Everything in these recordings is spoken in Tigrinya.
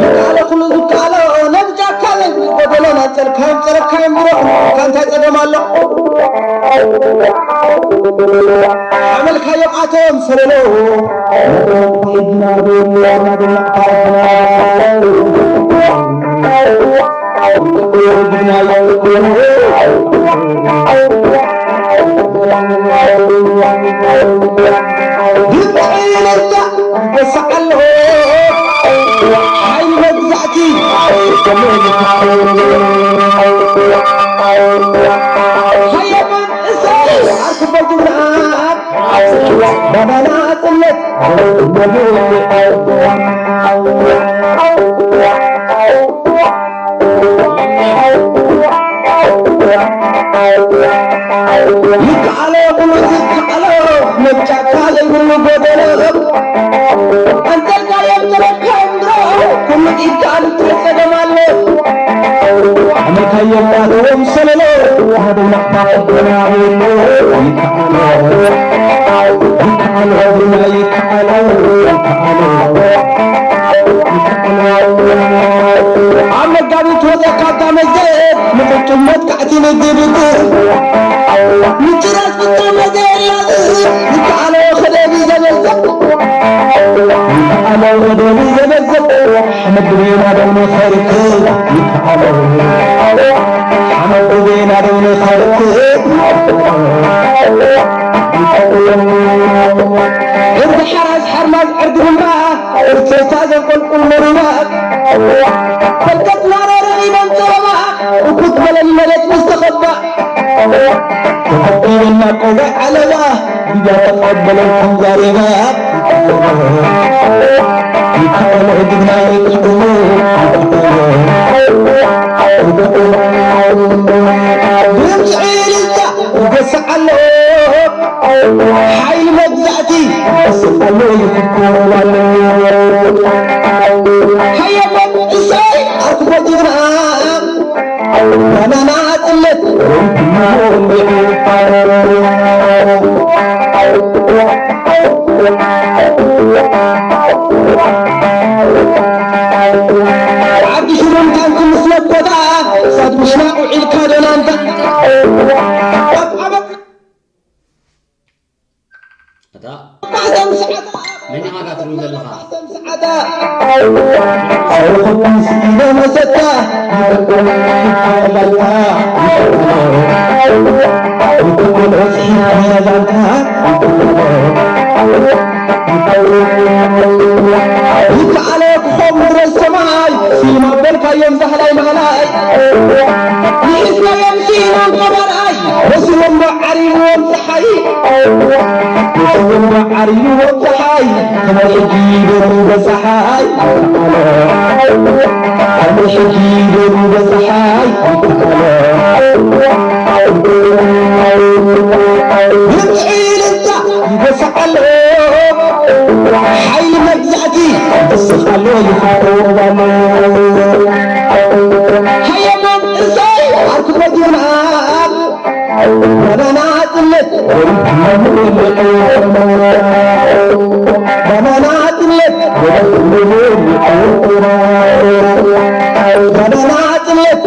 ይከኣሎ ኩሉ ዝከኣሎ ነዚ ጫካ ዘይብሉ ጎደሎ ናንጸልካዮም ጸረፍካዮም ቢሮ ክንካ እንታይ ጸገም ኣሎ? ሓመልካዮም ኣቶም ሰለሎ ሓይሊ መግዛእቲ ሃየማን እሳይ ኣርክቦ ግብረኣብ ባባና ጽለት ይከኣሎ ኩሉ ዝከኣሎ መጫካ ዘይብሉ ጎደሎ ኣንጠልቃ የምጥረካ እምሮ ኩሉ ይከኣል ትጸገም ኣሎ ኣመልካዮ ባዶም ሰለሎ ሓደ ናቕታ ቀበና ቤሎ ይከኣሎ ይከኣሎ ይከኣሎ ይከኣሎ ይከኣሎ ኣብ መጋቢት ወፀ ካብታ መዘ ምቕጭሞት ካዕቲ ንግድግር ምጭራስ ፍቶ መዘ ያዝ ይከኣሎ ከደቢ ዘበዘ ይከኣሎ ከደቢ ዘበዘ ሓመድ ቤና ደውነ ኸርክ ይከኣሎ ሓመድ ቤና ደውነ ኸርክ እዚ ሓራስ ሓርማዝ ዕርዲ እምባ እርሰሳ ዘንቆልቁል መሪባ ፈልቀት ናረ ረኺበን ጸበባ እኩት በለኒ መሬት ምስ ተኸባ ተቐቢልና ቆብዕ ዓለባ ግዳ ተቐበለልኩም ዛሬባ ይከኣሎ ግድና ይቅልቅሉ ድምፂ ልልታ ይገስዕ ኣሎ ሓይሊ መግዛእቲ ይገስዕ ኣሎ ይፍኮሩ ኣሎ ሃየሞ እሳይ ኣርክቦ ጅግና ባናና ጽለት ዓዲ ሽሩን ታንኩ ምስ ነኮታ ሳት ምሽናቕ ውዒልካ ደናንታ ኣብ ዓመት ኣታ ማሕተም ሰዓታ መን ኢኻ ትብል ዘለኻ? ማሕተም ሰዓታ ኣውኹም ስኢለ መሰታ ይበልካ ይበልካ ይበልካ ይከኣለ ክኾም ድረስ ሰማይ ሲማ በልካዮም ዛህላይ ማህላይ ንእስናዮም ሲኢኖም ቀባርኣይ ወሲዎም ዶ ዓሪብዎም ፀሓይ ወሲዎም ዶ ዓሪብዎም ፀሓይ ከመይ ሕጂ ይበሉ በፀሓይ ከመይ ሕጂ ይበሉ በፀሓይ ይበሉ ይበስዓሎ ሓይሊ መግዛእቲ ይስኻሎ ይፍቆባሎ ሃየማን እሳይ ኣርክቦትና ባናና ጽለት ባናና ጽለት ባናና ጽለት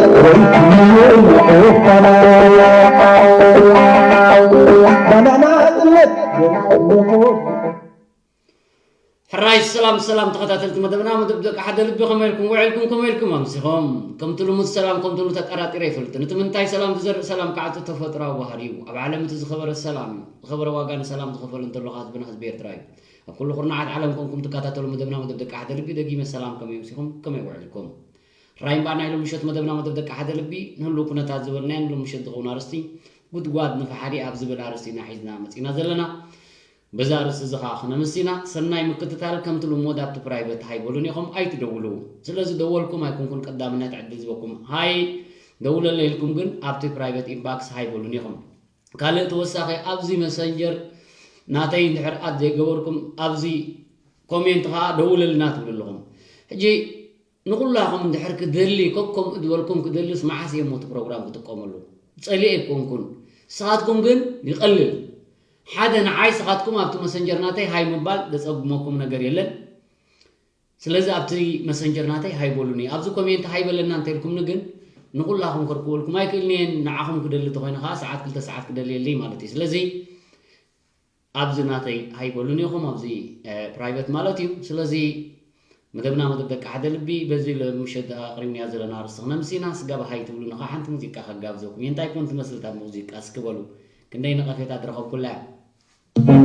ባናና ጽለት ሕራይ ሰላም ሰላም ተኸታተልቲ መደብና መደብ ደቂ ሓደ ልቢ ከመይ ኢልኩም ውዒልኩም ከመይ ኢልኩም ኣምሲኹም ከምቲ ልሙድ ሰላም ከምትሉ ተጠራጢረ ይፈልጥን እቲ ምንታይ ሰላም ዝዘርእ ሰላም ከዓቱ ተፈጥራዊ ባህሪ እዩ ኣብ ዓለም እቲ ዝኸበረ ሰላም እዩ ዝኸበረ ዋጋ ንሰላም ዝኸፈሉ እንተሎ ከ ህዝብና ህዝቢ ኤርትራ እዩ ኣብ ኩሉ ኩርናዓት ዓለም ኮንኩም ትከታተሉ መደብና መደብ ደቂ ሓደ ልቢ ደጊመ ሰላም ከመይ ኣምሲኹም ከመይ ውዒልኩም ሕራይ እምበኣር ናይ ሎም ምሸት መደብና መደብ ደቂ ሓደ ልቢ ንህልው ኩነታት ዝበልናዮ ንሎም ምሸት ዝኸውን ኣርስቲ ጉድጓድ ንፋሕሪ ኣብ ዝብል ኣርስቲ ኢና ሒዝና መፂና ዘለና በዚ ኣርእስቲ እዚ ኸኣ ክነምስ ኢና። ሰናይ ምክትታል። ከምቲ ልሙድ ኣብቲ ፕራይቨት ሃይ በሉኒ ኢኹም ኣይትደውሉ። ስለዚ ደወልኩም ኣይኮንኩን ቀዳምነት ዕድል ዝህበኩም ሃይ ደውለለይ ኢልኩም ግን ኣብቲ ፕራይቨት ኢንባክስ ሃይ በሉኒ ኢኹም። ካልእ ተወሳኺ ኣብዚ መሰንጀር ናተይ እንድሕር ኣድ ዘይገበርኩም ኣብዚ ኮሜንት ኸኣ ደውለልና ትብሉ ኣለኹም። ሕጂ ንኹላኹም እንድሕር ክደሊ ከከምኡ ዝበልኩም ክደልስ መዓስ እየ እሞ እቲ ፕሮግራም ክጥቀመሉ? ጸሊኤ ኣይኮንኩን። ንስኻትኩም ግን ይቐልል። ሓደ ንዓይ ንስኻትኩም ኣብቲ መሰንጀር ናተይ ሃይ ምባል ዘጸግመኩም ነገር የለን። ስለዚ ኣብቲ መሰንጀር ናተይ ሃይ በሉኒ። ኣብዚ ኮሜንት ሃይ በለና እንተልኩምኒ ግን ንኹላኹም ከርክበልኩም ኣይክእልን እየ። ንዓኹም ክደሊ እንተኾይነ ከዓ ሰዓት ክልተ ሰዓት ክደልየለይ ማለት እዩ። ስለዚ ኣብዚ ናተይ ሃይ በሉኒ ኢኹም፣ ኣብዚ ፕራይቨት ማለት እዩ። ስለዚ መደብና መደብ ደቂ ሓደ ልቢ በዚ ለምሸት ኣቕሪብናያ ዘለና ኣርእስቲ ክነምስ ኢና። ስጋብ ሃይ ትብሉኒ ከዓ ሓንቲ ሙዚቃ ከጋብዘኩም እየ። እንታይ ኮን ትመስል እታ ሙዚቃ እስኪ በሉ። ክንደይ ነቐፌታ ዝረኸብኩላ እያ።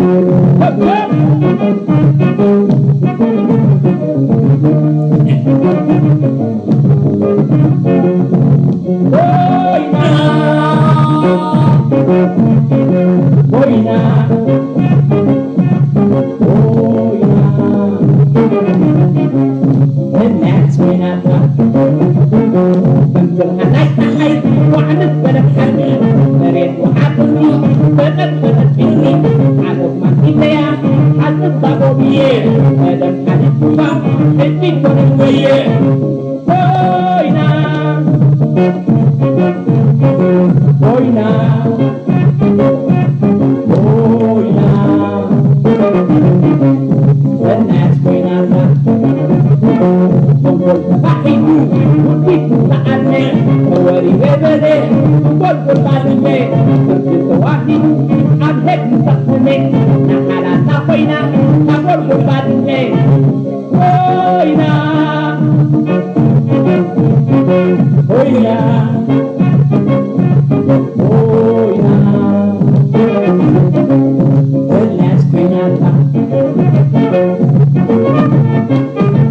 ኮይና ኮይና ኮይና እናት ኮይናታ ከምቶም ሓላይ ሓላይ ዋዕነት በለት ሓቂ መሬት ወሓጥኒ በጠበጠት ፊልሚ ዓለማ ኢለያ ሓጥባ ጎብየ መደብ ሓሊፉባ ሕጂ ኮነ ወየ ኮይና ኮይና ኮይና በናት ኮይናና ተንኮል ተባሒቱ ውዲቱ ተኣነ ተወሪረ በለ ጎልጎል ባድመ ፍርዲ ተዋሂዱ ኣብ ህግ ተኽነ ናሓላና ኮይና ካብ ጎልጎል ባድመ ኮይና ኮይና ኮይና በላስ ኮይናታ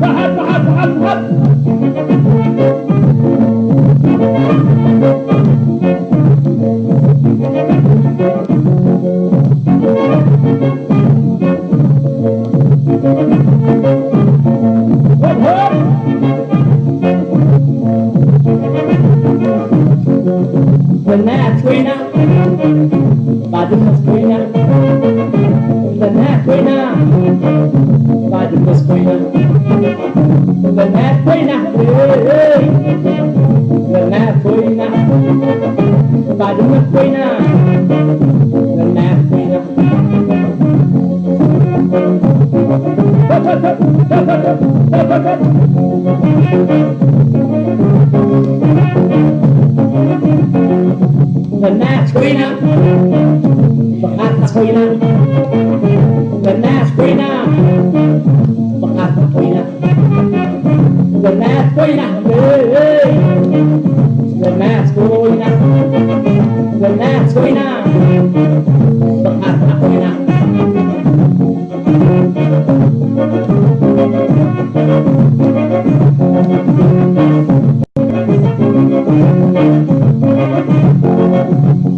በሃል በሃል በሃል በሃል በናት ኮይና ባድመስ ኮይና በናት ኮይና ባድመስ ኮይና በናት ኮይና በናት ኮይና ባድመስ ኮይና በናት ኮይና በናት ኮይና ብሓታ ኮይና በናት ኮይና ብሓታ ኮይና በናት ኮይና በናት ኮይና በናት ኮይና ብሓታ ኮይና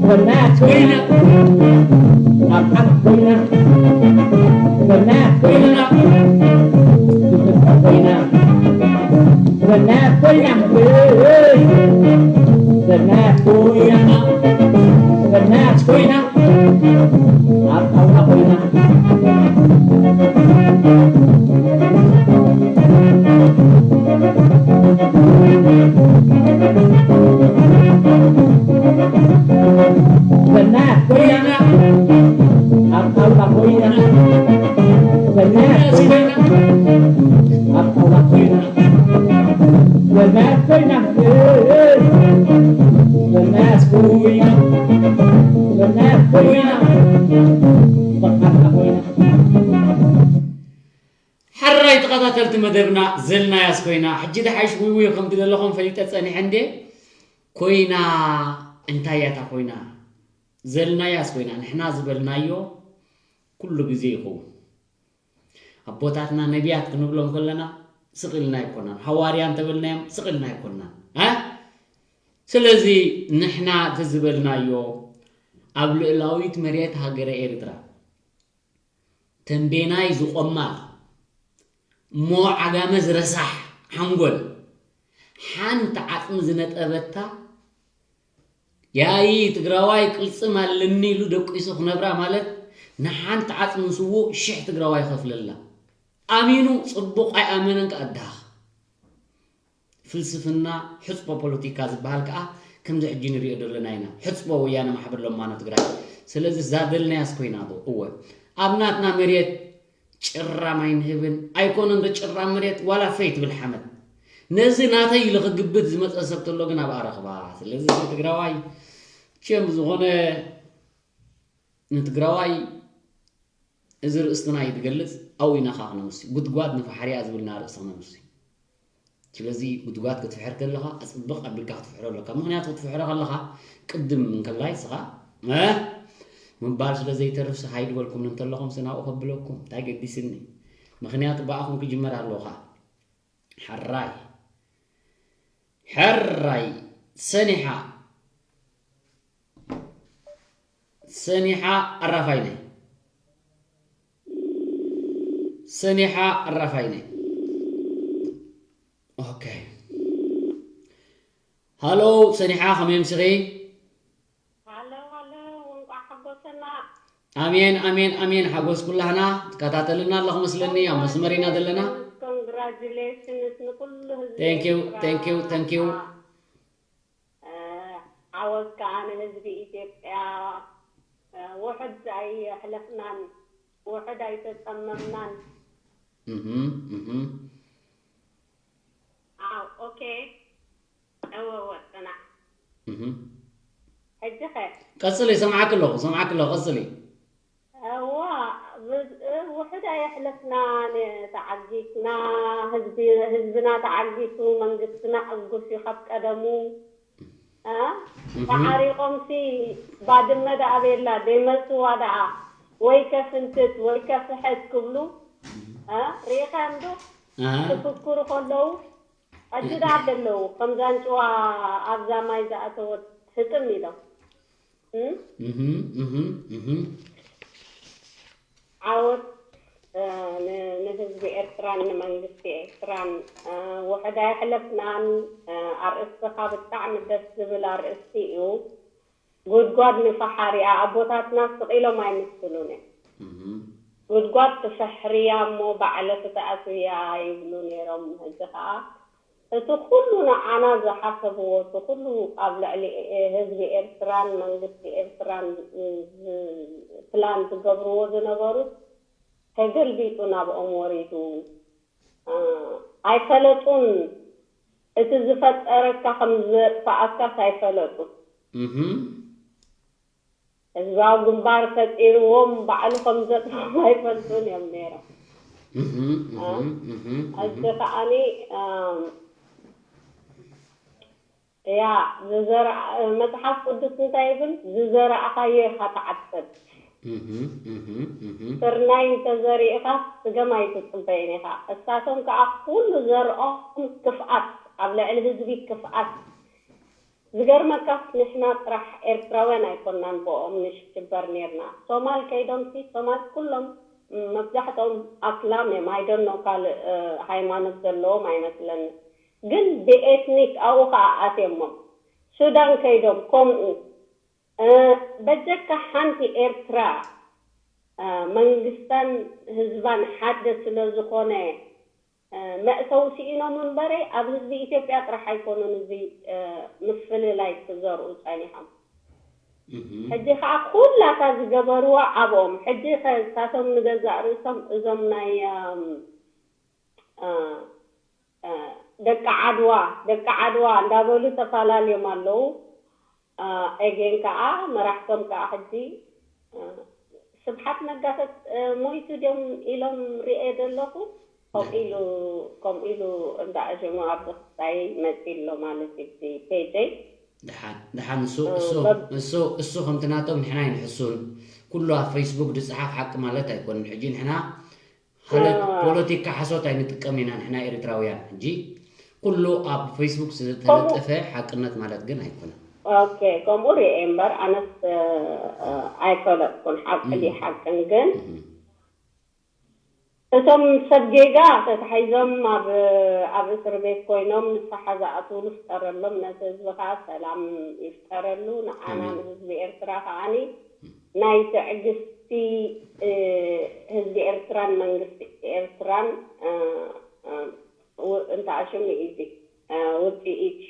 በናት ኮይና ኣብ ሓንቲ ኮይና በናት ኮይና ኮይና በናት ኮይና በናት ኮይና በናት ኮይና ኣብ ጣውላ ኮይና በናት ኮይና ኣብ ጣውላ ኮይና በናት ኮይና ኣብ ጣውላ ኮይና በናት ኮይና በናት ኮይና በናት ኮይና በቃ ኮይና ሕራይ ተኸታተልቲ መደብና ዘልናያስ ኮይና ሕጂ ድሓይሽ ውይ ውይ ከምቲ ዘለኹም ፈሊጠ ጸኒሐ እንዴ ኮይና እንታይ እያ እታ ኮይና ዘልናያስ ኮይና ንሕና ዝበልናዮ ኩሉ ግዜ ይኸውን ኣቦታትና ነቢያት ክንብሎም ከለና ስቕ ኢልና ኣይኮናን ሃዋርያ እንተበልናዮም ስቕ ኢልና ኣይኮናን እ ስለዚ ንሕና እቲ ዝበልናዮ ኣብ ልእላዊት መሬት ሃገረ ኤርትራ ተንቤናይ ዝቖማ እሞ ዓጋመ ዝረሳሕ ሓንጎል ሓንቲ ዓጽሚ ዝነጠበታ ያይ ትግራዋይ ቅልጽም ኣለኒ ኢሉ ደቂሱ ክነብራ ማለት ንሓንቲ ዓጽሚ ንስውእ ሽሕ ትግራዋይ ይኸፍለላ ኣሚኑ ጽቡቕ ኣይኣመነን ከኣ ድሃኽ ፍልስፍና ሕጽቦ ፖለቲካ ዝበሃል ከኣ ከምዚ ሕጂ ንሪኦ ዘለና ኢና ሕጽቦ ወያነ ማሕበር ለማኖ ትግራይ ስለዚ ዛደልናያስ ኮይና ዶ እወ ኣብ ናትና መሬት ጭራም ኣይንህብን ኣይኮነን ዶ ጭራም መሬት ዋላ ፈይ ትብል ሓመድ ነዚ ናተይ ኢሉ ክግብት ዝመፀ ሰብ ተሎ ግን ኣብኣ ረኽባ ስለዚ እዚ ትግራዋይ ቸም ዝኾነ ንትግራዋይ እዚ ርእስትና እዩ ዝገልፅ ኣብኡ ኢና ከዓ ክነምስ ጉድጓድ ንፋሕርያ ዝብልና ርእሲ ክነምስ ስለዚ ጉድጓድ ክትፍሕር ከለኻ ኣፅብቕ ኣቢልካ ክትፍሕሮ ኣለካ ምክንያቱ ክትፍሕሮ ከለኻ ቅድም እንከላይ ስኻ ምባል ስለ ዘይተርፍ ስኻ ይድበልኩም እንተለኹም ስናብኡ ከብለኩም እንታይ ገዲስኒ ምክንያቱ ብኣኹም ክጅመር ኣለዎ ከዓ ሕራይ ሕራይ ሰኒሓ ሰኒሓ ኣራፋይነ ሰኒሓ ኣራፋይነ ኦኬ ሃሎ ሰኒሓ ከመይ ምሲኺ ሃሎ ሃሎ እንቋዕ ሓጎሰና ኣሜን ኣሜን ኣሜን ሓጎስ ኩላህና ትከታተልና ኣለኹ መስለኒ ኣብ መስመር ኢና ዘለና congratulations ንኩሉ ህዝቢ Thank you, ኤርትራ። thank you, thank you. እ፣ ዓወት ከዓ ንህዝቢ ኢትዮጵያ እ፣ ውሕድ ኣይሕለፍናን ውሕድ ኣይተፀመምናን እህም፣ እህም። ኣው ኦኬ እወ እወ ፅናሕ እህም። ሕጂ ኸ ቀፅሊ ሰምዓክ ኣለኹ ሰምዓክ ኣለኹ ቀፅሊ እዋ ብዝ- እ፣ ውሕድ ኣየሕለፍናን ተዓጊስና ህዝቢ ህዝብና ተዓጊሱ መንግስትና ዕጉስ እዩ ካብ ቀደሙ እ? ተዓሪቆምሲ ባድመ ደኣ ቤላ ደይመልስዋ ደኣ ወይ ከፍንትት ወይ ከፍሕት ክብሉ እ? ርኢኻዮም ዶ ኣሃ። ክፍክሩ ከለዉ ሕጂ ደኣ ዘለዉ ከምዛ ኣንጭዋ ኣብዛ ማይ ዝኣተወት ህጥም ኢሎም እ? እህም፣ እህም፣ እህም። ዓወት እ፣ ን- ንህዝቢ ኤርትራን ንመንግስቲ ኤርትራን እ፣ ውሕድ ኣይሕለፍናን እ፣ ኣርእስትኻ ብጣዕሚ ደስ ዝብል ኣርእስቲ እዩ ጉድጓድ ንፈሓሪኣ ኣቦታትና ስቕ ኢሎም ኣይምስሉን እዮም እህም። ጉድጓድ ትፈሕርያ እሞ ባዕለኺ ትኣትውያ ይብሉ ነይሮም ሕጂ ኸዓ እቲ ኩሉ ንዓና ዝሓሰብዎ እቲ ኩሉ ኣብ ልዕሊ ህዝቢ ኤርትራን መንግስቲ ኤርትራን ፕላን ዝገብርዎ ዝነበሩት ተገልቢጡ ናብኦም ወሪዱ ኣይፈለጡን እቲ ዝፈጠረካ ከም ዘጥፋኣካስ ኣይፈለጡን ህዝባዊ ግንባር ፈጢርዎም ባዕሉ ከም ዘጥፍኦም ኣይፈልጡን እዮም ነይሮም። ሕጂ ከዓኒ ያ ዝዘርኣ መፅሓፍ ቅዱስ እንታይ ይብል? ዝዘራእኻዮ ኢኻ ትዓፅድ። ስርናይ እንተዘሪእኻስ ስገም ኣይትፅበይን ኢኻ። እሳቶም ከዓ ኩሉ ዘርኦም ክፍኣት፣ ኣብ ልዕሊ ህዝቢ ክፍኣት ዝገርመካስ ንሕና ጥራሕ ኤርትራውያን ኣይኮናን ብኦም ንሽበር ኔርና። ሶማል ከይዶምሲ ሶማል ኩሎም መብዛሕትኦም ኣስላም እዮም። I don't know ካልእ ሃይማኖት ዘለዎም ኣይመስለንን። ግን ብኤትኒክ ኣብኡ ከዓ ኣትዮሞም። ሱዳን ከይዶም ከምኡ። በጀካ ሓንቲ ኤርትራ መንግስታን ህዝባን ሓደ ስለዝኾነ መእተዊ ስኢኖም እምበረ ኣብ ህዝቢ ኢትዮጵያ ጥራሕ ኣይኮኑን እዚ ምፍልላይ ክዘርኡ ፀኒሖም። ሕጂ ከዓ ኩላታ ዝገበርዋ ኣብኦም ሕጂ ከሳቶም ንገዛእ ርእሶም እዞም ናይ ደቂ ዓድዋ ደቂ ዓድዋ እንዳበሉ ተፋላልዮም ኣለዉ። ኤጌን ከዓ መራሕቶም ከዓ ሕጂ ስብሓት ነጋ ሞይቱ ድዮም ኢሎም ሪኤ ዘለኹ። ከምኡ ኢሉ ከምኡ ኢሉ እንዳ ኣጀሙ ኣብዚ ክስታይ መፂ ኣሎ ማለት እዩ እዚ ፔጀይ። ደሓን ደሓን እሱ እሱ እሱ እሱ ከምቲ ናቶም ንሕና ኣይንሕሱን። ኩሉ ኣብ ፌስቡክ ዝፀሓፍ ሓቂ ማለት ኣይኮንን። ሕጂ ንሕና ፖለቲካ ሓሶት ኣይንጥቀም ኢና ንሕና ኤርትራውያን ሕጂ ኩሉ ኣብ ፌስቡክ ዝተለጠፈ ሓቅነት ማለት ግን ኣይኮነን። ኦኬ ከምኡ ርኤ እምበር ኣነስ ኣይፈለጥኩን ሓቂ ድዩ ሓቅን ግን እቶም ሰብ ጌጋ ተታሒዞም ኣብ ኣብ እስር ቤት ኮይኖም ንስሓ ዝኣትውሉ ፍጠረሎም ነቲ ህዝቢ ከዓ ሰላም ይፍጠረሉ ንዓና ንህዝቢ ኤርትራ ከዓኒ ናይ ትዕግስቲ ህዝቢ ኤርትራን መንግስቲ ኤርትራን እንተኣሽሙ እዩ ውፅኢት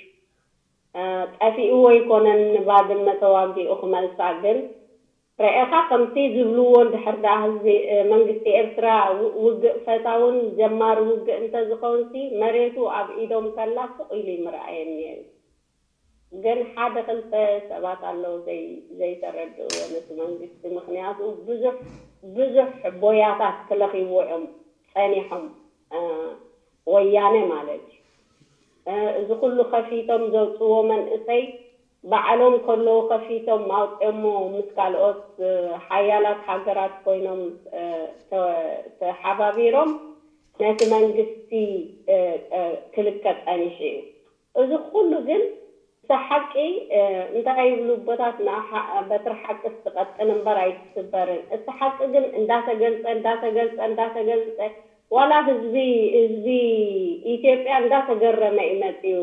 ጠፊእዎ ኣይኮነን ንባድመ ተዋጊኡ ክመልሳ ግን ረኤኻ ከምቲ ዝብልዎ እንድሕር ደኣ ህዝቢ መንግስቲ ኤርትራ ውግእ ፈታውን ጀማሪ ውግእ እንተዝኸውንሲ መሬቱ ኣብ ኢዶም ከላ ስቕ ኢሉ ይምረኣየኒ ነይሩ። ግን ሓደ ክልተ ሰባት ኣለዉ ዘይተረድእዎ ነቲ መንግስቲ። ምኽንያቱ ብዙሕ ብዙሕ ቦያታት ክለኽይዎ እዮም ጸኒሖም፣ ወያነ ማለት እዩ። እዚ ኩሉ ከፊቶም ዘውፅዎ መንእሰይ ባዕሎም ከለዉ ከፊቶም ኣውፅኦሞ ምስ ካልኦት ሓያላት ሃገራት ኮይኖም ተሓባቢሮም ነቲ መንግስቲ ክልከ ፀኒሑ እዩ። እዚ ኩሉ ግን እቲ ሓቂ እንታይ ይብሉ ኣቦታትና፣ በትሪ ሓቂ ትቐጥን እምበር ኣይትስበርን። እቲ ሓቂ ግን እንዳተገልፀ እንዳተገልፀ እንዳተገልፀ ዋላ ህዝቢ ህዝቢ ኢትዮጵያ እንዳተገረመ እዩ መፅዩ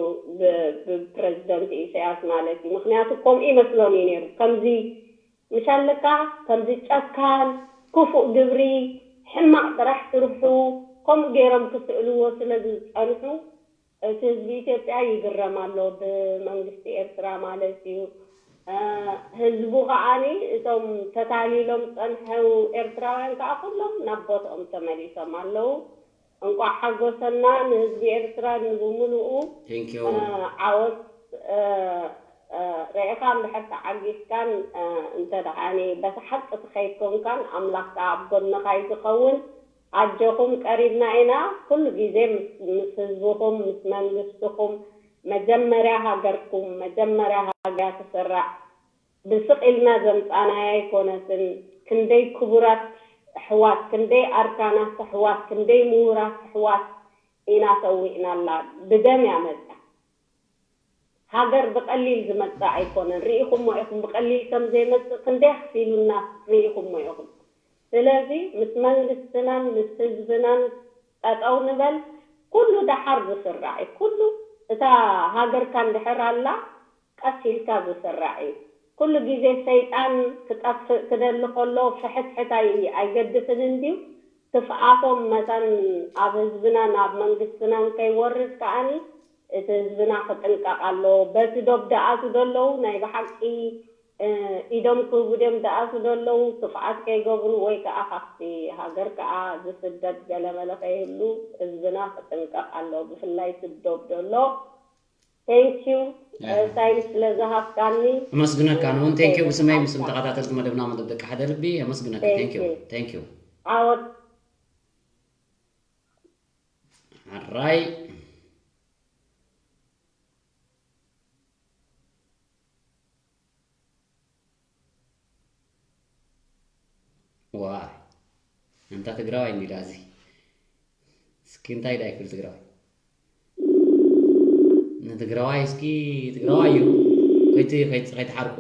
ብፕረዚደንት ኢሳያስ ማለት እዩ። ምክንያቱ ከምኡ ይመስሎም እዩ ነይሩ። ከምዚ ምሻለካ ከምዚ ጨካን ክፉእ ግብሪ ሕማቕ ጥራሕ ስርሑ ከምኡ ገይሮም ክስእልዎ ስለ ዝፀንሑ እቲ ህዝቢ ኢትዮጵያ ይግረም ኣሎ ብመንግስቲ ኤርትራ ማለት እዩ። ህዝቡ ከዓኒ እቶም ተታሊሎም ዝፀንሐው ኤርትራውያን ከዓ ኩሎም ናብ ቦትኦም ተመሊሶም ኣለዉ። እንቋዕ ሓጎሰና ንህዝቢ ኤርትራ ንብምሉኡ። ዓወት ርኢኻ እንድሕር ተዓጊስካን እንተ ደኣ በቲ ሓቂ ትኸይድ ኮንካን ኣምላኽ ከዓ ኣብ ጎንኻ እዩ ዝኸውን። ኣጆኹም ቀሪብና ኢና። ኩሉ ግዜ ምስ ህዝብኹም ምስ መንግስትኹም መጀመርያ ሃገርኩም መጀመርያ ሃገርያ ትስራዕ። ብስቕ ኢልና ዘምጻናያ ኣይኮነትን። ክንደይ ክቡራት ኣሕዋት፣ ክንደይ ኣርካናት ኣሕዋት፣ ክንደይ ምሁራት ኣሕዋት ኢና ሰዊእናላ። ብደም እያ መጽያ። ሃገር ብቐሊል ዝመጽእ ኣይኮነን። ርኢኹሞ ኢኹም ብቐሊል ከም ዘይመጽእ ክንደይ ኣኽፊሉና ርኢኹሞ ኢኹም። ስለዚ ምስ መንግስትናን ምስ ህዝብናን ጠጠው ንበል። ኩሉ ደሓር ዝስራዕ እዩ። ኩሉ እታ ሃገርካ እንድሕር ኣላ ቀስ ኢልካ ዝስራዕ እዩ። ኩሉ ግዜ ሰይጣን ክጠፍእ ክደሊ ከሎ ፍሕትሕት ኣይ- ኣይገድፍን እንድዩ። ክፍኣቶም መታን ኣብ ህዝብናን ኣብ መንግስትናን ከይወርድ ከዓኒ እቲ ህዝብና ክጥንቀቕ ኣለዎ። በቲ ዶብ ደኣቱ ደለዉ ናይ ብሓቂ ኢዶም ክህቡ ድዮም ደኣቱ ደለዉ ክፍኣት ከይገብሩ ወይ ከዓ ካብቲ ሃገር ከዓ ዝስደድ ገለመለ ከይህሉ ህዝብና ክጥንቀቕ ኣለዎ። ብፍላይ ስዶብ ደሎ ቴንኪዩ ታይም ስለ ዝሃብካኒ። ኣመስግነካ። ንውን ቴንኪዩ ብስመይ ምስም ተኸታተልቲ መደብና መደብ ደቂ ሓደ ልቢ ኣመስግነካ። ቴንኪዩ ቴንኪዩ። ዓወት። ሓራይ። ዋይ እንታ ትግራዋይ እንዲዳ እዚ እስኪ እንታይ ዳ ይክል ትግራዋይ ንትግራዋይ እስኪ ትግራዋይ እዩ ከይቲ ከይቲ ከይትሓርቁ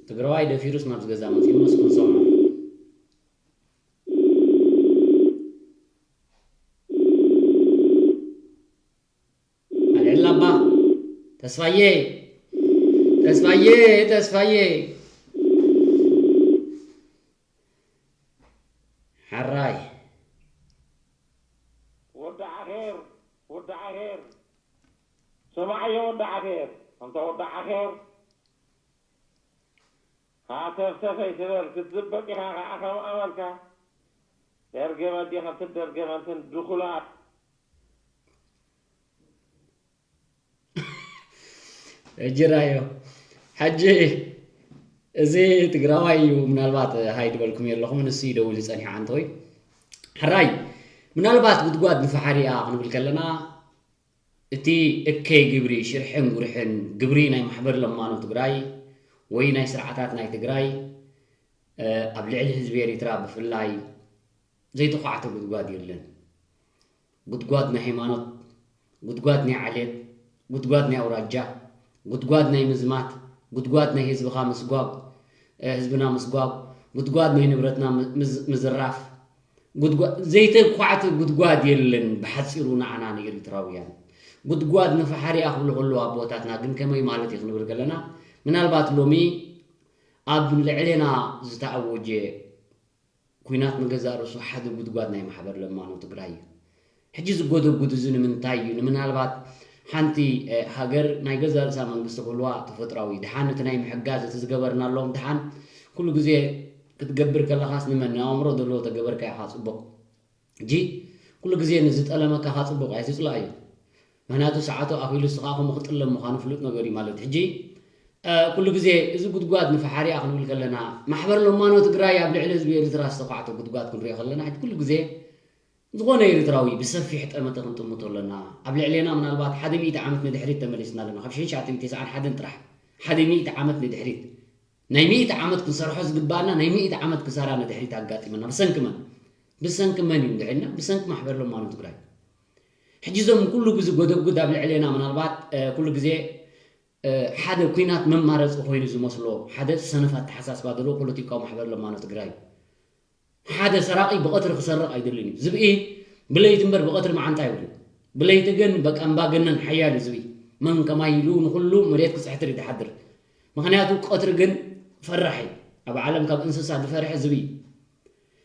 ትግራዋይ ደፊሩስ ናብ ዝገዛ መፅኡ እስኪ ንሰምዖ ኣልዕል ኣባ ተስፋዬ ተስፋዬ ተስፋዬ ሓራይ ወዲ ዓኼር ወዲ ዓኼር ሰማዕዮ ወዲ ዓኼር ኣንታ ወዲ ዓኼር ሃተፍተፍ ኣይትበል ክትዝበጥ ኢኻ ከዓ ከም ኣመልካ ደርገመ ዲኻ ትደርገመ እንትን ድኹላት እጅራዮ ሕጂ እዚ ትግራዋይ እዩ ምናልባት ሃይ ድበልኩም የለኹም ንሱ ይደውል ይፀኒሑ ዓንተወይ ሕራይ ምናልባት ጉድጓድ ንፋሓሪ እያ ክንብል ከለና እቲ እከይ ግብሪ ሽርሕን ጉርሕን ግብሪ ናይ ማሕበር ለማኖ ትግራይ ወይ ናይ ስርዓታት ናይ ትግራይ ኣብ ልዕሊ ህዝቢ ኤሪትራ ብፍላይ ዘይተዃዕተ ጉድጓድ የለን። ጉድጓድ ናይ ሃይማኖት፣ ጉድጓድ ናይ ዓሌት፣ ጉድጓድ ናይ ኣውራጃ፣ ጉድጓድ ናይ ምዝማት፣ ጉድጓድ ናይ ህዝብኻ ምስጓግ፣ ህዝብና ምስጓግ፣ ጉድጓድ ናይ ንብረትና ምዝራፍ፣ ዘይተኳዕተ ጉድጓድ የለን ብሓፂሩ ንዓና ንኤሪትራውያን። ጉድጓድ ንፋሓሪ እያ ክብሉ ከለዉ ኣቦታትና ግን ከመይ ማለት እዩ ክንብል ከለና ምናልባት ሎሚ ኣብ ልዕሌና ዝተኣወጀ ኲናት ንገዛእ ርእሱ ሓደ ጉድጓድ ናይ ማሕበር ለማኖ ትግራይ እዩ። ሕጂ ዝጎደጉድ እዚ ንምንታይ እዩ? ንምናልባት ሓንቲ ሃገር ናይ ገዛ ርእሳ መንግስቲ ክህልዋ ተፈጥራዊ። ድሓን እቲ ናይ ምሕጋዝ እቲ ዝገበርናሎም ድሓን ኩሉ ግዜ ክትገብር ከለኻስ ንመን ንኣእምሮ ዘለዎ ተገበርካ ኢኻ ጽቡቕ። ሕጂ ኩሉ ግዜ ንዝጠለመካ ካ ጽቡቕ ኣይ ዝጽላእ እዩ። ምክንያቱ ሰዓቱ ኣኺሉ እስኻ ከምኡ ክጥለም ምዃኑ ፍሉጥ ነገር እዩ ማለት። ሕጂ ኩሉ ግዜ እዚ ጉድጓድ ንፈሓርያ ክንብል ከለና ማሕበር ለማኖ ትግራይ ኣብ ልዕሊ ህዝቢ ኤርትራ ዝተኳዕቶ ጉድጓድ ክንሪኦ ከለና ሕጂ ኩሉ ግዜ ዝኾነ ኤርትራዊ ብሰፊሕ ጠመተ ክንጥምቶ ኣለና። ኣብ ልዕሌና ምናልባት ሓደ ሚእቲ ዓመት ንድሕሪት ተመሊስና ኣለና። ካብ ሽሕን ትሽዓተ ሚእትን ተስዓን ሓደን ጥራሕ ሓደ ሚእቲ ዓመት ንድሕሪት ናይ ሚእቲ ዓመት ክንሰርሖ ዝግባኣና ናይ ሚእቲ ዓመት ክሳራ ንድሕሪት ኣጋጢመና። ብሰንኪ መን? ብሰንኪ መን እዩ እንድዒልና? ብሰንኪ ማሕበር ለማኖ ትግራይ። ሕጂ እዞም ኩሉ ግዜ ጎደጉድ ኣብ ልዕሌና ምናልባት ኩሉ ግዜ ሓደ ኩናት መማረፂ ኮይኑ ዝመስሎ ሓደ ሰነፍ ኣተሓሳስባ ዘለዎ ፖለቲካዊ ማሕበር ለማኖ ትግራይ ሓደ ሰራቒ ብቐትሪ ክሰርቕ ኣይደልን እዩ። ዝብኢ ብለይቲ እምበር ብቐትሪ መዓንጣ ይብሉ። ብለይቲ ግን በቃ እምባገነን ሓያል እዩ ዝብኢ። መን ከማይ ኢሉ ንኹሉ መሬት ክፅሕትር እዩ ዝሓድር። ምኽንያቱ ቀትሪ ግን ፈራሕ እዩ። ኣብ ዓለም ካብ እንስሳ ዝፈርሐ ዝብኢ።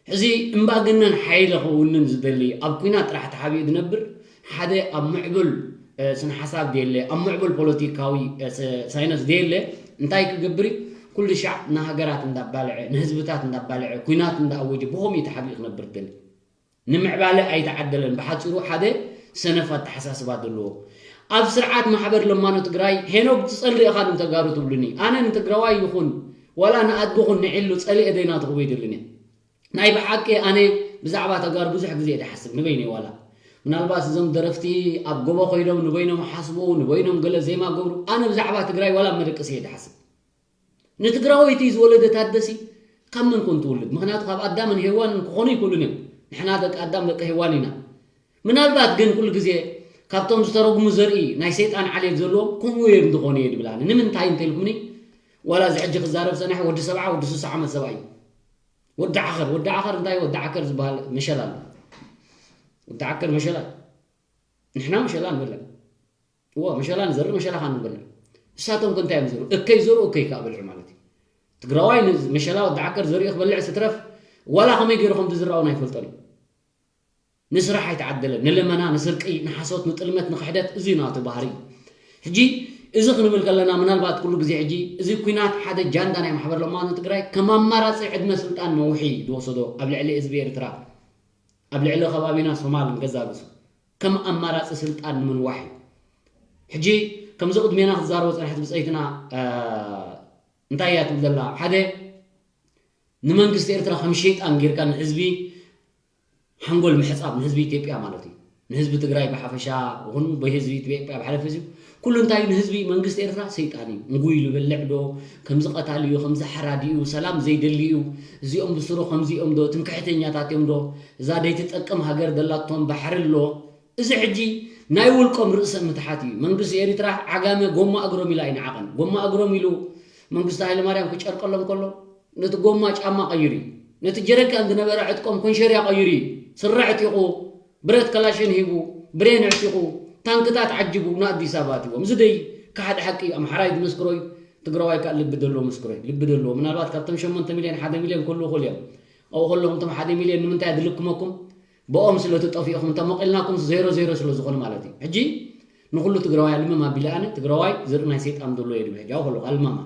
ሕዚ እምባገነን ሓይለ ክውንን ዝደሊ ኣብ ኩናት ጥራሕ ተሓቢኡ ዝነብር ሓደ ኣብ ምዕቡል ስነ ሓሳብ ደየለ ኣብ ምዕቡል ፖለቲካዊ ሳይነስ ደየለ እንታይ ክገብር እዩ? ኩሉ ሻዕ ንሃገራት እንዳባልዐ ንህዝብታት እንዳባልዐ ኩናት እንዳኣወጀ ብኸምኡ እዩ ተሓቢኡ ክነብር ዝደሊ። ንምዕባለ ኣይተዓደለን። ብሓፂሩ ሓደ ሰነፍ ኣተሓሳስባ ዘለዎ ኣብ ስርዓት ማሕበር ለማኖ ትግራይ ሄኖግ ትፀልእ ኢኻ ንተጋሩ ትብሉኒ። ኣነ ንትግራዋይ ይኹን ዋላ ንኣድግኹን ንዒሉ ፀሊኤ ደይና ትኽቡ ይደልን እየ። ናይ ብሓቂ ኣነ ብዛዕባ ተጋሩ ብዙሕ ግዜ እየ ድሓስብ ንበይነይ ዋላ ምናልባት እዞም ደረፍቲ ኣብ ጎቦ ኮይዶም ንበይኖም ሓስቡ ንበይኖም ገለ ዜማ ገብሩ ኣነ ብዛዕባ ትግራይ ዋላ መደቀሲ እየ ድሓስብ። ንትግራወይቲ ዝወለደ ታደሲ ካብ መን ኮን ትውልድ? ምክንያቱ ካብ ኣዳምን ሄዋንን ክኾኑ ይክእሉን እዮም። ንሕና ደቂ ኣዳም ደቂ ሄዋን ኢና። ምናልባት ግን ኩሉ ግዜ ካብቶም ዝተረጉሙ ዘርኢ ናይ ሰይጣን ዓሌት ዘለዎም ከምኡ እዮም ዝኾኑ እየ ድብል ኣነ። ንምንታይ እንተልኩምኒ ዋላ እዚ ሕጂ ክዛረብ ፀናሒ ወዲ ሰብዓ ወዲ ስሳ ዓመት ሰብኣይ እዩ። ወዲ ዓኸር ወዲ ዓኸር እንታይ ወዲ ዓከር ዝበሃል መሸላ ኣሎ። ወዲ ዓከር መሸላ ንሕና መሸላ ንበልዕ እዎ መሸላ ንዘርእ መሸላ ካ ንበልዕ። እሳቶም ከ እንታይ እዮም ዘርኡ እከይ ዘርኡ እከይ ከዓ በልዑ ማለት እዩ። ትግራዋይ መሸላ ወዲ ዓከር ዘርኡ ክበልዕ ስትረፍ ዋላ ከመይ ገይሩ ከም ዝዝራውን ኣይፈልጦን እዩ። ንስራሕ ኣይተዓደለን ንልመና ንስርቂ ንሓሶት ንጥልመት ንክሕደት እዚ ናቱ ባህሪ እዩ። ሕጂ እዚ ክንብል ከለና ምናልባት ኩሉ ግዜ ሕጂ እዚ ኩናት ሓደ ጃንዳ ናይ ማሕበር ለማኖ ትግራይ ከም ኣማራፂ ዕድመ ስልጣን ነውሒ ዝወሰዶ ኣብ ልዕሊ ህዝቢ ኤርትራ ኣብ ልዕሊ ከባቢና ሶማል ንገዛግሱ ከም ኣማራፂ ስልጣን ንምንዋሕ እዩ። ሕጂ ከምዚ ቅድሜና ክትዛረቦ ፀንሐት ብፀይትና እንታይ እያ ትብል ዘላ ሓደ ንመንግስቲ ኤርትራ ከም ሸይጣን ጌርካ ንህዝቢ ሓንጎል ምሕፃብ ንህዝቢ ኢትዮጵያ ማለት እዩ። ንህዝቢ ትግራይ ብሓፈሻ ይኹን ብህዝቢ ኢትዮጵያ ብሓለፈ እዚ ኩሉ እንታይ እዩ ንህዝቢ መንግስቲ ኤርትራ ሰይጣን እዩ። እንጉይ ዝበልዕ ዶ ከምዚ ቀታሊ እዩ ከምዚ ሓራዲ እዩ ሰላም ዘይደሊ እዩ። እዚኦም ብስሩ ከምዚኦም ዶ ትምክሕተኛታት እዮም ዶ እዛ ደይትጠቅም ሃገር ደላቶም ባሕሪ ኣሎ። እዚ ሕጂ ናይ ውልቆም ርእሰ ምትሓት እዩ። መንግስቲ ኤርትራ ዓጋመ ጎማ እግሮም ኢላ ኣይንዓቐን። ጎማ እግሮም ኢሉ መንግስቲ ሃይለማርያም ክጨርቀሎም ከሎ ነቲ ጎማ ጫማ ቀይሩ እዩ። ነቲ ጀረካን ዝነበረ ዕጥቆም ኮንሸርያ ቀይሩ እዩ። ስረ ዕጢቑ፣ ብረት ከላሽን ሂቡ፣ ብሬን ዕጢቑ፣ ታንክታት ዓጂቡ ንኣዲስ ኣበባ ኣትዎም። እዚ ደይ ከሓዲ ሓቂ እዩ። ኣምሓራይ ዝመስክሮ እዩ። ትግራዋይ ከዓ ልቢ ዘለዎ ምስክሮ እዩ። ልቢ ዘለዎ ምናልባት ካብቶም ሸሞንተ ሚልዮን ሓደ ሚልዮን ክህልዉ ይኽእሉ እዮም። ኣብኡ ከለኹም እቶም ሓደ ሚልዮን ንምንታይ ድልክመኩም? ብኦም ስለ ትጠፍኡ ኢኹም እንተመቒልናኩም ዜሮ ዜሮ ስለ ዝኾነ ማለት እዩ። ሕጂ ንኹሉ ትግራዋይ ኣልምም ኣቢለ ኣነ ትግራዋይ ዘርኢ ናይ ሰይጣን ዘሎ እየ ድብል ሕጂ ኣብኡ ከለኹ ኣልማማ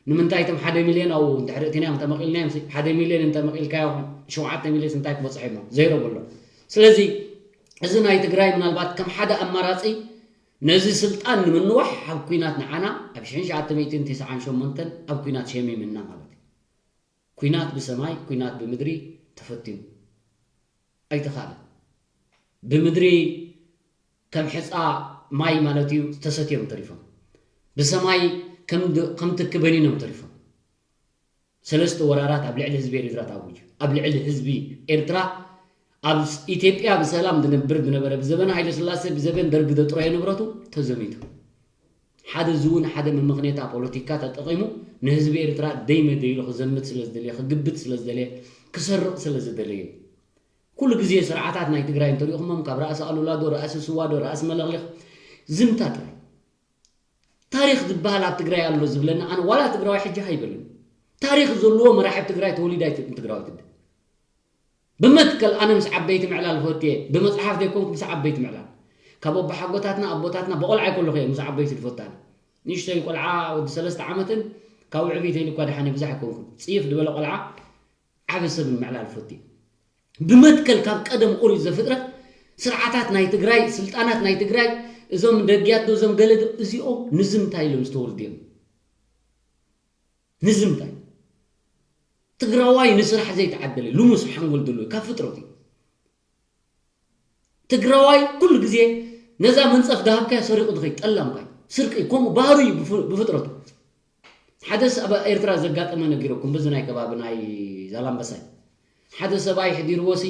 ንምንታይ እቶም ሓደ ሚልዮን ኣብኡ እንድሕሪ እቲናዮም እንተመቒልናዮም ሓደ ሚልዮን እንተመቒልካዮ ሸውዓተ ሚልዮን እንታይ ክበፅሖ እሞ ዜሮ በሎ። ስለዚ እዚ ናይ ትግራይ ምናልባት ከም ሓደ ኣማራፂ ነዚ ስልጣን ንምንዋሕ ኣብ ኩናት ንዓና ኣብ ሽሕን ትሽዓተ ሚእትን ተስዓን ሸሞንተን ኣብ ኩናት ሸሚምና ማለት እዩ። ኩናት ብሰማይ ኩናት ብምድሪ ተፈቲኑ ኣይተኻእለን። ብምድሪ ከም ሕፃ ማይ ማለት እዩ ተሰትዮም ተሪፎም። ብሰማይ ከም ትኪ በኒኖም ተሪፎም። ሰለስተ ወራራት ኣብ ልዕሊ ህዝቢ ኤርትራ ተኣዊጁ። ኣብ ልዕሊ ህዝቢ ኤርትራ ኣብ ኢትዮጵያ ብሰላም ዝነብር ዝነበረ ብዘበን ሃይለ ስላሴ ብዘበን ደርጊ ዘጥረዮ ንብረቱ ተዘሚቱ። ሓደ ዝውን ሓደ መመኽኔታ ፖለቲካ ተጠቒሙ ንህዝቢ ኤርትራ ደይመደይሉ ክዘምት ስለ ዝደለየ ክግብት ስለ ዝደለየ ክሰርቕ ስለ ዝደለየ ኩሉ ግዜ ስርዓታት ናይ ትግራይ እንተሪእኹሞም ካብ ራእሲ ኣሉላ ዶ ራእሲ ስዋ ዶ ራእሲ መለኽሊኽ ዝምታ ጥራይ። ታሪኽ ዝበሃል ኣብ ትግራይ ኣሎ ዝብለና ኣነ ዋላ ትግራዋይ ሕጂ ኣይበልን። ታሪኽ ዘለዎ መራሒ ኣብ ትግራይ ተወሊዳ ኣይትብልን ትግራዋይ ትብል። ብመትከል ኣነ ምስ ዓበይቲ ምዕላል ፈትየ ብመፅሓፍ ዘይኮንኩ ምስ ዓበይቲ ምዕላል ካብ ኣቦሓጎታትና ኣቦታትና ብቆልዓ ይከለኹ እዮም ምስ ዓበይቲ ዝፈታና። ንእሽተይ ቆልዓ ወዲ ሰለስተ ዓመትን ካብ ዕብይተይ ኢልኳ ደሓን ብዙሕ ኣይኮንኩን። ጽይፍ ዝበለ ቆልዓ ዓቢ ሰብን ምዕላል ፈትዩ። ብመትከል ካብ ቀደም ኦሪት ዘፍጥረት ስርዓታት ናይ ትግራይ፣ ስልጣናት ናይ ትግራይ፣ እዞም ደግያት ዶ እዞም ገለ ዶ እዚኦም ንዝምታይ ኢሎም ዝተወልዱ እዮም። ንዝምታይ ትግራዋይ ንስራሕ ዘይተዓደለ ልሙስ ሓንጎል ዘለዎ ካብ ፍጥረቱ እዩ። ትግራዋይ ኩሉ ግዜ ነዛ መንፀፍ ድሃብካዮ ሰሪቑ ድኸይ ጠላምካይ ስርቂ ከምኡ ባህሩ እዩ ብፍ- ብፍጥረቱ። ሓደስ ኣብ ኤርትራ ዘጋጠመ ነጊረኩም በዚ ናይ ከባቢ ናይ ዛላምበሳይ ሓደ ሰብኣይ ሕዲርዎ ሲ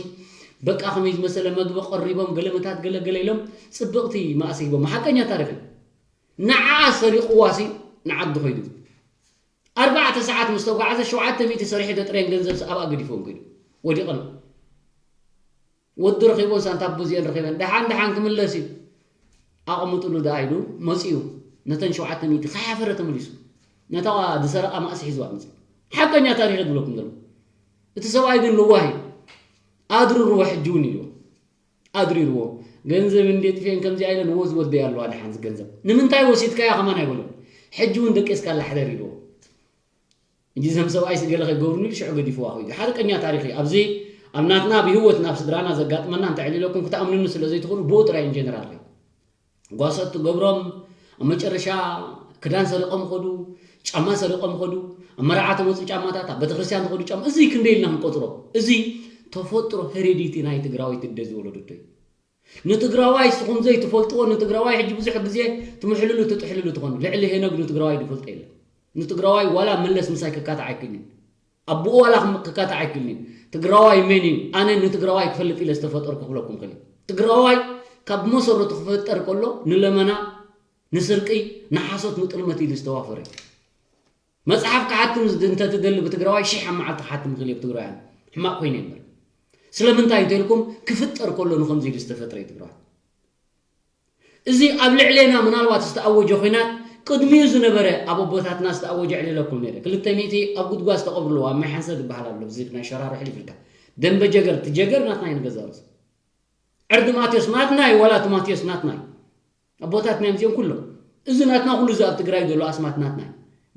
በቃ ከመይ ዝመሰለ መግቢ ቀሪቦም ገለመታት ገለ ገለ ኢሎም ፅብቕቲ ማእሲ ሂቦም ሓቀኛ ታሪኽ እዩ። ንዓኣ ሰሪቕዋ ሲ ንዓዱ ኸይዱ ኣርባዕተ ሰዓት ምስ ተጓዓዘ ሸውዓተ ሚእቲ ሰሪሑ ደጥረን ገንዘብ ኣብኣ ገዲፎም ከይዱ ወዲቐን ወዲ ረኺቦን ሳንታ ኣቦዚአን ረኺበን ደሓን ደሓን ክምለስ እዩ ኣቐምጥሉ ደኣ ኢሉ መፂኡ ነተን ሸውዓተ ሚእቲ ከሓፈረ ተመሊሱ ነታ ዝሰረቓ ማእሲ ሒዝዋ መፂኡ ሓቀኛ ታሪኽ ዝብለኩም ዘሎ እቲ ሰብኣይ ግን ለዋህ እዩ ኣድርርዎ ሕጂ እውን ኢሉ ኣድሪርዎ ገንዘብ እንዴ ጥፍኤን ከምዚኣ ኢለ ንዎ ዝወደያ ኣለዋ ደሓን ዝገንዘብ ንምንታይ ወሲድካያ ከማን ኣይበሎ ሕጂ እውን ደቂስካ ኣላ ሕደር ኢልዎ እንጂ ዘም ሰብኣይ ስገለ ከይገብሩኒ ሽዑ ገዲፍዋ ኮይኑ ሓርቀኛ ታሪኽ እዩ ኣብዚ ኣብ ናትና ብህይወት ናብ ስድራና ዘጋጥመና እንተዕሊለኩም ክትኣምኑኒ ስለ ዘይትኽእሉ ብኡ ጥራይ ኢንጀነራል ጓሶት ትገብሮም ኣብ መጨረሻ ክዳን ሰሪቆም ኸዱ ጫማ ሰሪቆም ኸዱ ኣብ መርዓ ተመፁ ጫማታት ኣብ ቤተክርስትያን ዝኸዱ ጫማ እዚ ክንደይ ኢልና ክንቆፅሮ እዚ ተፈጥሮ ሄሬዲቲ ናይ ትግራወይቲ እደ ዝወለደቶ እዩ ንትግራዋይ ንስኹም ዘይትፈልጥዎ ንትግራዋይ ሕጂ ብዙሕ ግዜ ትምሕልሉ ትጥሕልሉ ትኾኑ ልዕሊ ሄኖግ ንትግራዋይ ዝፈልጦ የለን ንትግራዋይ ዋላ መለስ ምሳይ ክካታዕ ኣይክእልን ኣቦኡ ዋላ ክካታዕ ኣይክእልን ትግራዋይ መን እዩ ኣነ ንትግራዋይ ክፈልጥ ኢለ ዝተፈጠርኩ ክብለኩም ክእል ትግራዋይ ካብ መሰረቱ ክፈጠር ከሎ ንለመና ንስርቂ ንሓሶት ንጥልመት ኢሉ ዝተዋፈረ መፅሓፍ ክሓትም እንተትደሊ ብትግራዋይ ሽሕ ኣብ መዓልቲ ክሓትም ክእል ብትግራውያን ሕማቅ ኮይነ ይንበር ስለምንታይ እንተልኩም ክፍጠር ከሎ ንከምዚ ኢሉ ዝተፈጥረ እዩ ትግራዋይ እዚ ኣብ ልዕሌና ምናልባት ዝተኣወጀ ኮይናት ቅድሚኡ ዝነበረ ኣብ ኣቦታትና ዝተኣወጀ ዕልለኩም ነረ ክልተ ሚእቲ ኣብ ጉድጓዝ ዝተቐብርዎ ኣብ ማይ ሓንሰ ዝበሃል ኣሎ ብዚ ናይ ሸራሮ ሕሊፍ ኢልካ ደንበ ጀገር እቲ ጀገር ናትና እዩ ንገዛ ርእሱ ዕርዲ ማቴዎስ ናትና እዩ ዋላ እቲ ማቴዎስ ናትና እዩ ኣቦታትና እዮም እዚኦም ኩሎም እዚ ናትና ኩሉ እዚ ኣብ ትግራይ ዘሎ ኣስማት ናትና እዩ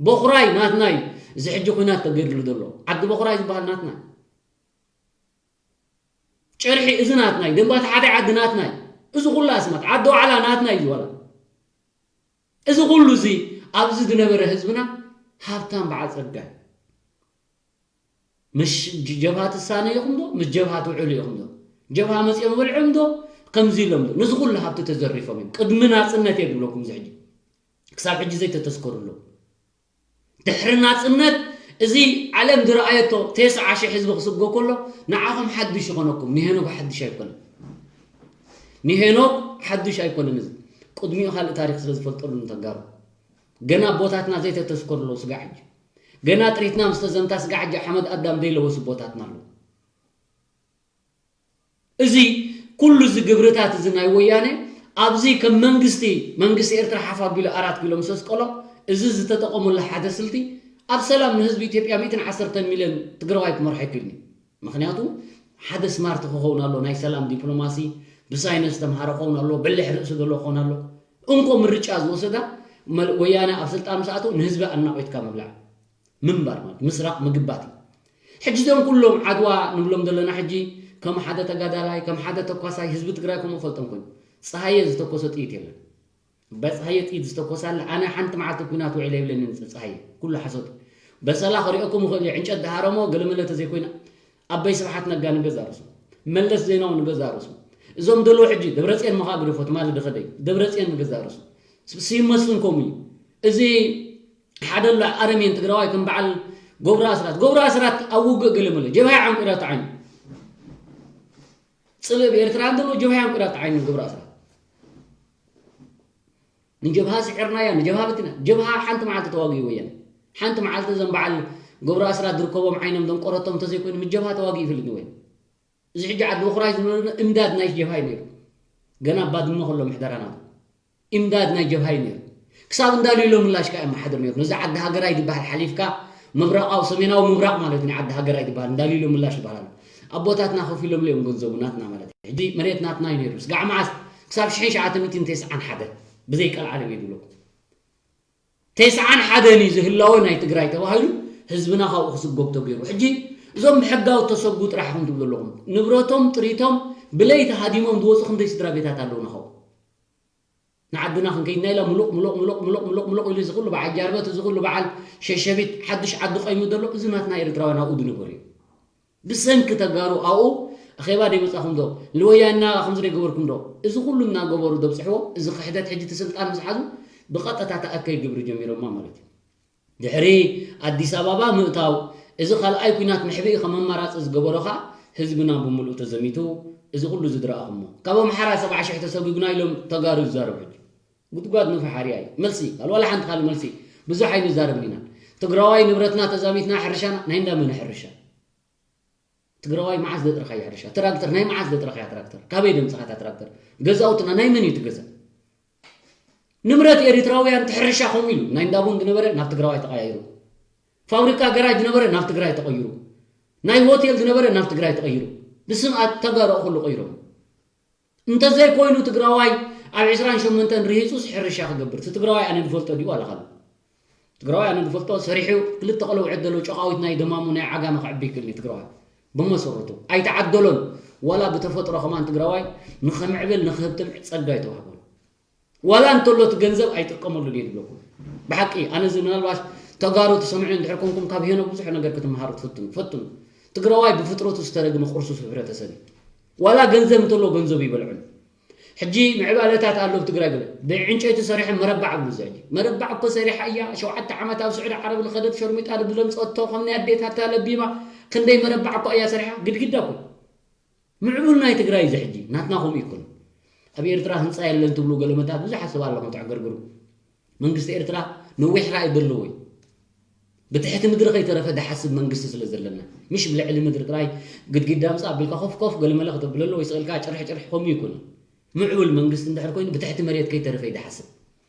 በኹራይ ናትና እዩ እዚ ሕጂ ኩናት ተገድሉ ዘሎ ዓዲ በኹራይ ዝበሃል ናትና እዩ ጨርሒ እዚ ናትናይ ደንባቲ ሓደ ዓዲ ናትናይ እዚ ኩሉ ኣስማት ዓዲ ዋዕላ ናትናይ ዝወላ እዚ ኩሉ እዚ ኣብዚ ዝነበረ ህዝብና ሃብታም በዓል ፀጋ ምስ ጀብሃ ትሳነ ኢኹም ዶ ምስ ጀብሃ ትውዕሉ ኢኹም ዶ ጀብሃ መፅኦም በልዖም ዶ ከምዚ ኢሎም ዶ ነዚ ኩሉ ሃብቲ ተዘሪፎም እዮም ቅድሚ ናፅነት እየ ዝብለኩም እዚ ሕጂ ክሳብ ሕጂ ዘይተተስከሩ ኣለዉ ድሕሪ ናፅነት እዚ ዓለም ዝረኣየቶ ተስዓ ሽሕ ህዝቢ ክስጎ ከሎ ንዓኹም ሓዱሽ ይኾነኩም ንሄኖግ ሓዱሽ ኣይኮነን ንሄኖግ ሓዱሽ ኣይኮነን እዚ ቅድሚኡ ካልእ ታሪክ ስለ ዝፈልጠሉ ንተጋሩ ገና ኣቦታትና ዘይተተስከሩ ኣለዉ ስጋዕ ሕጂ ገና ጥሪትና ምስ ተዘምታ ስጋዕ ሕጂ ሓመድ ኣዳም ዘይለበሱ ኣቦታትና ኣለዉ እዚ ኩሉ እዚ ግብርታት እዚ ናይ ወያነ ኣብዚ ከም መንግስቲ መንግስቲ ኤርትራ ሓፍ ኣቢሉ ኣራት ኪሎ ምስ ኣስቀሎ እዚ ዝተጠቐመሉ ሓደ ስልቲ ኣብ ሰላም ንህዝቢ ኢትዮጵያ ሚእትን ዓሰርተን ሚልዮን ትግራዋይ ክመርሖ ኣይክእልን እዩ ምክንያቱ ሓደ ስማርት ክኸውን ኣሎ ናይ ሰላም ዲፕሎማሲ ብሳይነስ ተምሃረ ክኸውን ኣሎ በልሕ ርእሲ ዘለዎ ክኸውን ኣሎ እንኮ ምርጫ ዝወሰዳ ወያነ ኣብ ስልጣን ምስ ኣተው ንህዝቢ ኣናቒትካ ምብላዕ ምንባር ማለት ምስራቕ ምግባት እዩ። ሕጂ እዚኦም ኩሎም ዓድዋ ንብሎም ዘለና ሕጂ ከም ሓደ ተጋዳላይ ከም ሓደ ተኳሳይ ህዝቢ ትግራይ ከምኡ ፈልጦም ኮይኑ ፀሃየ ዝተኮሰ ጥይት የለን። ኣባይ ፀሃየ ጥይት ዝተኮሳለ ኣነ ሓንቲ መዓልቲ ኩናት ውዒለ የብለንን ፀሃየ ኩሉ ሓሶት በሰላ ክሪኦኩም ይኽእል እዩ ዕንጨት ድሃረሞ ገለመለ ተዘይኮይና ኣባይ ስብሓት ነጋ ንገዛ ርሱ መለስ ዜናዊ ንገዛ ርሱ እዞም ደሎ ሕጂ ደብረፅዮን መኻ ግደፎ ትማሊ ድኸደይ ደብረፅዮን ንገዛ ርሱ ስዩም መስፍን ከምኡ እዩ እዚ ሓደ ኣሎ ኣረሜን ትግራዋይ ከም በዓል ገብሩ ኣስራት ገብሩ ኣስራት ኣብ ውግእ ገለ መለ ጀብሃ ዓንቁራ ተዓይኑ ፅልእ ብኤርትራ እንተሎ ጀብሃ ዓንቁራ ተዓይኑ ገብሩ ኣስራት ንጀብሃ ስዒርናያ ንጀብሃ በትና ጀብሃ ሓንቲ መዓልቲ ተዋጊኡ ወያነ ሓንቲ መዓልቲ እዞም በዓል ገብሩ ኣስራት ዝርከቦም ዓይኖም ደንቆረቶም እንተዘይኮይኑ ምስ ጀብሃ ተዋጊኡ ይፈልጥ ወያነ እዚ ሕጂ ዓዲ ምኹራይ ዝነበረ እምዳድ ናይ ጀብሃ እዩ ነይሩ ገና ባድመ ከሎ ምሕደራ ናቱ ኢምዳድ ናይ ጀብሃ እዩ ነይሩ ክሳብ እንዳልዩሎ ምላሽ ከዓ የመሓድር ነይሩ ነዚ ዓዲ ሃገራይ ዝበሃል ሓሊፍካ ምብራቃዊ ሰሜናዊ ምብራቅ ማለት ናይ ዓዲ ሃገራይ ዝበሃል እንዳልዩሎ ምላሽ ዝበሃል ኣሎ ኣቦታትና ከፊሎም እዮም ገንዘቡ ናትና ማለት እዩ ሕጂ መሬት ናትና እዩ ነይሩ ስጋዕ መዓስ ክሳብ ሽሕን ትሽዓተ ሚእትን ተስዓን ሓደን ብዘይ ቀልዓለም እየ ዝብለኩም። ተስዓን ሓደን እዩ ዝህላወ ናይ ትግራይ ተባሂሉ ህዝብና ካብኡ ክስጎግ ተገይሩ። ሕጂ እዞም ብሕጋዊ ተሰጉ ጥራሕ ኢኹም ትብሉ ኣለኹም። ንብረቶም ጥሪቶም ብለይቲ ሃዲሞም ዝወፁ ክንደይ ስድራ ቤታት ኣለዉ ንኸው ንዓድና ክንከይድና ኢላ ምሉቕ ምሉቕ ምሉቕ ምሉቕ ምሉቕ ምሉቕ ኢሉ እዚ ኩሉ በዓል ጃርበት እዚ ኩሉ በዓል ሸሸቢት ሓድሽ ዓዲ ቆይሙ ዘሎ እዚ ናትና ኤርትራውያን ኣብኡ ዝነበሩ እዩ። ብሰንኪ ተጋሩ ኣብኡ ኣኼባ ደይመጻኹም ዶ ንወያና ከምዚ ደይገበርኩም ዶ እዚ ኩሉ እናገበሩ ደብፅሕዎ እዚ ክሕደት ሕጂ እቲ ስልጣን ምስ ሓዙ ብቐጥታ ተኣከይ ግብሪ ጀሚሮማ ማለት እዩ። ድሕሪ ኣዲስ ኣበባ ምእታው እዚ ካልኣይ ኩናት መሕብኢ ከም ኣማራፂ ዝገበሮ ከዓ ህዝብና ብምሉእ ተዘሚቱ እዚ ኩሉ ዝድረኣኹሞ ካብ ኣምሓራ ሰብዓ ሽሕ ተሰጒጉና ኢሎም ተጋሩ ይዛረቡ ሕጂ ጉድጓድ ንፍሓርያ እዩ መልሲ ካል ዋላ ሓንቲ ካል መልሲ ብዙሕ ኣይንዛረብን ኢና ትግራዋይ ንብረትና ተዛሚትና ሕርሻና ናይ እንዳመነ ሕርሻ ትግራዋይ መዓስ ዘጥረኻያ ሕርሻ ትራክተር ናይ መዓስ ዘጥረኻያ ትራክተር ካበይ ደምፅኻታ ትራክተር ገዛውትና ናይ መን እዩ ትገዛ ንብረት ኤሪትራውያን ትሕርሻ ከምኡ ኢሉ ናይ እንዳቡን ዝነበረ ናብ ትግራዋይ ተቐያይሩ ፋብሪካ ገራጅ ዝነበረ ናብ ትግራይ ተቐይሩ ናይ ሆቴል ዝነበረ ናብ ትግራይ ተቐይሩ ብስም ተጋሩ ኩሉ ቀይሮም እንተዘይኮይኑ ትግራዋይ ኣብ ዕስራን ሸሞንተን ርሂፁስ ሕርሻ ክገብር እቲ ትግራዋይ ኣነ ዝፈልጦ ድዩ ኣለኻሉ ትግራዋይ ኣነ ዝፈልጦ ሰሪሑ ክልተ ቆለውዐት ዘለዎ ጨቃዊት ናይ ደማሙ ናይ ዓጋመ ክዕቢ ይክእል ትግራዋይ ብመሰረቱ ኣይተዓደሎን ዋላ ብተፈጥሮ ከማን ትግራዋይ ንኸምዕብል ንክህብትም ፀጋ ይተዋህቦን ዋላ እንተሎ እቲ ገንዘብ ኣይጥቀመሉን እየ ዝብለኩም ብሓቂ ኣነ እዚ ምናልባት ተጋሩ ትሰምዑ እንድሕር ኮንኩም ካብ ሄኖ ብዙሕ ነገር ክትመሃሩ ትፍትኑ ፈትኑ ትግራዋይ ብፍጥረቱ ዝተረግመ ቁርሱስ ሕብረተሰብ እዩ ዋላ ገንዘብ እንተሎ ገንዘብ ይበልዑን ሕጂ ምዕባለታት ኣሎ ኣብ ትግራይ ገለ ብዕንጨይቲ ሰሪሖም መረባዕ ብሉ እዚ ሕጂ መረባዕ እኮ ሰሪሓ እያ ሸውዓተ ዓመት ኣብ ስዑዲ ዓረብ ዝኸደት ሸርሚጣ ዝብሎም ፀጥቶ ከም ናይ ኣዴታታ ለቢማ ክንደይ መረባዕ እኳ እያ ሰሪሓ ግድግዳ እኮ ምዕቡል ናይ ትግራይ እዚ ሕጂ ናትና ከምኡ ይኮን ኣብ ኤርትራ ህንፃ የለን ትብሉ ገለመታት ብዙሓት ሰብ ኣለኹም ተዕገርግሩ መንግስቲ ኤርትራ ነዊሕ ራእይ ዘለዎ እዩ ብትሕቲ ምድሪ ከይተረፈ ዝሓስብ መንግስቲ ስለ ዘለና ምሽ ብልዕሊ ምድሪ ጥራይ ግድግዳ ምፃ ኣቢልካ ኮፍ ኮፍ ገለመለ ክተብለሉ ወይ ስቕልካ ጭርሕ ጭርሕ ከምኡ ይኮነ ምዕቡል መንግስቲ እንድሕር ኮይኑ ብትሕቲ መሬት ከይተረፈ እዩ ዝሓስብ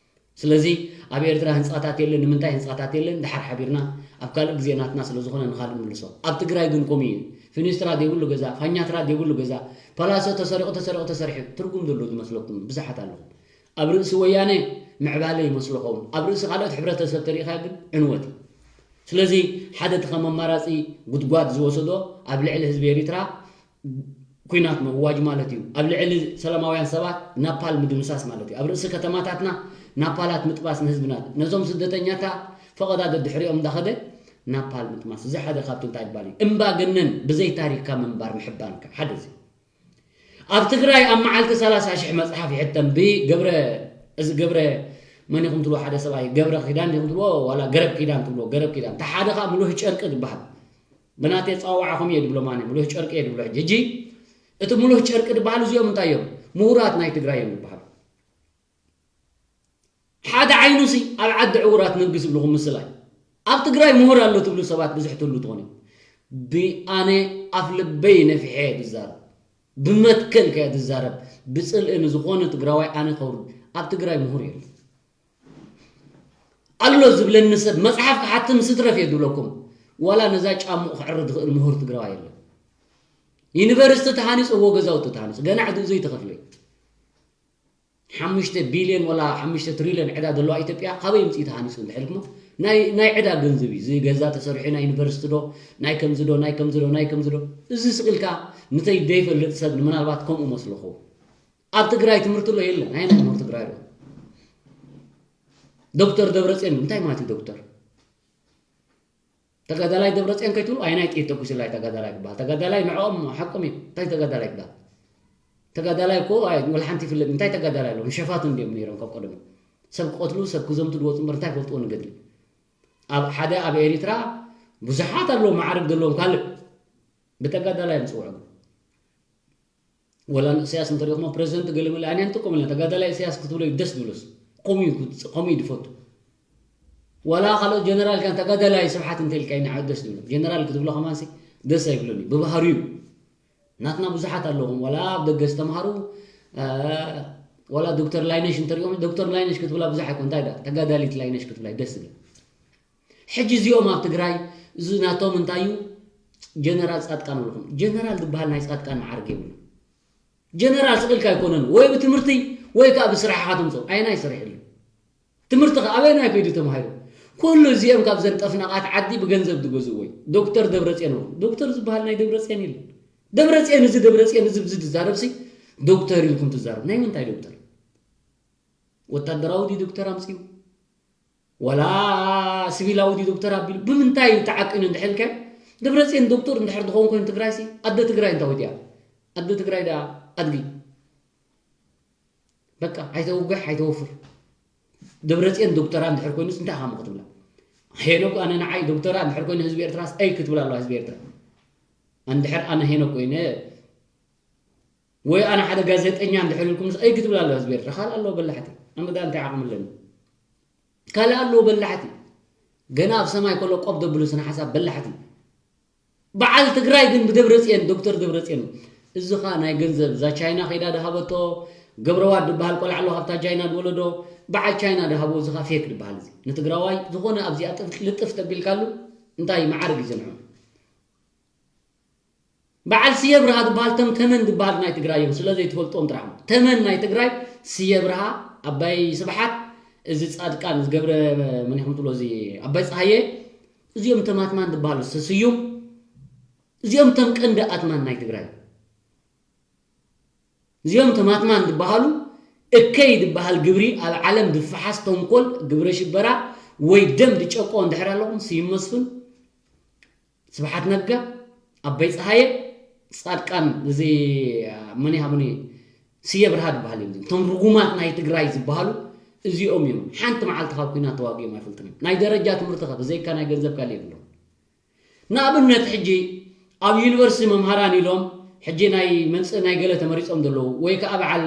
ስለዚ ኣብ ኤርትራ ህንፃታት የለን ንምንታይ ህንፃታት የለን ድሓር ሓቢርና ኣብ ካልእ ግዜ ናትና ስለ ዝኾነ ንኻልእ ንምልሶ ኣብ ትግራይ ግን ከምኡ እዩ ፊኒስትራ ዘይብሉ ገዛ ፋኛትራ ዘይብሉ ገዛ ፓላሶ ተሰሪቑ ተሰሪቑ ተሰሪሑ ትርጉም ዘሎ ዝመስለኩም ብዙሓት ኣለኹም ኣብ ርእሲ ወያነ ምዕባለ ይመስልኹም ኣብ ርእሲ ካልኦት ሕብረተሰብ ተሪኢኻ ግን ዕንወት እዩ ስለዚ ሓደ እቲ ከም ኣማራፂ ጉድጓድ ዝወሰዶ ኣብ ልዕሊ ህዝቢ ኤሪትራ ኩናት ምእዋጅ ማለት እዩ ኣብ ልዕሊ ሰላማውያን ሰባት ናፓል ምድምሳስ ማለት እዩ ኣብ ርእሲ ከተማታትና ናፓላት ምጥባስ ንህዝብና ነዞም ስደተኛታ ፈቐዳ ደድሕሪኦም እንዳኸደ ናፓል ምጥማስ እዚ ሓደ ካብቲ እንታይ ይባል እዩ እምባገነን ብዘይ ታሪክካ ምንባር ምሕባንካ ሓደ እዚ ኣብ ትግራይ ኣብ መዓልቲ ሰላሳ ሽሕ መፅሓፍ ይሕተም ብገብረ እዚ ገብረ መን ኢኹም ትብሎ ሓደ ሰብኣይ ገብረ ኪዳን ኢኹም ትብሎ ዋላ ገረብ ኪዳን ትብሎ ገረብ ኪዳን ተሓደ ከዓ ምሉህ ጨርቂ ዝበሃል ብናተይ ኣፀዋውዓ ከምኡ እየ ድብሎም ኣነ ምሉህ ጨርቂ እየ ድብሎ ሕጂ ሕጂ እቲ ምሉህ ጨርቂ ዝበሃሉ እዚኦም እንታይ እዮም ምሁራት ናይ ትግራይ እዮም ዝበሃሉ ሓደ ዓይኑሲ ኣብ ዓዲ ዕውራት ነግስ ይብልኹም ምስላይ ኣብ ትግራይ ምሁር ኣሎ ትብሉ ሰባት ብዙሕ ትህሉ ትኾኑ ብኣነ ኣፍ ልበይ ነፊሐ እየ ዝዛረብ ብመትከል ከየ ዝዛረብ ብፅልኢ ንዝኾነ ትግራዋይ ኣነ ከውርድ ኣብ ትግራይ ምሁር የለን ኣሎ ዝብለኒ ሰብ መፅሓፍ ክሓትም ስትረፍ እየ ዝብለኩም ዋላ ነዛ ጫምኡ ክዕሪ ዝኽእል ምሁር ትግራዋይ የለን ዩኒቨርሲቲ ተሃኒፁ እዎ ገዛውቲ ተሃኒፁ ገና ዕድኡ ዘይተኸፍለ ሓሙሽተ ቢልዮን ወላ ሓሙሽተ ትሪልዮን ዕዳ ዘለዋ ኢትዮጵያ ካበይ ምፅኢ ተሃኒፁ እንድሕልኩሞ ናይ ዕዳ ገንዘብ እዩ እዚ ገዛ ተሰሪሑ ናይ ዩኒቨርሲቲ ዶ ናይ ከምዚ ዶ ናይ ከምዚ ዶ ናይ ከምዚ ዶ እዚ ስቕልካ ንተይ ዘይፈልጥ ሰብ ንምናልባት ከምኡ መስለኹ ኣብ ትግራይ ትምህርቲ ሎ የለን ኣየናይ ምሁር ትግራይ ዶ ዶክተር ደብረፅዮን እንታይ ማለት እዩ ዶክተር ተጋዳላይ ደብረፅዮን ከይትብሉ ኣይናይ ጥይት ተኩስላይ ተጋዳላይ ክበሃል ተጋዳላይ ንዕኦም ሓቆም እዩ እንታይ ተጋዳላይ ክበሃል ተጋዳላይ እኮ ወላ ሓንቲ ይፍለጥ እንታይ ተጋዳላይ ኣለዎም ሸፋቱ እንዲዮም ነይሮም ካብ ቀደሙ ሰብ ክቀትሉ ሰብ ክዘምቱ ዝወፁ እምበር እንታይ ፈልጥዎ ንገድሊ ኣብ ሓደ ኣብ ኤሪትራ ብዙሓት ኣለዉ ማዕርግ ዘለዎም ካልእ ብተጋዳላይ እዮም ዝፅውዑ ወላ ንእሰያስ እንተሪእኹሞ ፕሬዚደንት ገለመለ ኣነ ንጥቀመለ ተጋዳላይ እሰያስ ክትብሎ ደስ ዝብሎስ ከምኡ እዩ ዝፈቱ ዋላ ካልኦት ጀነራል ካን ተጋዳላይ ስብሓት እንተልካ ኢና ደስ ዝብሎ ጀነራል ክትብሎ ከማንሲ ደስ ኣይብሎን እዩ ብባህሪኡ ናትና ብዙሓት ኣለኹም ዋላ ኣብ ደገ ዝተምሃሩ ዋላ ዶክተር ላይነሽ እንተሪኦም ዶክተር ላይነሽ ክትብላ ብዙሕ ኣይኮን እንታይ ተጋዳሊት ላይነሽ ክትብላ ደስ ዝብል ሕጂ እዚኦም ኣብ ትግራይ እዚ ናቶም እንታይ እዩ ጀነራል ፃድቃን ኣለኹም ጀነራል ዝበሃል ናይ ፃድቃን መዓርግ የብሉ ጀነራል ስቕ ኢልካ ኣይኮነን፣ ወይ ብትምህርቲ ወይ ከዓ ብስራሕ ኢኻ ተምፅኦ። ኣየናይ ስራሕ የለን። ትምህርቲ ከ ኣበየናይ ከይዱ ተማሂሩ? ኩሉ እዚኦም ካብዘን ጠፍነቓት ዓዲ ብገንዘብ ዝገዝኡ ወይ ዶክተር ደብረፅዮን ወይ ዶክተር ዝበሃል ናይ ደብረፅዮን የለን። ደብረፅዮን እዚ ደብረፅዮን እዚ ብዚ ትዛረብ ሲ ዶክተር ኢልኩም ትዛረብ። ናይ ምንታይ ዶክተር? ወታደራዊ ድዩ ዶክተር ኣምፅኡ? ወላ ሲቪላዊ ድዩ ዶክተር ኣቢሉ? ብምንታይ እዩ ተዓቂኑ እንድሕር ኢልካ? ደብረፅዮን ዶክተር እንድሕር ዝኸውን ኮይኑ ትግራይ ሲ ኣደ ትግራይ እንታይ ወዲያ? ኣደ ትግራይ ደኣ ኣድጊ በቃ ኣይተውግሕ ኣይተወፍር። ደብረፅዮን ዶክተራ እንድሕር ኮይኑስ እንታይ ኢኻ ክትብላ? ሄኖክ ኣነ ንዓይ ዶክተራ እንድሕር ኮይኑ ህዝቢ ኤርትራስ ኣይ ክትብል ኣለዋ ህዝቢ ኤርትራ። እንድሕር ኣነ ሄኖክ ኮይነ ወይ ኣነ ሓደ ጋዜጠኛ እንድሕር ኢልኩምስ ኣይ ክትብል ኣለዋ ህዝቢ ኤርትራ። ካልእ ኣለዎ በላሕቲ። ኣነ ደኣ እንታይ ዓቕሚ ኣለኒ? ካልእ ኣለዎ በላሕቲ። ገና ኣብ ሰማይ ከሎ ቆብ ዘብሉ ስነ ሓሳብ በላሕቲ። በዓል ትግራይ ግን ብደብረፅዮን ዶክተር ደብረፅዮን እዚ ኸ ናይ ገንዘብ እዛ ቻይና ከይዳ ድሃበቶ ገብረዋድ ዝበሃል ቆልዓ ኣሎ ካብታ ቻይና ዝወለዶ በዓል ቻይና ድሃቦ እዚ ኸ ፌክ ዝበሃል እዚ ንትግራዋይ ዝኾነ ኣብዚኣ ጥፍ- ልጥፍ ተቢልካሉ እንታይ መዓርግ እዩ ዘንዕም? በዓል ስየ ብርሃ ዝበሃል ተም ተመን ዝበሃል ናይ ትግራይ እዮም ስለ ዘይትፈልጦም ጥራሕ ተመን ናይ ትግራይ ስየ ብርሃ ኣባይ ስብሓት እዚ ፃድቃን እዚ ገብረ መን ኢኹም ትብሎ እዚ ኣባይ ፀሃየ እዚኦም ተማትማን ዝበሃሉ ስዩም እዚኦም ተም ቀንዲ ኣትማን ናይ ትግራይ እዚኦም ተማትማን ዝበሃሉ እከይ ዝበሃል ግብሪ ኣብ ዓለም ዝፈሓስ ተንኮል ግብረ ሽበራ ወይ ደም ዝጨቆ እንድሕር ኣለኹም ስዩም መስፍን ስብሓት ነጋ ኣባይ ፀሃየ ፃድቃን እዚ መን ይሃብኒ ስየ ብርሃ ዝበሃል እዮም እቶም ርጉማት ናይ ትግራይ ዝበሃሉ እዚኦም እዮም ሓንቲ መዓልቲ ካብ ኩናት ተዋጊኦም ኣይፈልጥን እዮም ናይ ደረጃ ትምህርቲ ከ ብዘይካ ናይ ገንዘብ ካልእ የብሎም ንኣብነት ሕጂ ኣብ ዩኒቨርሲቲ መምሃራን ኢሎም ሕጂ ናይ መምፅእ ናይ ገለ ተመሪፆም ዘለዉ ወይ ከዓ በዓል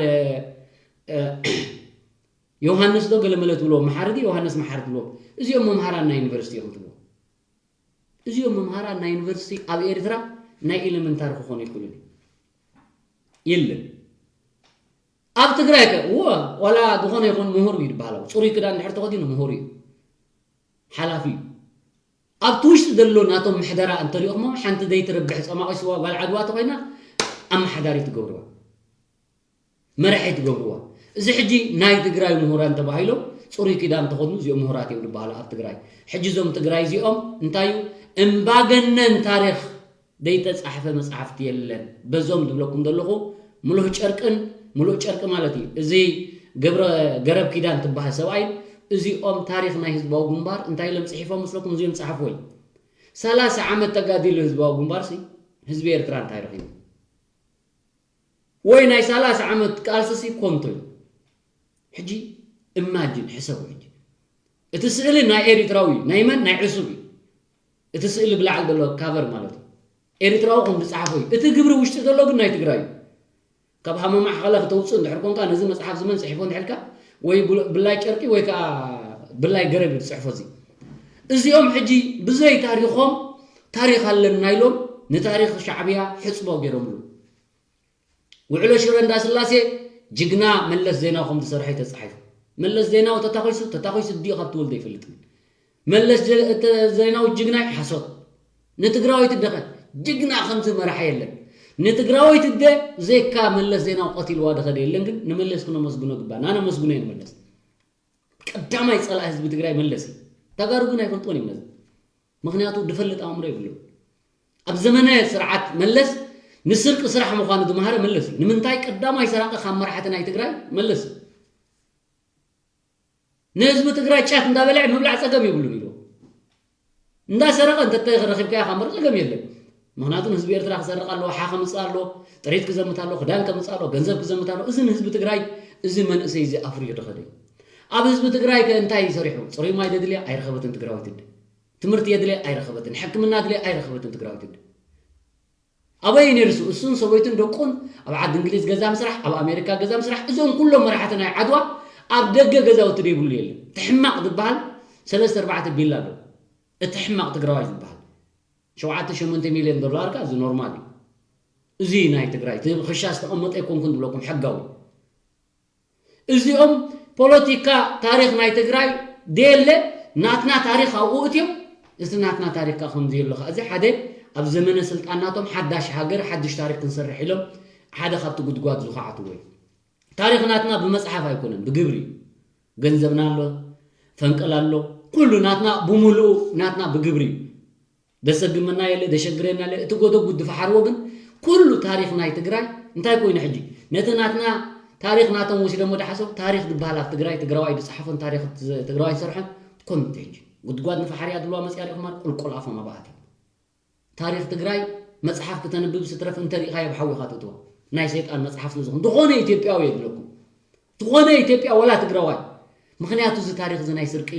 ዮሃንስ ዶ ገለ መለ ትብልዎ መሓሪ ድዩ ዮሃንስ መሓሪ ትብልዎ እዚኦም መምሃራን ናይ ዩኒቨርሲቲ እዮም ትብልዎ እዚኦም መምሃራን ናይ ዩኒቨርሲቲ ኣብ ኤርትራ ናይ ኤሌመንታሪ ክኾኑ ይኽእሉ የለን ኣብ ትግራይ ከ እወ ዋላ ዝኾነ ይኹን ምሁር እዩ ዝበሃል ፅሩይ ክዳን ድሕር ተኸዲኑ ምሁር እዩ ሓላፊ እዩ ኣብቲ ውሽጢ ዘሎ ናቶም ምሕደራ እንተሪኦሞ ሓንቲ ዘይትረብሕ ፀማቒ ስዋ ጓል ዓድዋ ተኾይና ኣመሓዳሪ ትገብርዋ መራሒ ትገብርዋ እዚ ሕጂ ናይ ትግራይ ምሁራን ተባሂሎም ፅሩይ ኪዳን ተኸድኑ እዚኦም ምሁራት እዮም ዝበሃሉ ኣብ ትግራይ ሕጂ እዞም ትግራይ እዚኦም እንታይ እዩ እምባገነን ታሪክ ዘይተፃሕፈ መፅሓፍቲ የለን በዞም ዝብለኩም ዘለኹ ምሉህ ጨርቅን ምሉእ ጨርቂ ማለት እዩ እዚ ገብረ ገረብ ኪዳን ትበሃል ሰብኣይ እዚኦም ታሪክ ናይ ህዝባዊ ግንባር እንታይ ኢሎም ፅሒፎም መስለኩም እዚኦም ፀሓፍዎ እዩ ሰላሳ ዓመት ተጋዲሉ ህዝባዊ ግንባር ሲ ህዝቢ ኤርትራ እንታይ ረኺቡ ወይ ናይ ሰላሳ ዓመት ቃልሲ ሲ ኮንቶ እዩ ሕጂ እማጅን ሕሰቡ ሕጂ እቲ ስእሊ ናይ ኤሪትራዊ ናይ መን ናይ ዕሱብ እዩ እቲ ስእሊ ብላዕሊ ዘሎ ካቨር ማለት እዩ ኤሪትራዊ ከም ዝፀሓፎ እዩ እቲ ግብሪ ውሽጢ ዘሎ ግን ናይ ትግራይ እዩ ካብ ሃመማ ሓኸላ ክተውፅእ እንድሕር ኮንካ ነዚ መፅሓፍ ዝመን ፅሒፎ እንድሕልካ ወይ ብላይ ጨርቂ ወይ ከዓ ብላይ ገረብ ዝፅሕፎ እዚ እዚኦም ሕጂ ብዘይ ታሪኾም ታሪኽ ኣለና ኢሎም ንታሪኽ ሻዕብያ ሕፅቦ ገይሮምሉ ውዕሎ ሽረ እንዳስላሴ ጅግና መለስ ዜናዊ ከም ዝሰርሐ ተፃሒፉ መለስ ዜናዊ ተታኺሱ ተታኺሱ ድዩ ካብ ትወልደ ይፈልጥ መለስ ዜናዊ ጅግና ሓሶት ንትግራወይቲ ደኸ ጅግና ከምዚ መራሒ የለን ንትግራወይቲ ደ ዘይካ መለስ ዜናዊ ቀቲልዋ ደኸደ የለን ግን ንመለስ ክነመስግኖ ግባና ነመስግኖ ንመለስ ቀዳማይ ፀላእ ህዝቢ ትግራይ መለስ እዩ ተጋሩ ግን ኣይፈልጥዎን እዮም ነዚ ምኽንያቱ ዝፈልጥ ኣእምሮ የብሉ ኣብ ዘመነ ስርዓት መለስ ንስርቂ ስራሕ ምዃኑ ዝመሃረ መለስ እዩ ንምንታይ ቀዳማይ ሰራቂ ካብ መራሕቲ ናይ ትግራይ መለስ እዩ ንህዝቢ ትግራይ ጫት እንዳበልዐ ምብላዕ ፀገም የብሉን ኢሉ እንዳሰረቀ እንተተረኺብካዮ ካብ ምርቂ ገም የለን ምክንያቱ ንህዝቢ ኤርትራ ክሰርቅ ኣለዎ ሓ ከምፅእ ኣለዎ ጥሪት ክዘምት ኣለዎ ክዳን ከምፅእ ኣለዎ ገንዘብ ክዘምት ኣለዎ እዚ ንህዝቢ ትግራይ እዚ መንእሰይ እዚ ኣፍርዩ ዝኸደ ኣብ ህዝቢ ትግራይ ከ እንታይ ሰሪሑ ፅሩይ ማይ ደድልያ ኣይረኸበትን ትግራዊት እንደ ትምህርቲ የድልያ ኣይረኸበትን ሕክምና ድልያ ኣይረኸበትን ትግራዊት እንደ ኣበይ ነርሱ እሱን ሰበይቱን ደቁን ኣብ ዓዲ እንግሊዝ ገዛ ምስራሕ ኣብ ኣሜሪካ ገዛ ምስራሕ እዞም ኩሎም መራሕቲ ናይ ዓድዋ ኣብ ደገ ገዛውቲ ደይብሉ የለን እቲ ሕማቕ ዝበሃል ሰለስተ ኣርባዕተ ቢላ ኣሎ እቲ ሕማቕ ትግራዋይ ዝበሃል ሸውዓተ ሸሞንተ ሚልዮን ዶላር ካ እዚ ኖርማል እዩ እዚ ናይ ትግራይ እቲ ክሻ ዝተቐመጠ ኣይኮንኩን ዝብለኩም ሕጋዊ እዚኦም ፖለቲካ ታሪክ ናይ ትግራይ ደየለ ናትና ታሪክ ኣብኡ እትዮም እዚ ናትና ታሪክ ካ ከምዚ የሎ ካ እዚ ሓደ ኣብ ዘመነ ስልጣን ናቶም ሓዳሽ ሃገር ሓድሽ ታሪክ ክንሰርሕ ኢሎም ሓደ ካብቲ ጉድጓድ ዝኸዓትዎ እዩ። ታሪኽ ናትና ብመጽሓፍ ኣይኮነን፣ ብግብሪ እዩ። ገንዘብና ኣሎ፣ ፈንቅል ኣሎ፣ ኩሉ ናትና ብምሉኡ ናትና ብግብሪ እዩ። ደሰግመና የለ፣ ደሸግረና የለ። እቲ ጎደጉድ ዝፈሓርዎ ግን ኩሉ ታሪኽ ናይ ትግራይ እንታይ ኮይኑ ሕጂ? ነቲ ናትና ታሪኽ ናቶም ወሲዶሞ ደሓሰው ታሪኽ ዝበሃል ኣብ ትግራይ ትግራዋይ ዝጸሓፎን ታሪኽ ትግራዋይ ዝሰርሖን ኮንቴጅ ጉድጓድ ንፈሓርያ ዝብልዋ መጽያ ሪኹማ ቁልቁል ኣፎም ኣብኣት እዩ። ታሪኽ ትግራይ መጽሓፍ ክተንብብ ስትረፍ እንተሪእኻዮ ብሓዊ ኢኻ ትእትዋ። ናይ ሰይጣን መጽሓፍ ስለ ዝኾነ ዝኾነ ኢትዮጵያዊ የድለኩም። ዝኾነ ኢትዮጵያ ወላ ትግራዋይ። ምኽንያቱ እዚ ታሪኽ እዚ ናይ ስርቂ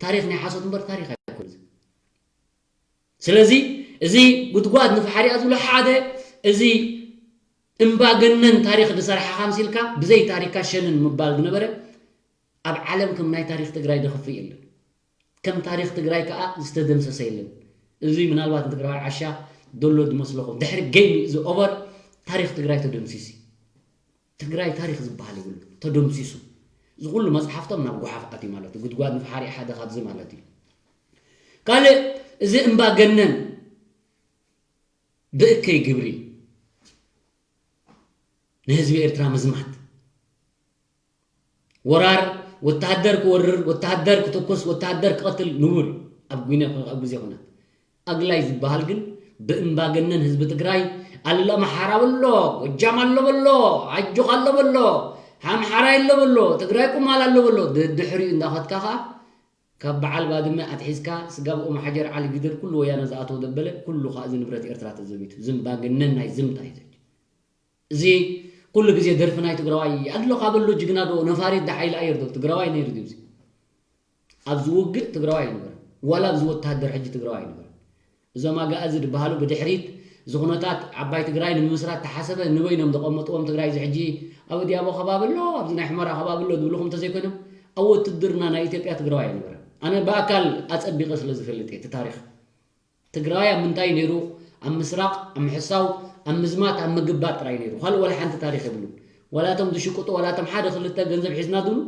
ታሪኽ ናይ ሓሶት እምበር ታሪኽ ኣይኮን። ስለዚ እዚ ጉድጓድ ንፈሓርያ ዝብሎ ሓደ እዚ እምባገነን ታሪኽ ዝሰርሓ ካምሲልካ ብዘይ ታሪካ ሸንን ምባል ዝነበረ ኣብ ዓለም ከም ናይ ታሪኽ ትግራይ ዝኽፍእ የለን። ከም ታሪኽ ትግራይ ከዓ ዝተደምሰሰ የለን። እዚ ምናልባት ንትግራዋይ ዓሻ ደሎ ዝመስለኹም ድሕሪ ጌም እዚ ኦቨር ታሪኽ ትግራይ ተደምሲሱ። ትግራይ ታሪኽ ዝበሃል ይብሉ ተደምሲሱ። እዚ ኩሉ መፅሓፍቶም ናብ ጓሓፍ ኣትዩ ማለት እዩ። ጉድጓድ ንፈሓሪ ሓደ ካብዚ ማለት እዩ። ካልእ እዚ እምባገነን ብእከይ ግብሪ ንህዝቢ ኤርትራ ምዝማት ወራር ወተሃደር ክወርር ወተሃደር ክትኩስ ወተሃደር ክቐትል ንቡር ኣብ ጉነ ኣብ ግዜ ኩናት ኣግላይ ዝበሃል ግን ብእምባገነን ህዝቢ ትግራይ ኣሎ ኣምሓራ ኣሎ ጎጃም ኣሎ በሎ ኣጆኻ ኣሎ በሎ ኣምሓራ ኣሎ በሎ ትግራይ ቁማል ኣሎ በሎ ድድሕሪኡ እንዳኸትካ ኸዓ ካብ በዓል ባድመ ኣትሒዝካ ስጋብ ኦም ሓጀር ዓሊ ግድር ኩሉ ወያነ ዝኣተዎ ዘበለ ኩሉ ከዓ እዚ ንብረት ኤርትራ ተዘሚቱ ዝምባገነን ናይ ዝምታ እዩ ዘ እዚ ኩሉ ግዜ ደርፊ ናይ ትግራዋይ ኣሎ ካበሎ ጅግና ዶ ነፋሪት ዶ ሓይሊ ኣየር ዶ ትግራዋይ ነይሩ ድዩ ኣብዚ ኣብዚ ውግእ ትግራዋይ ኣይነበረን ዋላ ኣብዚ ወታደር ሕጂ ትግራዋይ ኣይነበረን እዞም ኣጋእዚ ዝበሃሉ ብድሕሪት እዚ ኩነታት ዓባይ ትግራይ ንምምስራት ተሓሰበ ንበይኖም ዘቐመጥዎም ትግራይ እዚ ሕጂ ኣብ ኣዲያቦ ከባቢ ኣሎ ኣብዚ ናይ ሕመራ ከባቢ ኣሎ ዝብልኹም እንተዘይኮይኖም ኣብ ውትድርና ናይ ኢትዮጵያ ትግራዋይ ኣይነበረን ኣነ ብኣካል ኣፀቢቐ ስለ ዝፈልጥ እየ እቲ ታሪኽ ትግራዋይ ኣብ ምንታይ ነይሩ ኣብ ምስራቕ ኣብ ምሕሳው ኣብ ምዝማት ኣብ ምግባጥ ጥራይ ነይሩ ካልእ ወላ ሓንቲ ታሪኽ የብሉን ዋላ እቶም ዝሽቅጡ ዋላ እቶም ሓደ ክልተ ገንዘብ ሒዝና ዝብሉ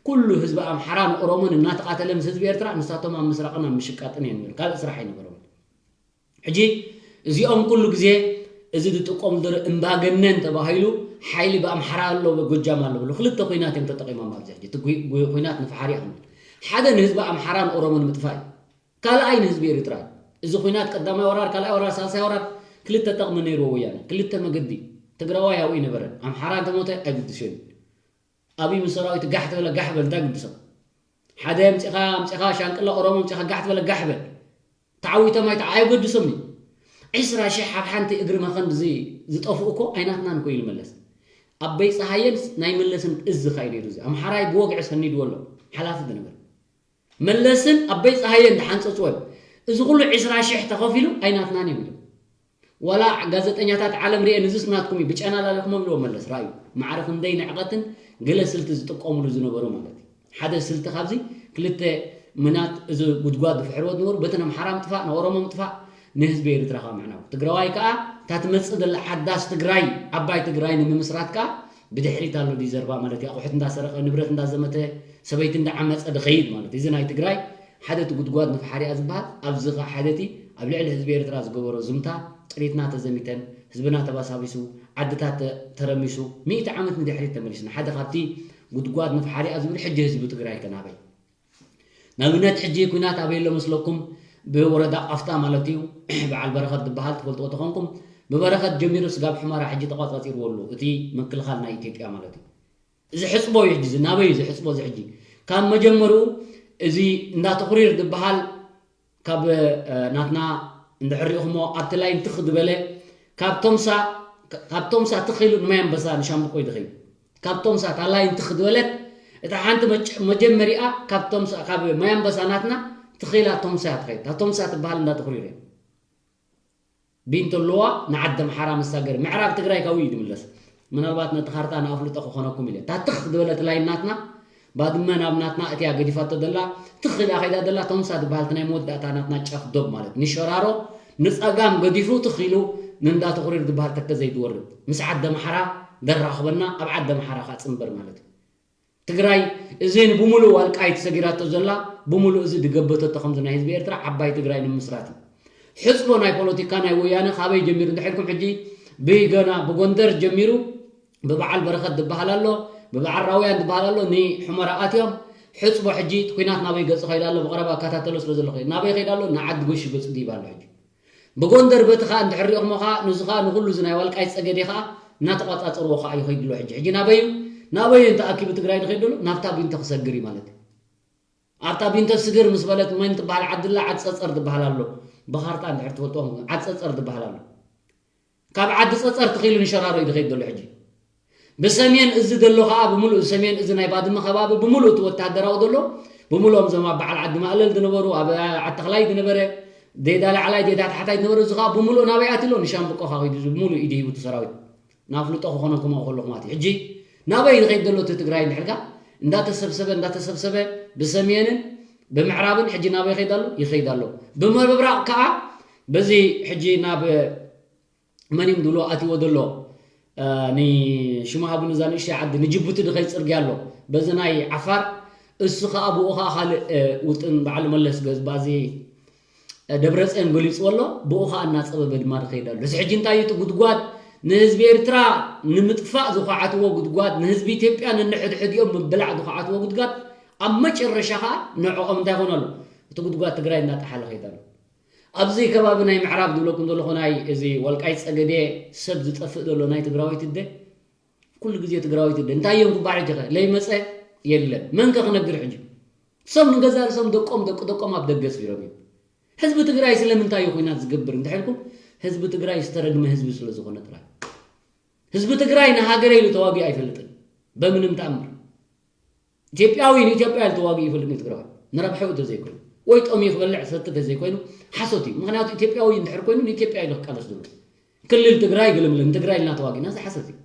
ኩሉ ህዝቢ ኣምሓራን ኦሮሞን እናተቓተለ ምስ ህዝቢ ኤርትራ ንሳቶም ኣብ ምስራቕን ኣብ ምሽቃጥን እዮም ነይሩ ካልእ ስራሕ ኣይነበሮም ሕጂ እዚኦም ኩሉ ግዜ እዚ ዝጥቀሙ ዘረ እምባገነን ተባሂሉ ሓይሊ ብኣምሓራ ኣሎ ብጎጃም ኣሎ ብሉ ክልተ ኩናት እዮም ተጠቂሞም ኣብዚ ሕጂ እቲ ኩናት ንፈሓሪ ኣምል ሓደ ንህዝቢ ኣምሓራን ኦሮሞን ምጥፋእ እዩ ካልኣይ ንህዝቢ ኤርትራ እዚ ኩናት ቀዳማይ ወራር ካልኣይ ወራር ሳልሳይ ወራር ክልተ ጠቕሚ ነይርዎ ወያነ ክልተ መገዲ ትግራዋይ ኣብኡ ይነበረ ኣምሓራ እንተሞተ ኣይግድሾን ኣብይ ምስ ሰራዊት ጋሕ ተበለ ጋሕ በል እንታይ ግድሶም ሓደ ኣምፂኻ ኣምፂኻ ሻንቅላ ኦሮሞ ኣምፂኻ ጋሕ ተበለ ጋሕ በል ተዓዊቶም ኣይተ ኣይገድሶም እዩ ዕስራ ሽሕ ኣብ ሓንቲ እግሪ መኸን ዝጠፍኡ እኮ ኣይናትናን እኮ ይልመለስ ኣበይ ፀሃየን ናይ መለስን እዝኻ እዩ ነይሩ እዚ ኣምሓራይ ብወግዒ ሰኒድዎ ኣሎ ሓላፊ ዝነበር መለስን ኣበይ ፀሃየን ዝሓንፀፅወን እዚ ኩሉ ዕስራ ሽሕ ተኸፊሉ ኣይናትናን እዮም ኢሎም ዋላ ጋዜጠኛታት ዓለም ርኤን እዝስ ናትኩም እዩ ብጨና ላለኹሞም ኢልዎ መለስ ራእዩ ማዕረ ክንደይ ንዕቐትን ገለ ስልቲ ዝጥቀምሉ ዝነበሩ ማለት እዩ ሓደ ስልቲ ካብዚ ክልተ ምናት እዚ ጉድጓድ ዝፍሕርዎ ዝነበሩ በተን ኣምሓራ ምጥፋእ ንኦሮሞ ምጥፋእ ንህዝቢ ኤርትራ ካብ ምዕናው ትግራዋይ ከዓ እታ ትመፅእ ዘላ ሓዳስ ትግራይ ዓባይ ትግራይ ንምምስራት ከዓ ብድሕሪት ኣሎ ድዩ ዘርባ ማለት እዩ ኣቑሑት እንዳሰረቐ ንብረት እንዳዘመተ ሰበይቲ እንዳዓመፀ ድኸይድ ማለት እዩ እዚ ናይ ትግራይ ሓደ እቲ ጉድጓድ ንፍሓሪኣ ዝበሃል ኣብዚ ከዓ ሓደ እቲ ኣብ ልዕሊ ህዝቢ ኤርትራ ዝገበሮ ዝምታ ጥሪትና ተዘሚተን ህዝብና ተባሳቢሱ ዓድታት ተረሚሱ ሚእቲ ዓመት ንድሕሪት ተመሊስና ሓደ ካብቲ ጉድጓድ ንፍሓሪኣ ዝብል ሕጂ ህዝቢ ትግራይ ከናበይ ንኣብነት ሕጂ ኩናት ኣበይ ኣሎ መስለኩም ብወረዳ ቃፍታ ማለት እዩ በዓል በረኸት ዝበሃል ትፈልጥዎ ተኾንኩም ብበረኸት ጀሚሩ ስጋብ ሕመራ ሕጂ ተቋፃፂርዎ ኣሎ እቲ ምክልኻል ናይ ኢትዮጵያ ማለት እዩ እዚ ሕፅቦ እዩ ሕጂ ናበይ እዚ ሕፅቦ እዚ ሕጂ ካብ መጀመሩ እዚ እንዳ ተኹሪር ዝበሃል ካብ ናትና እንድሕር ሪእኹሞ ኣብቲ ላይን ትኽ ዝበለ ካብ ቶምሳ ካብ ቶምሳ ትኽ ኢሉ ንማይ ኣንበሳ ንሻምብቆ እዩ ዝኸይድ ካብ ቶምሳ እታ ላይን ትኽ ዝበለት እታ ሓንቲ መጀመሪኣ ካብ ቶምሳ ካብ ማይ ኣንበሳ ናትና ትኽ ኢላ ቶምሳ እያ ትኸይድ እታ ቶምሳ ትበሃል እንዳ ተኹሪር እያ ቢንቶ ኣለዋ ንዓዲ ኣምሓራ መሳገሪ ምዕራብ ትግራይ ካው እዩ ዝምለስ ምናልባት ነቲ ካርታ ንኣፍልጦ ክኾነኩም ኢለ እታ ትኽ ዝበለት ላይን ናትና ባድመ ናብ ናትና እቲያ ገዲፋቶ ዘላ ትኽ ኢላ ከይዳ ዘላ ቶምሳ ዝበሃል እቲ ናይ መወዳእታ ናትና ጫፍ ዶብ ማለት ንሸራሮ ንፀጋም ገዲፉ ትኽ ኢሉ ንእንዳ ተኹሪር ዝበሃል ተከዘ እዩ ዝወርድ ምስ ዓዲ ኣምሓራ ዘራኽበና ኣብ ዓዲ ኣምሓራ ከዓ ፅንበር ማለት እዩ ትግራይ እዚን ብምሉእ ዋልቃይት ሰጊራቶ ዘላ ብምሉእ እዚ ድገበተቶ ከምዚ ናይ ህዝቢ ኤርትራ ዓባይ ትግራይ ንምስራት እዩ ሕፅቦ ናይ ፖለቲካ ናይ ወያነ ካበይ ጀሚሩ እንድሕርኩም ሕጂ ብገና ብጎንደር ጀሚሩ ብበዓል በረኸት ዝበሃል ኣሎ፣ ብበዓል ራውያን ዝበሃል ኣሎ፣ ንሑመራ ኣትዮም። ሕፅቦ ሕጂ እቲ ኲናት ናበይ ገፁ ከይዳ ኣሎ፣ ብቐረባ እከታተሎ ስለ ዘለኹ እየ። ናበይ ከይዳ ኣሎ? ንዓዲ ጎሽ ገፁ ድይብ ኣሎ ሕጂ። ብጎንደር በቲ ኸኣ እንድሕር ሪኦኽሞ ኸኣ፣ ንዚ ኸኣ ንኹሉ እዚ ናይ ዋልቃይት ጸገዴ ኸኣ እናተቋጻጸርዎ ኸኣ ይኸይድ ኣሎ ሕጂ። ሕጂ ናበይ እዩ? ናበይ እዩ እንተ ኣኪቡ ትግራይ ዝኸይድ ዘሎ? ናብታ ቢንቶ ክሰግር እዩ ማለት እዩ። ኣብታ ቢንቶ ስግር ምስ በለት መን ትበሃል ዓዲ ኣላ? ዓዲ ጸጸር ትበሃል ኣሎ። ብኻርታ እንድሕር ትፈልጥዎ፣ ዓዲ ጸጸር ትበሃል ኣሎ። ካብ ዓዲ ጸጸር ተኺሉ ንሸራሮ እዩ ዝኸይድ ዘሎ ሕጂ። ብሰሜን እዚ ዘሎ ኸኣ ብምሉእ ሰሜን እዚ ናይ ባድመ ከባቢ ብምሉእ እቲ ወታደራዊ ዘሎ ብምሉኦም እዞም ኣብ በዓል ዓዲ ማእለል ዝነበሩ፣ ኣብ ዓዲ ተኽላይ ዝነበረ፣ ዴዳ ላዕላይ ዴዳ ታሕታይ ዝነበረ፣ እዚ ኸኣ ብምሉእ ናበይ ኣትሎ? ንሻምብቆ ኸኣ ኸይዱ እዚ ብምሉእ ኢዱ ሂቡ እቲ ሰራዊት። ናፍልጦ ክኾነኩም ከለኹ ማለት እዩ። ሕጂ ናበይ ዝኸይድ ዘሎ እቲ ትግራይ እንድሕርካ እንዳተሰብሰበ እንዳተሰብሰበ ብሰሜንን ብምዕራብን ሕጂ ናበይ ይኸይድ ኣሎ? ይኸይድ ኣሎ። ብምብራቕ ከኣ በዚ ሕጂ ናብ መን እዮም ድብሎ ኣትዎ ዘሎ፣ እ፣ ንሽሙ ሃቡኒ እዛ ንእሽተይ ዓዲ ንጅቡቲ ዝኸይድ ጽርግያ ኣሎ። በዚ ናይ ዓፋር እሱ ኸኣ ብኡ ኸኣ ካልእ፣ እ፣ ውጥን በዓል መለስ ገዝ ባዚ ደብረፅዮን ገሊፅዎ ኣሎ። ብኡ ኸዓ እናፀበበ ድማ ዝኸይድ ኣሎ። እዚ ሕጂ እንታይ እዩ እቲ ጉድጓድ? ንህዝቢ ኤርትራ ንምጥፋእ ዝኳዓትዎ ጉድጓድ፣ ንህዝቢ ኢትዮጵያ ነንሕድሕዲኦም ምብላዕ ዝኳዓትዎ ጉድጓድ፣ ኣብ መጨረሻ ኸዓ ንዕኦም እንታይ ይኾን ኣሎ? እቲ ጉድጓድ ትግራይ እናጠሓለ ኸይድ ኣሎ። ኣብዚ ከባቢ ናይ ምዕራብ ዝብለኩም ዘለኹ ናይ እዚ ወልቃይት ጸገዴ ሰብ ዝጠፍእ ዘሎ ናይ ትግራዊት እደ፣ ኩሉ ግዜ ትግራዊት እደ እንታይ እዮም ክባዕ ጀኸ ለይመፀ የለን። መን ከ ክነግር ሕጂ? ሰብ ንገዛ ርእሶም ደቆም ደቂ ደቆም ኣብ ደገ ስቢሮም እዮም። ህዝቢ ትግራይ ስለምንታይ እዩ ኹናት ዝገብር እንተሕልኩም፣ ህዝቢ ትግራይ ዝተረግመ ህዝቢ ስለ ዝኾነ ጥራይ። ህዝቢ ትግራይ ንሃገረ ኢሉ ተዋጊኡ ኣይፈልጥን በምንም ተኣምር። ኢትዮጵያዊ ንኢትዮጵያ ኢሉ ተዋጊኡ ይፈልጥ እዩ ትግራዋይ፣ ንረብሐኡ ተዘይኮይኑ ወይ ጠምዩ ክበልዕ ሰቲ ተዘይኮይኑ። ሓሶት እዩ። ምክንያቱ ኢትዮጵያዊ እንድሕር ኮይኑ ንኢትዮጵያ ኢሉ ክቃለስ ዝብል ክልል ትግራይ ግልምልን ትግራይ ኢልና ተዋጊእና፣ እዚ ሓሶት እዩ።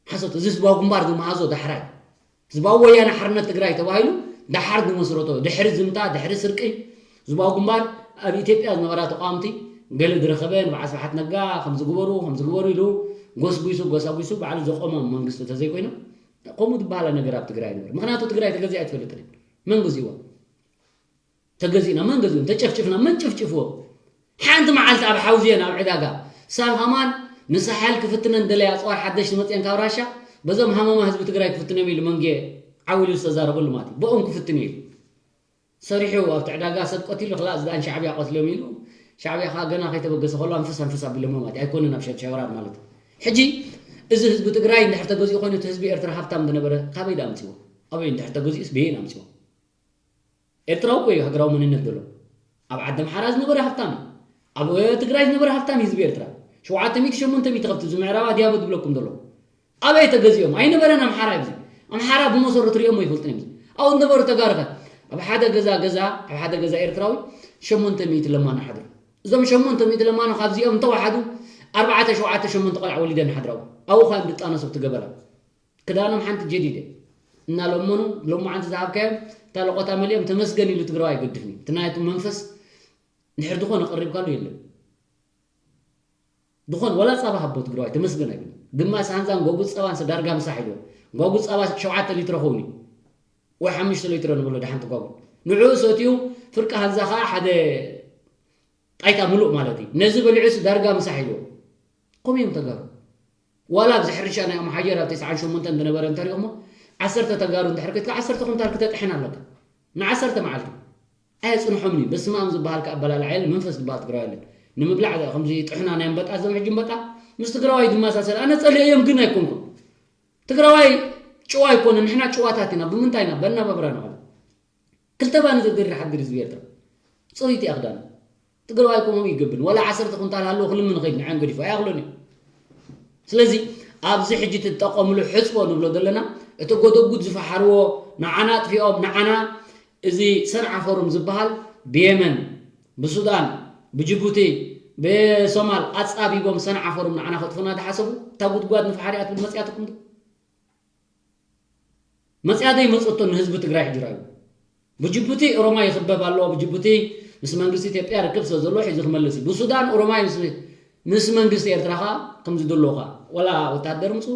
ሓሶት። እዚ ህዝባዊ ግንባር ዝመሃዞ ዳሕራይ ህዝባዊ ወያነ ሓርነት ትግራይ ተባሂሉ ዳሓር ዝመስረቶ፣ ድሕሪ ዝምታ፣ ድሕሪ ስርቂ፣ ህዝባዊ ግንባር ኣብ ኢትዮጵያ ዝነበራ ተቃወምቲ ገለ ዝረኸበ ንበዓል ስብሓት ነጋ ከምዚ ግበሩ ከምዚ ግበሩ ኢሉ ጎስጒሱ ጎሳጒሱ ባዕሉ ዘቆሞም መንግስቲ ተዘይኮይኑ ከምኡ ዝበሃለ ነገር ኣብ ትግራይ ነበር። ምክንያቱ ትግራይ ተገዚኣ ኣይትፈልጥን እያ። መን ገዚእዋ? ተገዚእና መን ገዚኡ? ተጨፍጭፍና መን ጨፍጭፍዎ? ሓንቲ መዓልቲ ኣብ ሓውዝየን ኣብ ዕዳጋ ሳም ሃማን ንሳሕል ክፍትነን ደለያ ኣፅዋር ሓደሽቲ መፅየን ካብ ራሻ፣ በዞም ሃመማ ህዝቢ ትግራይ ክፍትኖም ኢሉ መንጌ ዓው ኢሉ ዝተዛረበሉ ማለት እዩ። ብኦም ክፍትን እዩ ኢሉ ሰሪሑ ኣብቲ ዕዳጋ ሰብ ቀቲሉ፣ ክላእ ዝደኣን ሻዕብያ ቀትሎም ኢሉ፣ ሻዕብያ ከዓ ገና ከይተበገሰ ከሎ ኣንፍስ ኣንፍስ ኣቢሎሞ ማለት እዩ። ኣይኮነን ኣብ ሸድሸ ወራር ማለት እዩ። ሕጂ እዚ ህዝቢ ትግራይ እንድሕር ተገዚኡ ኮይኑ እቲ ህዝቢ ኤርትራ ሃብታም ዝነበረ ካበይ ዳ ኣምፅዎ? ኣበይ እንድሕር ተገዚኡስ በየን ኣምፅዎ? ኤርትራዊ እኮ እዩ ሃገራዊ መንነት ዘሎ። ኣብ ዓዲ ኣምሓራ ዝነበረ ሃብታም እዩ። ኣብ ትግራይ ዝነበረ ሃብታም እዩ ህዝቢ ኤርትራ። ሸውዓተ ሚእቲ ሸሞንተ ሚእቲ ከብቲ እዚ ምዕራባ ዲያቦ ዝብለኩም ዘሎ ኣበይ ተገዚኦም? ኣይነበረን ኣምሓራ እዩ። ኣምሓራ ብመሰረቱ ሪኦሞ ይፈልጥን እዮም። ኣብኡ ዝነበሩ ተጋሩ ከ ኣብ ሓደ ገዛ ገዛ ኣብ ሓደ ገዛ ኤርትራዊ ሸሞንተ ሚእቲ ለማኖ ሓድሩ። እዞም ሸሞንተ ሚእቲ ለማኖ ካብዚኦም እንተወሓዱ ኣርባዕተ ሸውዓተ ሸሞንተ ቆልዓ ወሊደን ሓድራዊ ኣብኡ ኸ ድጣነሱ ትገበራ። ክዳኖም ሓንቲ ጀዲደ እናለመኑ ሎማዓንቲ ዝሃብካዮም እታ ለቆታ መሊኦም ተመስገን ኢሉ ትግራዋይ ኣይገድፍን እዩ። እቲ ናቱ መንፈስ እንድሕር ዝኾነ ቀሪብካሉ የለን። ዝኾነ ዋላ ጸባ ሃቦ ትግራዋይ ተመስገን ኣይብልን። ግማስ ሃንዛን ጓጉ ጸባን ዳርጋ ምሳሕ ኢልዎ። ጓጉ ጸባ ሸውዓተ ሊትሮ ኸውን እዩ። ወይ ሓሙሽተ ሊትሮ ንብሎ ደሓንቲ ጓጉ። ንዕኡ ሰትዩ ፍርቂ ሃንዛ ኸዓ ሓደ ጣይታ ሙሉእ ማለት እዩ። ነዚ በሊዑስ ዳርጋ ምሳሕ ኢልዎ። ከምኡ እዮም ተጋሩ። ዋላ ኣብዚ ሕርሻ ናይ ኣምሓጀር ኣብ ተስዓን ሸሞንተን ዝነበረ እንተሪኦሞ ዓሰርተ ተጋሩ እንድሕር ከድካ ዓሰርተ ኩንታል ክተጥሕን ኣለካ ንዓሰርተ መዓልቲ። ኣየፅንሖምን እዩ። በስመ ኣብ ዝበሃል ከኣ ኣበላልዓ የለን፣ መንፈስ ዝበሃል ትግራዊ የለን። ንምብላዕ ከምዚ ጥሕና ናይ ኣንበጣ፣ እዞም ሕጂ ኣንበጣ ምስ ትግራዋይ ይመሳሰል። ኣነ ፀሊኤዮም ግን ኣይኮንኩን። ትግራዋይ ጭዋ ኣይኮነን፣ ንሕና ጭዋታት ኢና። ብምንታይ ኢና? በናባብራ ንቐለ ክልተ ባኒ ዘድሪ ሓድር ህዝቢ ኤርትራ ፅሩይቲ ኣኽዳን ትግራዋይ ከምኡ ይገብን። ዋላ ዓሰርተ ኩንታል ሃለዎ ክልምን ኸይድ ንዓም ገዲፉ ኣይኣኽሎን እዩ። ስለዚ ኣብዚ ሕጂ ትጠቀምሉ ሕፅቦ ንብሎ ዘለና እቲ ጎደጉድ ዝፈሓርዎ ንዓና ኣጥፊኦም ንዓና እዚ ሰንዓ ፎርም ዝበሃል ብየመን ብሱዳን ብጅቡቲ ብሶማል ኣፃቢቦም ሰንዓ ፎርም ንዓና ከጥፉና ዝሓሰቡ እታ ጉድጓድ ንፈሓሪኣ ትብል መፅያትኩም ዶ? መፅያ ዘይመፀቶ ንህዝቢ ትግራይ ሕጂ ራዩ። ብጅቡቲ ኦሮማይ ይኽበብ ኣሎ። ብጅቡቲ ምስ መንግስቲ ኢትዮጵያ ርክብ ስለ ዘሎ ሒዙ ክመልስ እዩ። ብሱዳን ኦሮማይ ምስ መንግስቲ ኤርትራ ከዓ ከምዚ ደሎ ከዓ ዋላ ወታደር ምፁ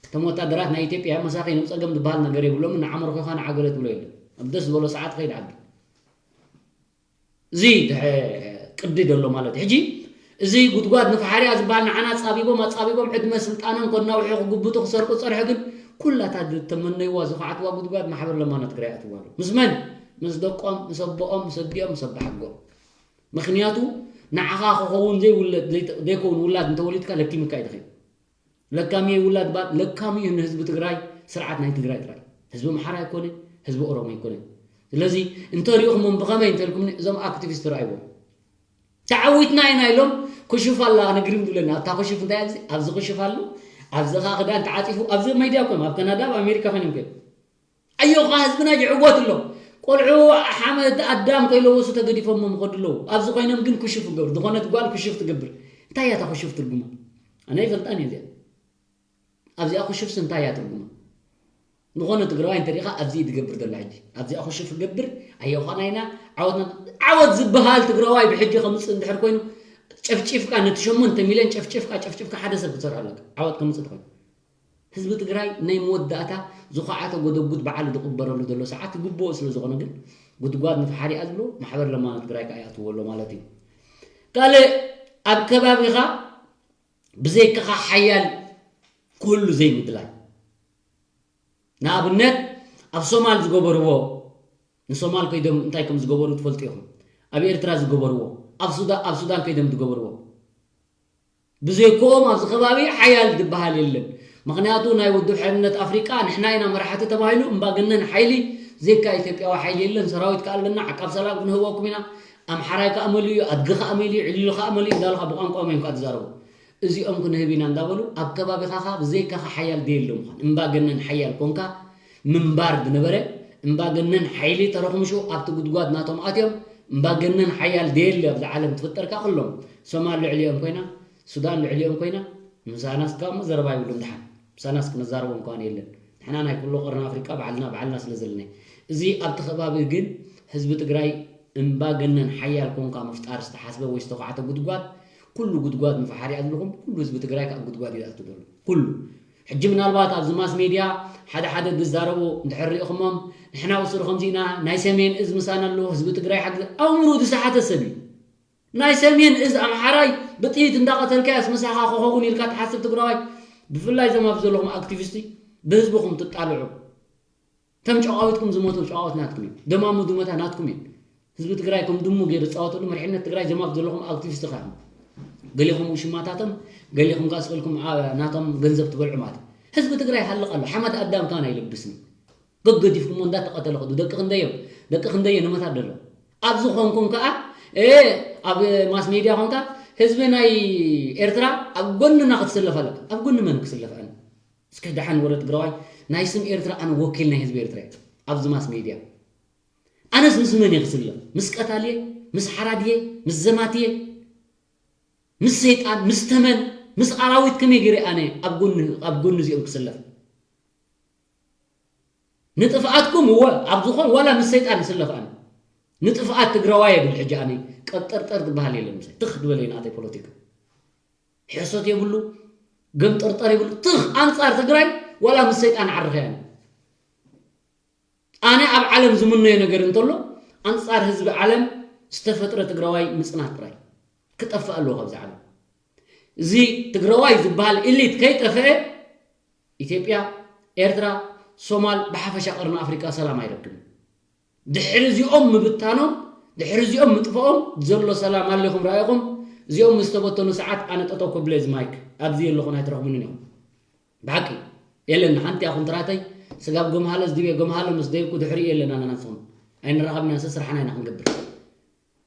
እቶም ወታደራት ናይ ኢትዮጵያ መሳኺን ኣብ ፀገም ዝበሃል ነገር የብሎም። ንዓመርኮ ከዓ ንዓገለ ትብሎ የለን። ኣብ ደስ ዝበሎ ሰዓት ከይድ ዓዲ እዚ ቅዲ ደሎ ማለት እዩ። ሕጂ እዚ ጉድጓድ ንፍሓርያ ዝበሃል ንዓና ኣጻቢቦም ኣጻቢቦም ዕድመ ስልጣኖም ከናውሑ ክጉብቱ ክሰርቁ ዝጸንሑ ግን ኩላታ ዝተመነይዋ ዝኸዓትዋ ጉድጓድ ማሕበር ለማኖ ትግራይ ኣትዋ ኣሎ። ምስ መን? ምስ ደቆም፣ ምስ ኣቦኦም፣ ምስ ኣዲኦም፣ ምስ ኣባሓጎኦም። ምኽንያቱ ንዓኻ ክኸውን ዘይውለድ ዘይተ- ዘይከውን ውላድ እንተወሊድካ ለኪምካ እዩ ድኸይድ። ለካሚ ውላድ ባት ለካሚ ንህዝቢ ትግራይ ስርዓት ናይ ትግራይ ጥራይ ህዝቢ ምሓራ ኣይኮነ ህዝቢ ኦሮሞ ኣይኮነ። ስለዚ እንተሪእኹሞም ብኸመይ እንተልኩም እዞም ኣክቲቪስት ረኣይዎም ተዓዊትና ኢና ኢሎም ክሹፍ ኣላ ንግሪም ዝብለና ኣብታ ክሹፍ እንታይ ኣብዚ ኣብዚ ክሹፍ ኣሎ ኣብዚ ኻ ክዳን ተዓፂፉ ኣብዚ ሚድያ ኮይኖም ኣብ ካናዳ ኣብ ኣሜሪካ ኮይኖም ከ ኣዮኻ ህዝብና ይዕወት ኣሎ ቆልዑ ሓመድ ኣዳም ከይለወሱ ተገዲፎም ምኸዱ ኣለዉ ኣብዚ ኮይኖም ግን ክሹፍ ይገብር ዝኾነት ጓል ክሹፍ ትገብር እንታይ እያ እታ ክሹፍ ትርጉማ ኣነ ይፈልጣን እየ እዚኣ ኣብዚኣ ክሹፍስ እንታይ እያ ትርጉማ ዝኾነ ትግራዋይ እንተሪኻ ኣብዚ ትገብር ዘላ ሕጂ ኣብዚኣ ክሹፍ ክገብር ኣየኳና ኢና ዓወትና ዓወት ዝበሃል ትግራዋይ ብሕጂ ከምፅእ እንድሕር ኮይኑ ጨፍጭፍካ ነቲ ሸሞንተ ሚልዮን ጨፍጭፍካ ጨፍጭፍካ ሓደ ሰብ ክትሰርሖ ኣለካ ዓወት ከምፅእ ትኾይኑ ህዝቢ ትግራይ ናይ መወዳእታ ዝኸዓተ ጎደጉድ በዓል ዝቕበረሉ ዘሎ ሰዓት ይግብኦ ስለ ዝኾነ ግን ጉድጓድ ንፍሓር እያ ዝብሎ ማሕበር ለማኖ ትግራይ ከዓ ይኣትዎ ኣሎ ማለት እዩ ካልእ ኣብ ከባቢኻ ብዘይካኻ ሓያል ክህሉ ዘይምድላይ ንኣብነት ኣብ ሶማል ዝገበርዎ ንሶማል ከይዶም እንታይ ከም ዝገበሩ ትፈልጡ ኢኹም ኣብ ኤርትራ ዝገበርዎ ኣብ ሱዳን ኣብ ሱዳን ከይዶም ዝገበርዎ ብዘይክኦም ኣብዚ ከባቢ ሓያል ዝበሃል የለን ምኽንያቱ ናይ ውድብ ሕርነት ኣፍሪቃ ንሕና ኢና መራሕቲ ተባሂሉ እምባገነን ሓይሊ ዘይካ ኢትዮጵያዊ ሓይሊ የለን ሰራዊት ከኣ ኣለና ዓቃብ ሰላም ክንህበኩም ኢና ኣምሓራይ ከኣ መሊኡ ኣድጊ ከኣ መሊኡ ዕሊሉ ከኣ መሊኡ እንዳልካ ብቋንቋ መን ከኣ ትዛረቡ እዚኦም ክንህብ ኢና እንዳበሉ ኣብ ከባቢኻ ከኣ ብዘይካኻ ሓያል ደየለ ምዃን እምባገነን ሓያል ኮንካ ምንባር ዝነበረ እምባገነን ሓይሊ ተረኹምሹ ኣብቲ ጉድጓድ ናቶም ኣትዮም እምባገነን ሓያል ደየለ ኣብዚ ዓለም ትፍጠር ከኣ ኩሎም ሶማል ልዕሊኦም ኮይና ሱዳን ልዕሊኦም ኮይና ምሳናስ ከኣ እሞ ዘረባ ይብሉን ድሓን ምሳናስ ክነዛረቦም ከኣን የለን ንሕና ናይ ኩሉ ቀርኒ ኣፍሪቃ ባዕልና ባዕልና ስለ ዘለና እዚ ኣብቲ ከባቢ ግን ህዝቢ ትግራይ እምባገነን ሓያል ኮንካ ምፍጣር ዝተሓስበ ወይ ዝተኳዕተ ጉድጓድ ኩሉ ጉድጓድ ንፈሓር እያ ዝብልኹም ኩሉ ህዝቢ ትግራይ ካብ ጉድጓድ እዩ ዝኣቱ ዘሎ ኩሉ ሕጂ ምናልባት ኣብዚ ማስ ሜድያ ሓደ ሓደ ዝዛረቡ እንድሕር ሪእኹሞም ንሕና ውስሩ ከምዚ ኢና ናይ ሰሜን እዝ ምሳና ኣሎ ህዝቢ ትግራይ ሓግዘ ኣእምሩ ዝሰሓተ ሰብ እዩ ናይ ሰሜን እዝ ኣምሓራይ ብጥይት እንዳቐተልካያስ ምሳኻ ክኸውን ኢልካ ትሓስብ ትግራዋይ ብፍላይ ዘም ኣብ ዘለኹም ኣክቲቪስቲ ብህዝብኹም ትጣልዑ ተም ጨቓዊትኩም ዝሞቱ ጨቓዊት ናትኩም እዩ ደማሙ ድመታ ናትኩም እዩ ህዝቢ ትግራይ ከም ድሙ ገይሩ ዝፃወተሉ መሪሕነት ትግራይ ዘም ኣብ ዘለኹም ኣክቲቪስቲ ኸ ገሊኹም ውሽማታቶም ገሊኹም ጋስልኩም ናቶም ገንዘብ ትበልዑ ማለት ህዝቢ ትግራይ ሃልቕ ኣሎ ሓመድ ኣዳም ካን ኣይለብስን ገገዲፍኩሞ እንዳተቐተለ ከዱ ደቂ ክንደዮም ደቂ ክንደዮ ንመታት ደሎ ኣብዚ ኾንኩም ከዓ ኣብ ማስ ሜድያ ኾንካ ህዝቢ ናይ ኤርትራ ኣብ ጎንና ክትስለፍ ኣለካ ኣብ ጎኒ መን ክስለፍ ኣነ እስከ ደሓን ወረ ትግራዋይ ናይ ስም ኤርትራ ኣነ ወኪል ናይ ህዝቢ ኤርትራ ኣብዚ ማስ ሜድያ ኣነስ ምስ መን እየ ክስለፍ ምስ ቀታልየ ምስ ሓራድየ ምስ ዘማትየ ምስ ሰይጣን ምስ ተመን ምስ ኣራዊት ከመይ ገይረ ኣነ ኣብ ጎኒ እዚኦም ክስለፍ ንጥፍኣትኩም እወ ኣብ ዝኾን ዋላ ምስ ሰይጣን ይስለፍ ኣነ ንጥፍኣት ትግራዋይ የብል ሕጂ ኣነ ቀብጠርጠር ዝበሃል የለን ምሳይ ትኽ ዝበለ ናተይ ፖለቲካ ሕሶት የብሉ ገምጠርጠር የብሉ ትኽ ኣንፃር ትግራይ ዋላ ምስ ሰይጣን ዓርኸ ኣነ ኣነ ኣብ ዓለም ዝምነዮ ነገር እንተሎ ኣንፃር ህዝቢ ዓለም ዝተፈጥረ ትግራዋይ ምፅናት ጥራይ ክጠፍእ ኣለዎ ካብዚ ዓለም እዚ ትግራዋይ ዝበሃል ኢሊት ከይጠፍአ ኢትዮጵያ፣ ኤርትራ፣ ሶማል ብሓፈሻ ቀርኒ ኣፍሪቃ ሰላም ኣይረክብን። ድሕሪ እዚኦም ምብታኖም፣ ድሕሪ እዚኦም ምጥፍኦም ዘሎ ሰላም ኣሊኹም ረኣይኹም፣ እዚኦም ምስ ተበተኑ ሰዓት ኣነ ጠጠው ከብለ እዚ ማይክ ኣብዚ የለኹን ኣይትረኽቡንን ኢኹም። ብሓቂ የለን ሓንቲ ኣኹም ትራተይ ስጋብ ገምሃለ ዝድብየ ገምሃለ ምስ ደይብኩ ድሕሪኡ የለን ኣነ ናንስኹም ኣይንራኸብን ኢና ስራሕና ኢና ክንገብር።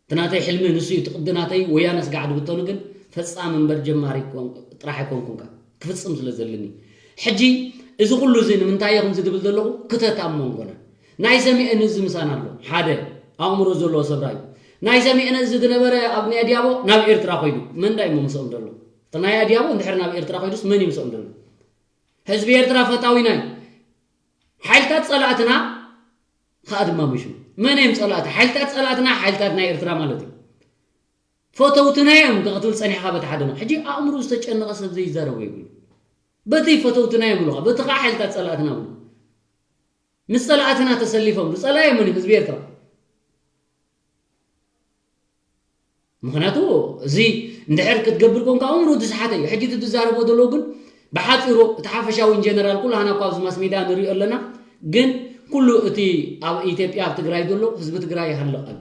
እቲ ናተይ ሕልሚ ንሱ እዩ፣ እቲ ቅዲ ናተይ ወያነ ስጋዕ ድብተኑ ግን ፈጻሚ እምበር ጀማሪ ጥራሕ ኣይኮንኩን ከኣ ክፍጽም ስለ ዘለኒ። ሕጂ እዚ ኩሉ እዚ ንምንታይ እየ ከምዚ ዝብል ዘለኹ? ክተት ኣብ መንጎና። ናይ ሰሚኤን እዚ ምሳና ኣሎ። ሓደ ኣእምሮ ዘለዎ ሰብራ እዩ። ናይ ሰሚኤን እዚ ዝነበረ ኣብ ናይ ኣድያቦ ናብ ኤርትራ ኮይዱ። መን ዳይ እሞ ምስኦም ዘሎ? እቲ ናይ ኣድያቦ እንድሕር ናብ ኤርትራ ኮይዱስ መን እዩ ምስኦም ዘሎ? ህዝቢ ኤርትራ ፈታዊና እዩ። ሓይልታት ጸላእትና ከኣ ድማ ምሹ። መን እዮም ጸላእቲ? ሓይልታት ጸላእትና ሓይልታት ናይ ኤርትራ ማለት እዩ። ፈተውትና እዮም ክትብል ጸኒሕካ በቲ ሓደ ነው። ሕጂ ኣእምሮ ዝተጨነቐ ሰብ ዘይዛረቦ የብሉ። በቲ ፈተውትና እዮም ብሉኻ፣ በቲ ከዓ ሓይልታት ጸላእትና ብሉ። ምስ ጸላእትና ተሰሊፎም ዝጸላእ መን እዩ? ህዝቢ ኤርትራ። ምኽንያቱ እዚ እንድሕር ክትገብር ኮንካ እውን ርዱእ ዝሓተ እዩ። ሕጂ እቲ ትዛረቦ ዘሎ ግን ብሓፂሩ እቲ ሓፈሻዊ ጀነራል ኩላህና እኳ ኣብዚ ማስ ሚድያ ንሪኦ ኣለና። ግን ኩሉ እቲ ኣብ ኢትዮጵያ ኣብ ትግራይ ዘሎ ህዝቢ ትግራይ ይሃልቕ ኣሎ።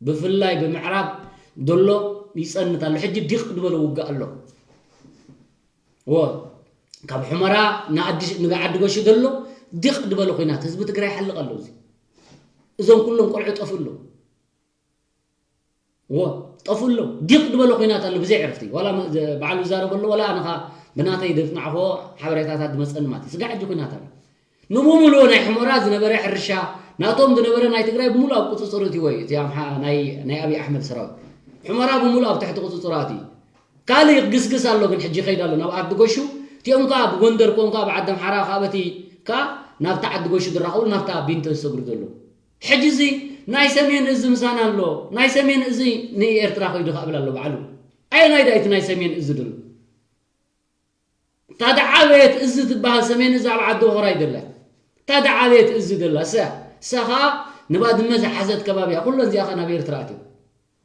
ብፍላይ ብምዕራብ ዘሎ ይፀንት ኣሎ። ሕጂ ዲቕ ዝበለ ውግእ ኣሎ። ወ ካብ ሑመራ ንዓዲ ንዓዲ ገሹ ዘሎ ዲቕ ዝበለ ኩናት ህዝቢ ትግራይ ይሓልቕ ኣሎ። እዚ እዞም ኩሎም ቆልዑ ጠፍኡ ኣለዉ። ወ ጠፍኡ ኣለዉ። ዲቕ ዝበለ ኩናት ኣሎ ብዘይ ዕርፍቲ። ዋላ መ- ዘ- ባዕሉ ይዛረብ ኣሎ፣ ዋላ ኣነ ኸኣ ብናተይ ዘጽናዕኽዎ ሓበሬታታት ዝመጸኒ ማለት እዩ። ስጋዕ ሕጂ ኩናት ኣሎ። ንብምሉኡ ናይ ሑመራ ዝነበረ ሕርሻ፣ ናቶም ዝነበረ ናይ ትግራይ ብምሉእ ኣብ ቁጽጽር እትዎ እዩ። እቲ ኣምሓ- ናይ ናይ ኣብይ ኣሕመድ ሰራዊት ሑመራ ብምሉእ ኣብ ትሕቲ ቁጽጽር ኣትዩ። ካልእ ይግስግስ ኣሎ፣ ግን ሕጂ ይኸይድ ኣሎ ናብ ዓዲ ጎሹ። እቲኦም ከኣ ብጎንደር ኮንካ ብዓዲ ኣምሓራ ከኣ በቲ ከኣ ናብታ ዓዲ ጎሹ ዝራኸቡ ናብታ ቢንቶ ዝሰግሩ ዘለዉ። ሕጂ እዚ ናይ ሰሜን እዚ ምሳና ኣሎ፣ ናይ ሰሜን እዚ ንኤርትራ ከይዱ ከብል ኣሎ ባዕሉ። ኣየናይ ዳ እቲ ናይ ሰሜን እዚ ድሉ? እታ ዝዓበየት እዚ ትበሃል ሰሜን እዚ ኣብ ዓዲ ወኸራ ኣይደላ። እታ ዝዓበየት እዚ ደላ እሳ እሳ ኸኣ ንባድመ ዝሓዘት ከባቢ እያ። ኩለን እዚኣ ኸ ናብ ኤርትራ ኣትዮም።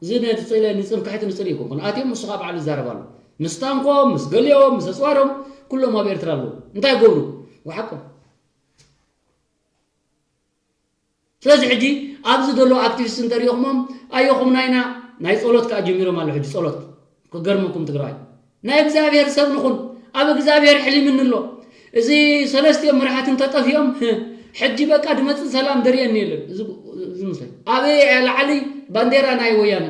እዚ ነቲ ጽለ ንጽንክሕቲ ንጽል ይኮንኩን ኣትዮም። ንሱ ኸኣ ባዕሉ ይዛረብ ኣሎ። ምስ ታንኮም፣ ምስ ገሊኦም፣ ምስ ኣጽዋሮም ኩሎም ኣብ ኤርትራ ኣለዉ። እንታይ ይገብሩ? ወሓቆም። ስለዚ ሕጂ ኣብዚ ዘለዉ ኣክቲቪስት እንተሪኦኹሞም ኣየኹም ናይና ናይ ጸሎት ከኣ ጀሚሮም ኣሎ። ሕጂ ጸሎት ክገርመኩም ትግራይ ናይ እግዚኣብሔር ሰብ ንኹን ኣብ እግዚኣብሔር ሕሊምኒ ኣሎ። እዚ ሰለስቲኦም መራሕቲ እንተጠፊኦም ሕጂ በቃ ድመጽእ ሰላም ደርየኒ የለን። እዚ እዚ ምስለይ ኣበይ እያ ላዕሊ ባንዴራ ናይ ወያነ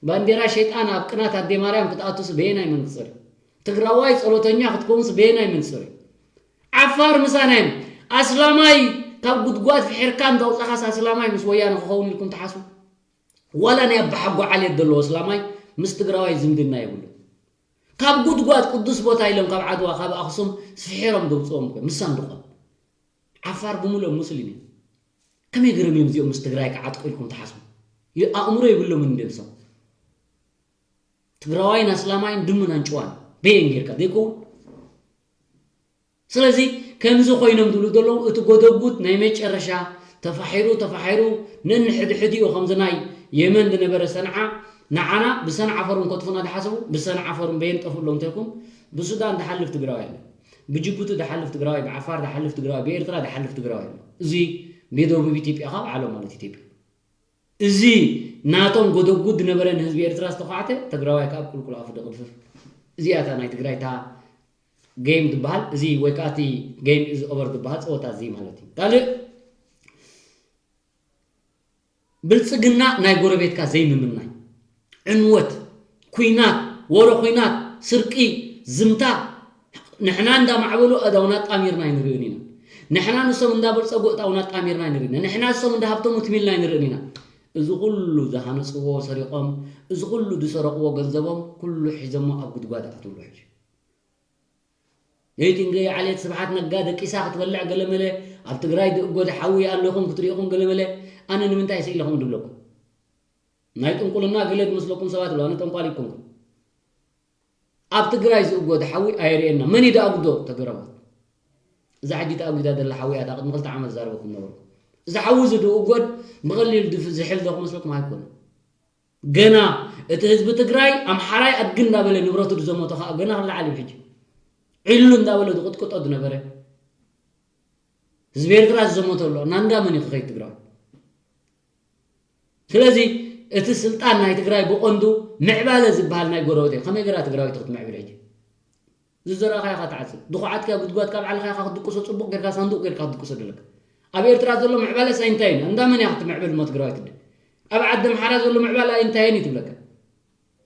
ባንዴራ ሸይጣን ኣብ ቅናት ኣዴ ማርያም ክትኣቱስ በየናይ መንጽር እዩ? ትግራዋይ ጸሎተኛ ክትከውንስ በየናይ መንጽር እዩ? ዓፋር ምሳና እዮም። ኣስላማይ ካብ ጉድጓድ ፍሒርካ እንዳውጻኻስ ኣስላማይ ምስ ወያነ ክኸውን ኢልኩም ትሓስቡ? ዋላ ናይ ኣባሓጎ ዓሌት ዘለዎ ኣስላማይ ምስ ትግራዋይ ዝምድና የብሉ። ካብ ጉድጓድ ቅዱስ ቦታ ኢሎም ካብ ዓድዋ ካብ ኣኽሱም ስፍሒሮም ደውፅኦም እኮ ምስ ሳንድቆም። ዓፋር ብምሉኦም ሙስሊም እዮም። ከመይ ገይሮም እዮም እዚኦም ምስ ትግራይ ክዓጥቁ ኢልኩም ትሓስቡ? ይ- ኣእምሮ የብሎምን እንድዮም ሰብ። ትግራዋይን ኣስላማይን ድምን ኣንጭዋን በየን ጌርካ ዘይከውን። ስለዚ ከምዚ ኮይኖም ዝብሉ ዘለዉ እቲ ጎደጉድ ናይ መጨረሻ ተፋሒሩ ተፋሒሩ ነንሕድሕዲኡ ከምዚ ናይ የመን ዝነበረ ሰንዓ ንዓና ብሰንዓ ፈሩም ከጥፉና ዝሓሰቡ ብሰንዓ ፈሩም በየን ጠፍኡ ኣለዉ እንተልኩም ብሱዳን ዝሓልፍ ትግራዋይ ኣሎ። ብጅቡቲ ዝሓልፍ ትግራዋይ፣ ብዓፋር ዝሓልፍ ትግራዋይ፣ ብኤርትራ ዝሓልፍ ትግራዋይ ኣሎ። እዚ ብደቡብ ኢትዮጵያ ካብ ዓለም ማለት ኢትዮጵያ እዚ ናቶም ጎደጉድ ዝነበረ ንህዝቢ ኤርትራ ዝተኳዕተ ትግራዋይ ካብ ቁልቁል ኣፉ ደቕድፍፍ። እዚኣ እታ ናይ ትግራይ እታ ጌም ትበሃል እዚ ወይ ከዓ እቲ ጌም ኢዝ ኦቨር ዝበሃል ፀወታ እዚ ማለት እዩ። ካልእ ብልፅግና ናይ ጎረቤትካ ዘይምምናይ፣ ዕንወት፣ ኩናት፣ ወረ ኩናት፣ ስርቂ፣ ዝምታ፣ ንሕና እንዳማዕበሉ ኣእዳውና ጣሚርና ኣይንርእን ኢና። ንሕና ንሶም እንዳበልፀጉ ኣእዳውና ጣሚርና ኣይንርእን ኢና። ንሕና ንሶም እንዳሃብተሙ ትም ኢልና ኣይንርእን ኢና። እዚ ኩሉ ዝሃነፅዎ ሰሪቖም፣ እዚ ኩሉ ዝሰረቕዎ ገንዘቦም ኩሉ ሒዘሞ ኣብ ጉድጓድ ኣትውሉ ሕጂ። ለይቲ እንገ ዓሌት ስብሓት ነጋ ደቂሳ ክትበልዕ ገለመለ ኣብ ትግራይ ዝእጎድ ሓዊ ኣለኹም ክትሪእኹም ገለመለ ኣነ ንምንታይ ስኢልኹም ድብለኩም ናይ ጥንቁልና ገለ ዝመስለኩም ሰባት ኣለዉ ኣነ ጠንቋል ይኮንኩ ኣብ ትግራይ ዝእጎድ ሓዊ ኣየርእየና መን እዩ ዝኣጉዶ ተገረባት እዛ ሕጂ ተኣጒዳ ዘላ ሓዊ እያ ቅድሚ ክልተ ዓመት ዛረበኩም ነበርኩ እዚ ሓዊ እዚ ዝእጎድ ብቐሊል ዝሕል ዶ ክመስለኩም ኣይኮነን ገና እቲ ህዝቢ ትግራይ ኣምሓራይ ኣድጊ እንዳበለ ንብረቱ ዝዘመቶ ከዓ ገና ክለዓል እዩ ሕጂ ዕሉ እንዳበለ ዝቕጥቅጦ ዝነበረ ህዝቢ ኤርትራ ዝዘመቶ ኣሎ ናንዳ መን እዩ ክኸይድ ትግራይ ስለዚ እቲ ስልጣን ናይ ትግራይ ብቐንዱ ምዕባለ ዝበሃል ናይ ጎረቤት እዩ ከመይ ገራ ትግራዊት ክትምዕብል ሕጂ ዝዘራእኻዮ ኢኻ ትዓጽድ። ድኹዓትካ ጉድጓድካ ባዕልኻ ኢኻ ክትድቅሶ ጽቡቕ ጌርካ ሳንዱቕ ጌርካ ክትድቅሶ ደለካ። ኣብ ኤርትራ ዘሎ ምዕባለ ሳይ እንታይ እዩ? እንዳ መን እያ ክትምዕብል እሞ ትግራዋይ ትደ? ኣብ ዓዲ ኣምሓራ ዘሎ ምዕባለ እንታይ እዩ ትብለካ?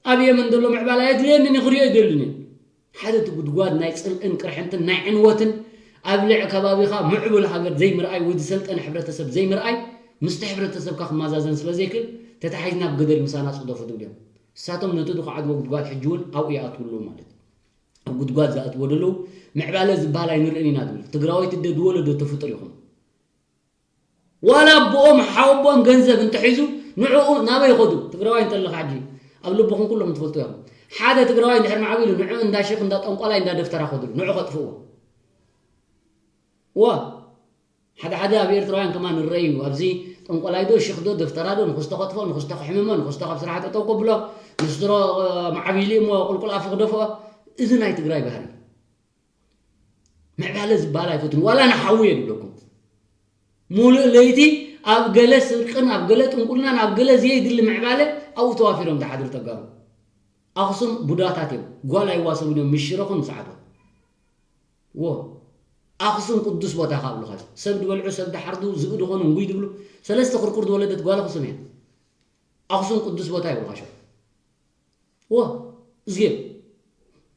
ኣብ የመን ዘሎ ምዕባለ ኣየድልየንን እዩ ክሪኦ ኣይደልን እዩ። ሓደ እቲ ጉድጓድ ናይ ጽልእን ቅርሕንትን ናይ ዕንወትን ኣብ ልዕ ከባቢኻ ምዕቡል ሃገር ዘይምርኣይ ወይ ዝሰልጠነ ሕብረተሰብ ዘይምርኣይ ምስቲ ሕብረተሰብካ ክመዛዘን ስለ ዘይክእል ተታሒዝና ብገደል ምሳና ጽደፉ ትብል እዮም። እሳቶም ነቲ ድኹዓት ጉድጓድ ሕጂ እውን ኣብኡ ይኣትዉ ኣለዉ ማለት እዩ። ኣብ ጉድጓድ ዝኣትዎ ዘለዉ ምዕባለ ዝበሃል ኣይንርእን ኢና ዝብል ትግራወይቲ ደ ድወለዶ ተፍጥር ኢኹም ዋላ ኣቦኦም ሓወቦኦም ገንዘብ እንተሒዙ ንዕኡ ናበይ ይኸዱ ትግራዋይ እንተለኻ ሕጂ ኣብ ልብኹም ኩሎም ትፈልጡ ኢኹም ሓደ ትግራዋይ እንድሕር ማዕቢሉ ንዕኡ እንዳ ሼክ እንዳ ጠንቋላይ እንዳ ደፍተራ ከድሉ ንዑ ከጥፍእዎ ዋ ሓደ ሓደ ኣብ ኤርትራውያን ከማን ንረአዩ ኣብዚ ጠንቆላይ ዶ ሽኽ ዶ ደፍተራ ዶ ንኽስቶ ከጥፎ ንኽስቶ ክሕምሞ ንኽስቶ ካብ ስራሕ ጠጠው ከብሎ ንስትሮ ማዕቢሊ እሞ ቁልቁል ኣፉ ክደፍኦ። እዚ ናይ ትግራይ ባህሪ። ምዕባለ ዝበሃል ኣይፈትን ዋላ ንሓዊ እየ ዝብለኩም። ሙሉእ ለይቲ ኣብ ገለ ስርቅን ኣብ ገለ ጥንቁልናን ኣብ ገለ ዘየድሊ ምዕባለ ኣብኡ ተዋፊሮም ዝሓድሩ ተጋሩ። ኣኽሱም ቡዳታት እዮም። ጓል ኣይዋሰቡን እዮም ምስ ሽረኹም ሰዓቶም። ወ ኣኽሱም ቅዱስ ቦታ ካብ ብሉኻት ሰብ ዝበልዑ ሰብ ዝሓርዱ ዝብኢ ዝኾኑ እንጉይ ዝብሉ ሰለስተ ክርኩር ዝወለደት ጓል ኣኽሱም እያ። ኣኽሱም ቅዱስ ቦታ ይብሉኻ ሸው። ወ እዝጌ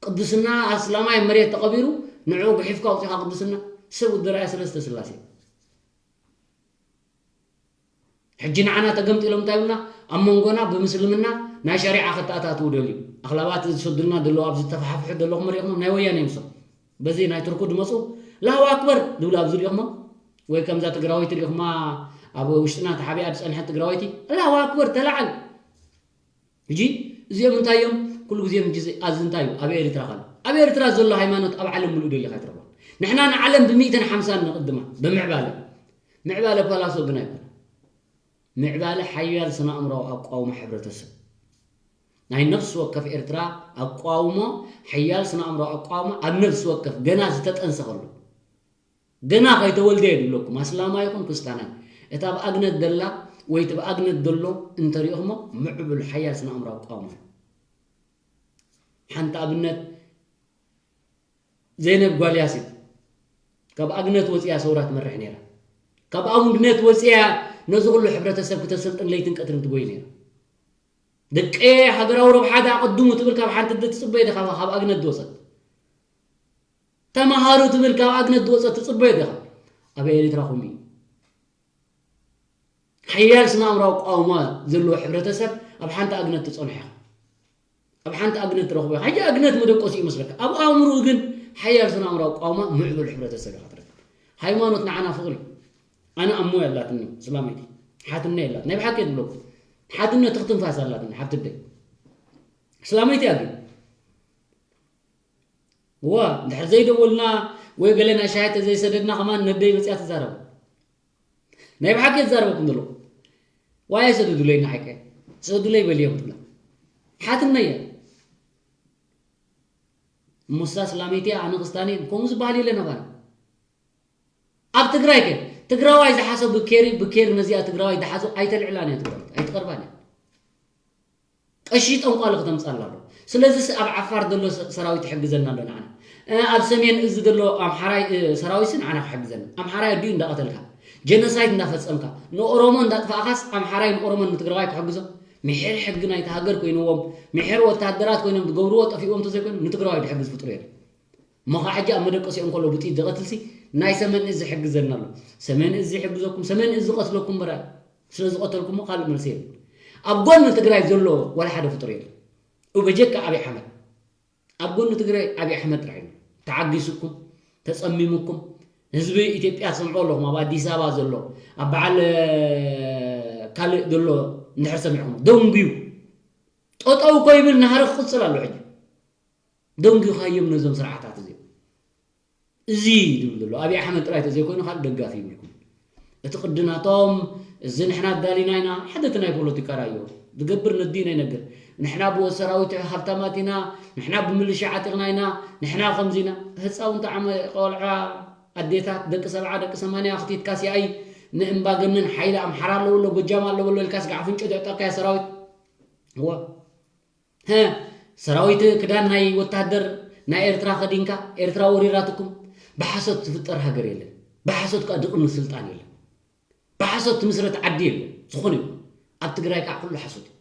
ቅድስና ኣስላማይ መሬት ተቐቢሩ ንዕኡ ግሒፍካ ኣውፂኻ ቅድስና ሰብ ውድራያ ሰለስተ ስላሴ። ሕጂ ንዓና ተገምጢሎም እንታይ ብልና ኣብ መንጎና ብምስልምና ናይ ሸሪዓ ከተኣታትዉ ደልዩ ኣኽላባት ዝሰዱልና ዘለዉ ኣብዚ ተፋሓፍሑ ዘለኹም ሪኢኹም ናይ ወያነ ይምሶም በዚ ናይ ትርኩ ድመፁ ላሁ ኣክበር ድብሉ ኣብዚ ሪኢኹሞ ወይ ከምዛ ትግራወይቲ ሪኢኹማ ኣብ ውሽጥና ተሓቢኣ ዝፀንሐት ትግራወይቲ ላሁ ኣክበር ተላዓል ሕጂ እዚኦም እንታይ እዮም ኩሉ ግዜ ምጅ ኣዚ እንታይ እዩ ኣብ ኤርትራ ካል ኣብ ኤርትራ ዘሎ ሃይማኖት ኣብ ዓለም ምሉእ ደሊኻ ትረኽቦ ንሕና ንዓለም ብሚእትን ሓምሳን ንቕድማ ብምዕባለ ምዕባለ ፓላሶ ግን ኣይኮነ ምዕባለ ሓያል ስነ ኣእምራዊ ኣቋውማ ሕብረተሰብ ናይ ነፍሲ ወከፍ ኤርትራ ኣቋውሞ ሓያል ስነ ኣእምራዊ ኣቋውማ ኣብ ነፍሲ ወከፍ ገና ዝተጠንሰኸሉ ገና ከይተወልደ እየ ዝብለኩም ኣስላማይ ይኹን ክስታናይ እቲ ኣብ ኣግነት ደላ ወይ እቲ ብኣግነት ደሎ እንተሪኦኹሞ ምዕቡል ሓያል ስነ ኣእምራዊ ኣቋውማ እዩ ሓንቲ ኣብነት ዘይነብ ጓል ያሲን ካብ ኣግነት ወፂያ ሰውራ ትመርሕ ነይራ ካብ ኣውንድነት ወፂያ ነዚ ኩሉ ሕብረተሰብ ክተሰልጥን ለይትን ቀትርን ትጎይ ነይራ ደቂ ሃገራዊ ረብሓ ዳ ኣቐድሙ ትብል ካብ ሓንቲ ደ ትፅበይ ደ ካብ ኣግነት ዝወፀት ተምሃሩ ትብል ካብ ኣግነት ዝወፀት ትፅበይ ደ ኣብ ኤሪትራ ኹም እዩ ሓያል ስነ ኣእምራዊ ቋውማ ዘለዎ ሕብረተሰብ ኣብ ሓንቲ ኣግነት ትፀንሖ ኢኻ ኣብ ሓንቲ ኣግነት ትረኽቦ ኢኻ ሕጂ ኣግነት መደቆሲ ይመስለካ ኣብ ኣእምርኡ ግን ሓያል ስነ ኣእምራዊ ቋውማ ምዕቡል ሕብረተሰብ ኢኻ ትረክብ ሃይማኖት ንዓና ፍቕሪ ኣነ ኣሞ የላትኒ ስላመይቲ ሓትነ የላት ናይ ብሓቂ የድለኩ ሓትነ ትኽትንፋስ ኣላትኒ ሓብትደይ ስላመይቲ እያ ግን እዋ እንድሕር ዘይደወልና ወይ ገለ ናይ ሻሂ ተዘይሰደድና ከማን ነደይ መፅያ ትዛረቡ ናይ ብሓቂ ትዛረበኩም ዘሎ ዋይ ሰደዱለይ ንዓይከ ሰደዱለይ በልዮም ትብላ ሓትነየ ሙሳ ስላመይቲ ኣነ ክስታኔ ከምኡ ዝበሃል የለን ኣባና ኣብ ትግራይ ከ ትግራዋይ ዝሓሰ ብኬሪ ብኬሪ ነዚኣ ትግራዋይ ዝሓዞ ኣይተልዕላን እያ ትግራዋይ ኣይትቐርባን እያ ቀሺ ጠንቋሊ ክተምፃላ ኣሎ ስለዚስ ኣብ ዓፋር ዘሎ ሰራዊት ይሕግዘና ኣሎ ንዓና ኣብ ሰሜን እዚ ዘሎ ኣምሓራይ ሰራዊትስ ንዓና ክሕግዘና ኣምሓራይ ኣዲኡ እንዳቐተልካ ጀኖሳይድ እንዳፈፀምካ ንኦሮሞ እንዳጥፋእኻስ ኣምሓራይ ንኦሮሞን ንትግራዋይ ክሕግዞ ምሕር ሕጊ ናይቲ ሃገር ኮይንዎም ምሕር ወታደራት ኮይኖም ዝገብርዎ ጠፊእዎም ተዘይኮይኑ ንትግራዋይ ዝሕግዝ ፍጡር የለን እሞ ከዓ ሕጂ ኣብ መደቀሲኦም ከሎ ብጥይት ዝቐትልሲ ናይ ሰሜን እዚ ሕግዘና ኣሎ ሰሜን እዚ ሕግዘኩም ሰሜን እዚ ቀትለኩም በራ ስለ ዝቐተልኩሞ ካልእ መልሲ የለን ኣብ ጎኒ ትግራይ ዘሎ ዋላ ሓደ ፍጡር የለን እበጀካ ኣብይ ኣሕመድ ኣብ ጎኒ ትግራይ ኣብይ ኣሕመድ ጥራሕ እዩ ተዓጊሱኩም ተፀሚሙኩም ህዝቢ ኢትዮጵያ ትሰምዖ ኣለኹም ኣብ ኣዲስ ኣበባ ዘሎ ኣብ በዓል ካልእ ዘሎ እንድሕር ሰሚዕኹም ደንጉዩ ጠጠው ኮይብል ናሃረ ክቕፅል ኣሎ ሕጂ ደንጉኻዮም ነዞም ስርዓታት እዚኦም እዚ ዝብል ዘሎ ኣብይ ኣሕመድ ጥራይ ተዘይኮይኑ ካልእ ደጋፊ ይብልኩም እቲ ቅዲ ናቶም እዚ ንሕና ኣዳሊና ኢና ሓደ እቲ ናይ ፖለቲካ ራዮ ዝገብር ነዲኡ ናይ ነገር ንሕና ብወ ሰራዊት ሃብታማት ኢና ንሕና ብምልሻ ዓጢቕና ኢና ንሕና ከምዚ ኢና ህፃውንቲ ዓመ ቆልዓ ኣዴታት ደቂ ሰብዓ ደቂ ሰማንያ ክትትካ ሲኣይ ንእምባገነን ሓይሊ ኣምሓራ ኣለዎ ኣሎ ጎጃም ኣለዎ ኣሎ ኢልካ ስጋ ኣፍንጮ ትዕጠቅካያ ሰራዊት እወ ሰራዊት ክዳን ናይ ወታደር ናይ ኤርትራ ከዲንካ ኤርትራ ወሪራትኩም ብሓሶት ዝፍጠር ሃገር የለን ብሓሶት ከዓ ድቕኒ ስልጣን የለን ብሓሶት ትምስረት ዓዲ የለን ዝኾነ ይኹን ኣብ ትግራይ ከዓ ኩሉ ሓሶት እዩ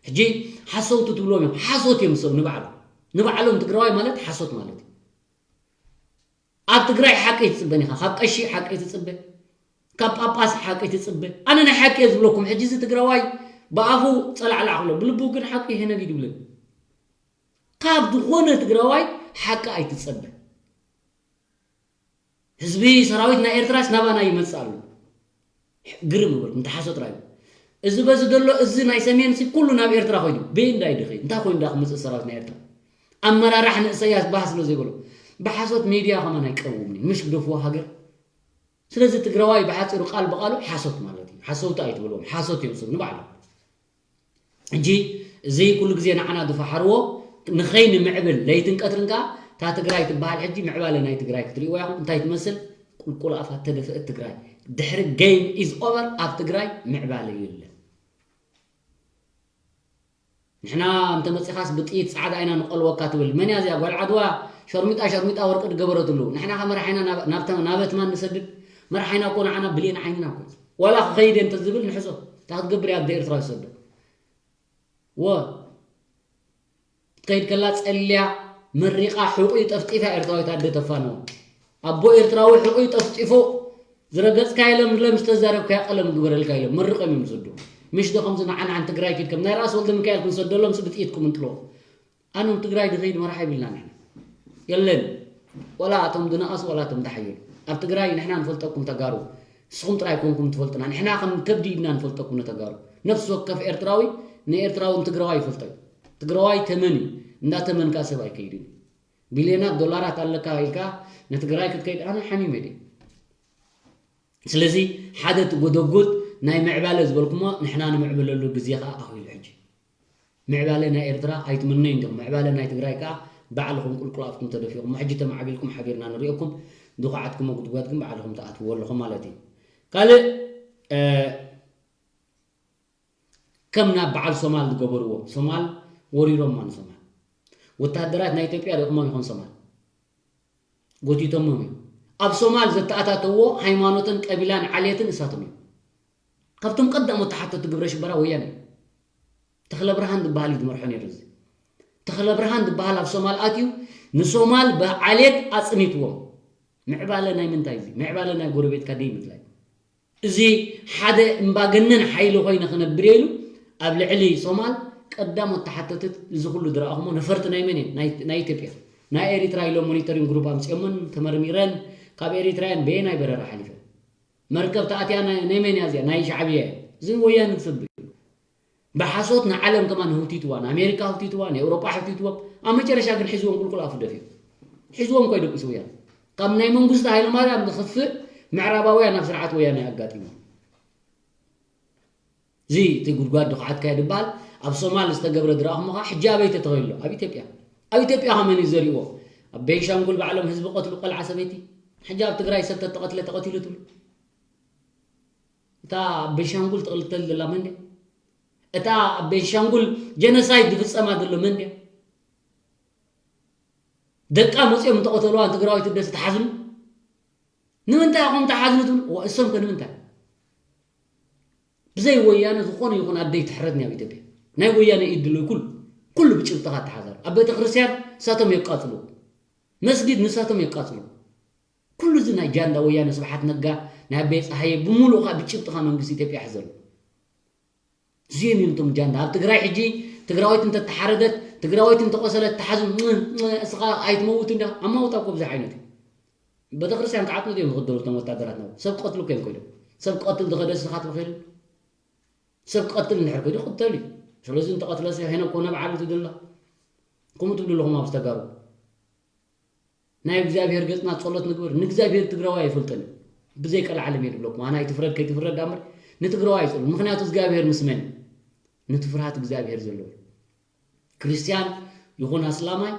ሕጂ ሓሰውቲ ትብሎም እዮም ሓሶት እዮም ሰብ ንባዕሎም ንባዕሎም ትግራዋይ ማለት ሓሶት ማለት እዩ ኣብ ትግራይ ሓቂ ትፅበን ኢኻ ካብ ቀሺ ሓቂ ትፅበ ካብ ጳጳስ ሓቂ ትፅበ ኣነ ናይ ሓቂ እየ ዝብለኩም ሕጂ እዚ ትግራዋይ ብኣፉ ፀላዕላዕ ክብሎ ብልቡ ግን ሓቂ ይሄነል ይድብልን ካብ ዝኾነ ትግራዋይ ሓቂ ኣይትፀበ ህዝቢ ሰራዊት ናይ ኤርትራስ ናባና ይመፅእ ኣሎ ግርም ይበልኩም ተሓሶ ጥራይ እዚ በዚ ዘሎ እዚ ናይ ሰሜን ሲ ኩሉ ናብ ኤርትራ ኮይኑ በይ እንዳይ ድኸይ እንታይ ኮይኑ ዳ ክምፅእ ሰራዊት ናይ ኤርትራ ኣመራራሕ ንእሰያስ ባህ ስለ ዘይበሎ ብሓሶት ሚድያ ከማን ኣይቀውምን ምሽ ግደፍዎ ሃገር ስለዚ ትግራዋይ ብሓፂሩ ቃል ብቃሉ ሓሶት ማለት እዩ ሓሰውቲ ኣይትበልዎም፣ ሓሶት እዮም ዝሰቡ ንባዕሎም። ሕጂ እዚ ኩሉ ግዜ ንዓና ዝፈሓርዎ ንኸይንምዕብል ለይትን ቀትርን ከኣ እታ ትግራይ ትበሃል ሕጂ ምዕባለ ናይ ትግራይ ክትርእይዋ ኢኹም እንታይ ትመስል። ቁልቁል ኣፋ ተደፍእት ትግራይ። ድሕሪ game is over ኣብ ትግራይ ምዕባለ የለን። ንሕና እንተመጺኻስ ብጥይት ጻዕዳ ኢና ንቐልወካ ትብል መን እያ እዚኣ ጓል ዓድዋ? ሸርሚጣ ሸርሚጣ ወርቂ ዝገበረትሉ ንሕና ከ መራሒና ናብ- ናበትማን ንሰድድ? መራሒና እኮ ንዓና ብሌን ዓይንና እኮ። ዋላ ክኸይድ እየ እንተዝብል ንሕዞ። እንታይ ክትገብር እያ ኣደ ኤርትራ ዝሰዶ? ወ ትከይድ ከላ ጸልያ መሪቓ ሕቑ ጠፍጢፋ ኤርትራዊት ኣደ ተፋነወ። ኣቦ ኤርትራዊ ሕቑ ጠፍጢፎ ዝረገጽካ ኢሎም ኢሎም ዝተዛረብካዮ ቀለም ግበረልካ ኢሎም መርቆም እዮም ዝሰዱ። ምሽ ዶ ከምዚ ንዓን ዓን ትግራይ ኪድ ከም ናይ ራእሲ ወልደ ሚካኤል ክንሰደሎም ሲ ብጥይት ክምንጥሎ። ኣነ ትግራይ ድኸይድ መራሒ ይብልና ንሕና የለን። ወላ እቶም ድነኣሱ ወላ እቶም ድሓየሉ ኣብ ትግራይ ንሕና ንፈልጠኩም ተጋሩ። ንስኹም ጥራይ ኮንኩም ትፈልጡና ንሕና ከም ከብዲ ኢድና ንፈልጠኩም ንተጋሩ። ነፍሲ ወከፍ ኤርትራዊ ንኤርትራዊ ንትግራዋይ ይፈልጦ እዩ። ትግራዋይ ተመን እዩ። እንዳ ተመን ከኣ ሰብ ኣይከይድን እዩ። ቢልዮናት ዶላራት ኣለካ ኢልካ ንትግራይ ክትከይድ ኣነ ሓሚመ ድየ። ስለዚ ሓደ ትጎደጉድ ናይ ምዕባለ ዝበልኩሞ ንሕና ንምዕብለሉ ግዜ ከዓ ኣኺሉ ሕጂ። ምዕባለ ናይ ኤርትራ ኣይትምነዩ እንዲኹም። ምዕባለ ናይ ትግራይ ከዓ ባዕልኹም ቁልቁል ኣፍኩም ተደፊኹም ሕጂ ተማዕቢልኩም ሓቢርና ንሪኦኩም። ድኹዓትኩሞ ጉድጓድ ግን ባዕልኹም ትኣትውዎ ኣለኹም ማለት እዩ። ካልእ ከም ናብ በዓል ሶማል ዝገበርዎ ሶማል ወሪሮማ ንሶማል ወታደራት ናይ ኢትዮጵያ ሪእኹሞም ኢኹም ሶማል ጎቲቶሞም እዮም። ኣብ ሶማል ዘተኣታተዎ ሃይማኖትን ቀቢላን ዓሌትን እሳቶም እዮም። ካብቶም ቀዳሞት ተሓተቲ ግብረ ሽበራ ወያነ እዩ። ተኽለ ብርሃን ዝበሃል እዩ ዝመርሖ ነይሩ። እዚ ተኽለ ብርሃን ዝበሃል ኣብ ሶማል ኣትዩ ንሶማል ብዓሌት ኣፅኒትዎም። ምዕባለ ናይ ምንታይ እዚ? ምዕባለ ናይ ጎረቤትካ ደይ ምድላይ። እዚ ሓደ እምባገነን ሓይሊ ኮይነ ክነብር ኢሉ ኣብ ልዕሊ ሶማል ቀዳሞት ተሓተትት እዚ ኩሉ ዝረኣኹሞ ነፈርቲ ናይ መን እየን? ናይ ኢትዮጵያ። ናይ ኤሪትራ ኢሎም ሞኒተሪንግ ግሩፕ ኣምፅኦምን ተመርሚረን ካብ ኤሪትራያን በየናይ በረራ ሓሊፈን? መርከብ ተኣትያ ናይ መን እያ እዚኣ? ናይ ሻዕብያ እያ። እዚ ወያነ ዝሰብ እዩ። ብሓሶት ንዓለም ከማን ህውቲትዋ ንኣሜሪካ ህውቲትዋ ንኤውሮጳ ህውቲትዎም ኣብ መጨረሻ ግን ሒዝዎም ቁልቁል ኣፉ ደፊኡ ሒዝዎም ኮይ ደቂሱ ወያነ ካብ ናይ መንግስቲ ሃይለማርያም ዝኽፍእ ምዕራባውያን ናብ ስርዓት ወያነ ኣጋጢሙ። እዚ እቲ ጉድጓድ ድኹዓትካዮ ድበሃል ኣብ ሶማል ዝተገብረ ድረኣኹሞ ከዓ ሕጂ ኣበይ ተተኺሉ ኣሎ? ኣብ ኢትዮጵያ። ኣብ ኢትዮጵያ ከመን እዩ ዘሪእዎ? ኣብ ቤንሻንጉል ባዕሎም ህዝቢ ቀትሉ ቆልዓ ሰበይቲ። ሕጂ ኣብ ትግራይ ሰብ ተተቐትለ ተቐቲሉ ትብሉ? እታ ኣብ ቤንሻንጉል ትቕልተል ዘላ መን ድያ? እታ ኣብ ቤንሻንጉል ጀኖሳይድ ዝፍፀማ ዘሎ መን ድያ? ደቃ መፂኦም እንተቐተልዋ ንትግራዊት ደስ ትሓዝኑ? ንምንታይ ኢኹም ትሓዝኑ ትብሉ? እሶም ከ ንምንታይ? ብዘይ ወያነ ዝኾነ ይኹን ኣደይ ትሕረድኒ ኣብ ኢትዮጵያ። ናይ ወያነ ኢድ ድሎ ኩሉ ኩሉ ብጭብጥኻ ትሓዛሉ። ኣብ ቤተ ክርስቲያን ንሳቶም የቃፅሉ። መስጊድ ንሳቶም የቃፅሉ። ኩሉ እዚ ናይ ጃንዳ ወያነ ስብሓት ነጋ ናይ ኣበይ ፀሃየ ብምሉእ ከዓ ብጭብጥኻ መንግስቲ ኢትዮጵያ ሕዘሉ። እዚኦም እዮም እቶም ጃንዳ ኣብ ትግራይ ሕጂ ትግራዊት እንተተሓረደት ትግራዊት እንተቆሰለት ተሓዙ። እስኻ ኣይትመውት እንዳ ኣማውታ እኮ ብዙሕ ዓይነት እዩ። ቤተክርስትያን ክዓጥኑ እዮም ዝኽደሉ እቶም ወታደራት ነው ሰብ ቀትሉ እኮ እዮም ኮይዶም ሰብ ቀትል ዝኸደ እስኻ ትኽእል ሰብ ቀትል እንድሕር ኮይዱ ቅተል እዩ። ስለዚ እንተቐትለ ሰብ ሄነ ኮነ በዓል ትድላ። ከምኡ ትብሉ ኣለኹም ኣብ ዝተጋሩ ናይ እግዚኣብሔር ገጽና ጸሎት ንግበር። ንእግዚኣብሔር ትግራዋይ ኣይፈልጠን። ብዘይ ቀልዓለም እየ ዝብለኩም። ኣነ ኣይትፍረድ ከይትፍረድ እምበር ንትግራዋይ ኣይጸልእ። ምኽንያቱ እግዚኣብሔር ምስ መን? ነቲ ፍርሃት እግዚኣብሔር ዘለዎ። ክርስትያን ይኹን ኣስላማይ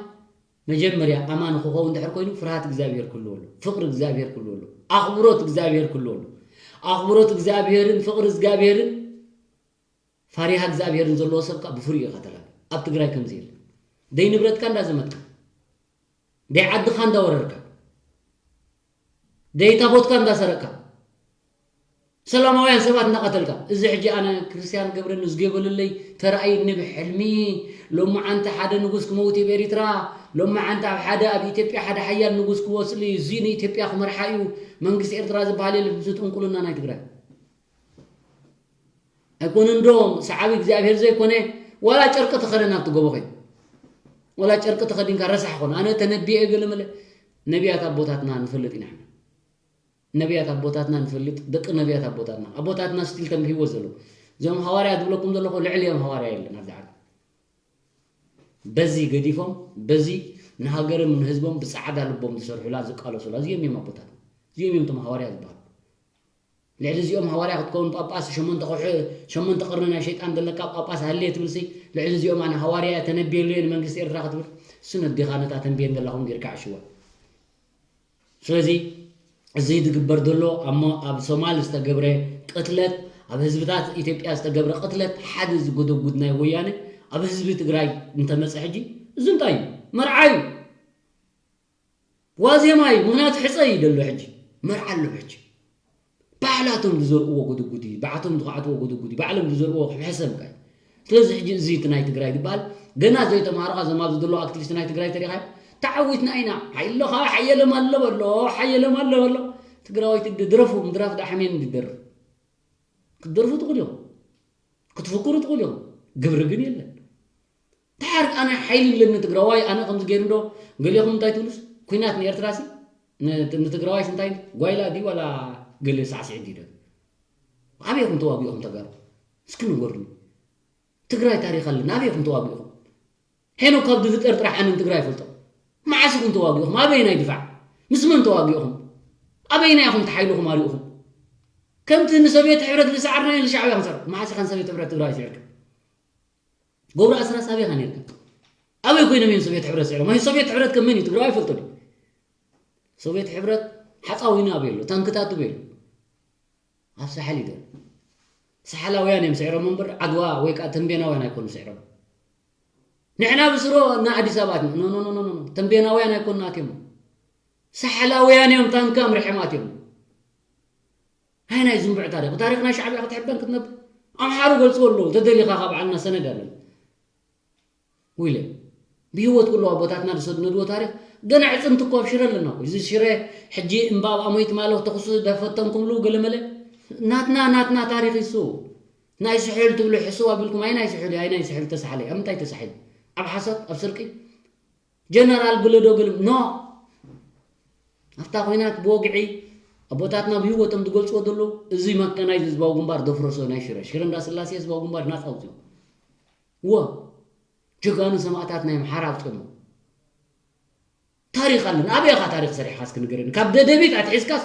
መጀመርያ ኣማኒ ክኸውን ድሕር ኮይኑ ፍርሃት እግዚኣብሔር ክህልዎ ኣሎ። ፍቕሪ እግዚኣብሔር ክህልዎ ኣሎ። ኣኽብሮት እግዚኣብሔር ክህልዎ ኣሎ። ኣኽብሮት እግዚኣብሔርን ፍቕሪ እግዚኣብሔርን ፋሪሃ እግዚኣብሔርን ዘለዎ ሰብ ከዓ ብፍሪኡ ኢኻ ተላለ። ኣብ ትግራይ ከምዚ የለ። ደይ ንብረትካ እንዳዘመትካ ደይ ዓድኻ እንዳወረርካ ደይ ታቦትካ እንዳሰረቅካ ሰላማውያን ሰባት እንዳቐተልካ እዚ ሕጂ ኣነ ክርስትያን ገብረን ዝገበለለይ ተራእይ ንብ ሕልሚ ሎማዓንቲ ሓደ ንጉስ ክመውት እዩ ብኤሪትራ ሎማዓንቲ ኣብ ሓደ ኣብ ኢትዮጵያ ሓደ ሓያል ንጉስ ክወፅል እዩ እዚ ንኢትዮጵያ ክመርሓ እዩ መንግስቲ ኤርትራ ዝበሃል የለ እዚ ጥንቁልና ናይ ትግራይ ኣይኮነን ዶ ሰዓቢ እግዚኣብሔር ዘይኮነ ዋላ ጨርቂ ተኸደን ኣብቲ ጎቦ ኸይድ ዋላ ጨርቂ ተኸዲንካ ረሳሕ ኾን ኣነ ተነቢየ ገለ መለ ነቢያት ኣቦታትና ንፈልጥ ኢና ነቢያት ኣቦታትና ንፈልጥ ደቂ ነቢያት ኣቦታትና ኣቦታትና ስቲል ተንብሂዎ ዘሎ እዞም ሃዋርያ ዝብለኩም ዘለኹ ልዕሊ እዮም ሃዋርያ የለን ኣብዚ ዓለም በዚ ገዲፎም በዚ ንሃገርም ንህዝቦም ብፃዕዳ ልቦም ዝሰርሑላ ዝቃለሱላ እዚኦም እዮም ኣቦታትና እዚኦም እዮም ቶም ሃዋርያ ዝበሃሉ ልዕሊ እዚኦም ሃዋርያ ክትከውን ጳጳስ ሸሞንተ ከውሒ ሸሞንተ ቅርኒ ናይ ሸይጣን ዘለካ ጳጳስ ሃልየ ትብልሲ፣ ልዕሊ እዚኦም ኣነ ሃዋርያ እየ ተነብየሉ እየ ንመንግስቲ ኤርትራ ክትብል፣ እሱ ነዴኻ ነታ ተንብየን ዘለኹም ጌርካ ዕሽዋ። ስለዚ እዚ ዝግበር ዘሎ ኣብ ሞ- ኣብ ሶማል ዝተገብረ ቅትለት፣ ኣብ ህዝብታት ኢትዮጵያ ዝተገብረ ቅትለት ሓደ ዝጎደጉድ ናይ ወያነ ኣብ ህዝቢ ትግራይ እንተመፀ ሕጂ እዚ እንታይ እዩ? መርዓ እዩ። ዋዜማ እዩ። ምኽንያቱ ሕፀ እዩ ደሎ ሕጂ። መርዓ ኣሎ ሕጂ። ባዕላቶም ዝዘርእዎ ጎደጉዲ፣ ባዕቶም ዝኳዕትዎ ጎደጉዲ፣ ባዕሎም ዝዘርእዎ ሕሰም ከ። ስለዚ ሕጂ እዚ እቲ ናይ ትግራይ ዝበሃል ገና ዘይተማሃርካ ዘማብ ዝደሎ ኣክቲቪስት ናይ ትግራይ ተሪኻ ተዓዊትና ኢና። ሓይሎ ከዓ ሓየሎም ኣሎ በሎ፣ ሓየሎም ኣሎ በሎ። ትግራዋይቲ ድ- ድረፉ፣ ምድራፍ ዳ ሓሜን እንድደርፍ። ክትደርፉ ትኽእሉ ኢኹም። ክትፍክሩ ትኽእሉ ኢኹም። ግብሪ ግን የለን። ተሓር ኣነ ሓይሊ ኣለኒ ትግራዋይ ኣነ ከምዚ ገይሩ እንዶ ገሊኹም እንታይ ትብሉስ ኩናት ንኤርትራሲ ን- ንትግራዋይስ እንታይ ጓይላ ድዩ ዋላ ገለ ሳዕስዒ ድዩ ዶ ኣበይ ኢኹም ተዋጊእኹም ተጋሩ እስኪ ንገሩኒ ትግራይ ታሪክ ኣለና ኣበይ ኢኹም ተዋጊእኹም ሄኖክ ካብ ዝፍጠር ጥራሕ ኣነ ንትግራይ ይፈልጦ መዓስ ኢኹም ተዋጊእኹም ኣበይ ናይ ድፋዕ ምስ መን ተዋጊእኹም ኣበይ ናይ ኢኹም ተሓይልኹም ኣሪእኹም ከምቲ ንሶቪየት ሕብረት ዝሰዓርና ንሻዕብያ ክንሰርሕ መዓስ ኢኻ ንሶቪየት ሕብረት ትግራይ ስዒርካ ገብሩ ኣስራት ኣበይ ኢኻ ነርካ? ኣበይ ኮይኖም እዮም ሶቪየት ሕብረት ስዒሮም? ኣይ ሶቪየት ሕብረት ከም መን እዩ? ትግራዋይ ይፈልጦ ድዩ? ሶቪየት ሕብረት ሓፃዊኑ ኣበይ ኣሎ? ታንክታቱ ኣበይ ኣሎ? ኣብ ሳሕል እዩ ዘሎ። ሳሕላውያን እዮም ስዒሮም እምበር ዓድዋ ወይ ከዓ ተንቤናውያን ኣይኮኑ ስዒሮም። ንሕና ብስሮ እና ኣዲስ ኣበባ ኣትና ኖ ኖ ኖ ኖ ተንቤናውያን ኣይኮኑ ኣትዮም። ሳሕላውያን እዮም ታንካ ምርሕም ኣትዮም። ኣይ ናይ ዝንቡዕ ታሪኽ ታሪኽ ናይ ሻዕብያ ክትሕበን ክትነብር ኣምሓሩ ገልፅዎ ኣለዉ ተደሊኻ ካብ ዓልና ሰነድ ኣለና ውለ ብህይወት ክሉ ኣቦታትና ዝሰነድዎ ታሪኽ ገና ዕፅምቲ እኮ ኣብ ሽረ ኣለና እኮ እዚ ሽረ ሕጂ እምባ ኣብ ኣሞይት ማለኽ ተኽሱ ደፈተንኩምሉ ገለመለ ናትና ናትና ታሪኽ ይሱ ናይ ስሑል ትብሉ ሕስው ኣቢልኩም ኣይ ናይ ስሑል ኣይ ናይ ስሑል ተሳሕለ ኣብ ምንታይ ተሳሒሉ ኣብ ሓሶት ኣብ ስርቂ ጀነራል ብለዶ ግልም ኖ ኣብታ ኮይናት ብወግዒ ኣቦታትና ብህይወቶም ዝገልፅዎ ዘለዉ እዚ መከናይዝ ህዝባዊ ግንባር ደፍረሶ ናይ ሽረ ሽረ እንዳስላሴ ህዝባዊ ግንባር ናፃ ኣውፅኡ እወ ጀጋኑ ሰማእታት ናይ ኣምሓራ ኣውፅኦሞ ታሪክ ኣለና ኣበይ ኢኻ ታሪክ ሰሪሕካ እስኪ ንገረኒ ካብ ደደቢት ኣትሒዝካስ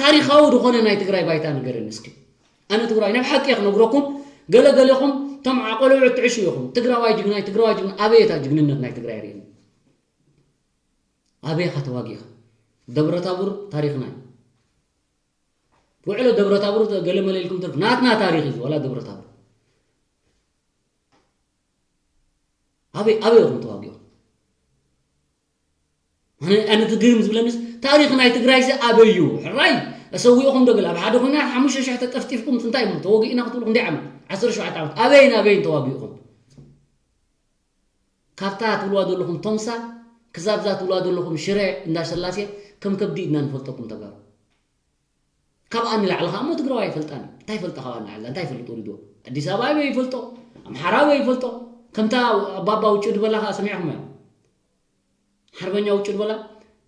ታሪካዊ ዝኾነ ናይ ትግራይ ባይታ ንገረኒ እስኪ ኣነ ትግራይ ናብ ሓቂ ክነግረኩም ገለገለኹም ቶም ዓቆልዑ ትዕሹ ኢኹም ትግራዋይ ጅግናይ ትግራዋይ ጅግና ኣበይ እታ ጅግንነት ናይ ትግራይ ርእኒ ኣበይ ኢኻ ተዋጊእኻ ደብረታቡር ታሪክና እዩ ውዕሎ ደብረታቡር ገለ መለ ኢልኩም ትርፍ ናትና ታሪክ እዩ ዋላ ደብረታቡር ኣበይ ኣበይ ኢኹም ተዋጊእኹም ኣነ ኣነ ትግርም ዝብለንስ ታሪክ ናይ ትግራይ ሲ ኣበይ እዩ ሕራይ እሰዊእኹም ዶ ገለ ኣብ ሓደ ኮይና ሓሙሽተ ሽሕ ተጠፍጢፍኩም እንታይ እሞ ተወጊእና ክትብሉ ክንደይ ዓመት ዓሰርተ ሸውዓተ ዓመት ኣበይን ኣበይን ተዋጊእኹም ካብታ ትብልዋ ዘለኹም ቶምሳ ክሳብ እዛ ትብልዋ ዘለኹም ሽረ እንዳሰላሴ ከም ከብዲ ኢድና ንፈልጠኩም ተጋሩ ካብኣ ንላዕሊ ከዓ እሞ ትግራዋይ ኣይፈልጣን እዩ እንታይ ይፈልጣ ካብኣ ንላዕሊ እንታይ ይፈልጥ ወሊድዎ ኣዲስ ኣበባ ኣበይ ይፈልጦ ኣምሓራ ኣበይ ይፈልጦ ከምታ ኣባባ ውጭ ዝበላ ከዓ ሰሚዕኹም እዮም ሓርበኛ ውጭ ዝበላ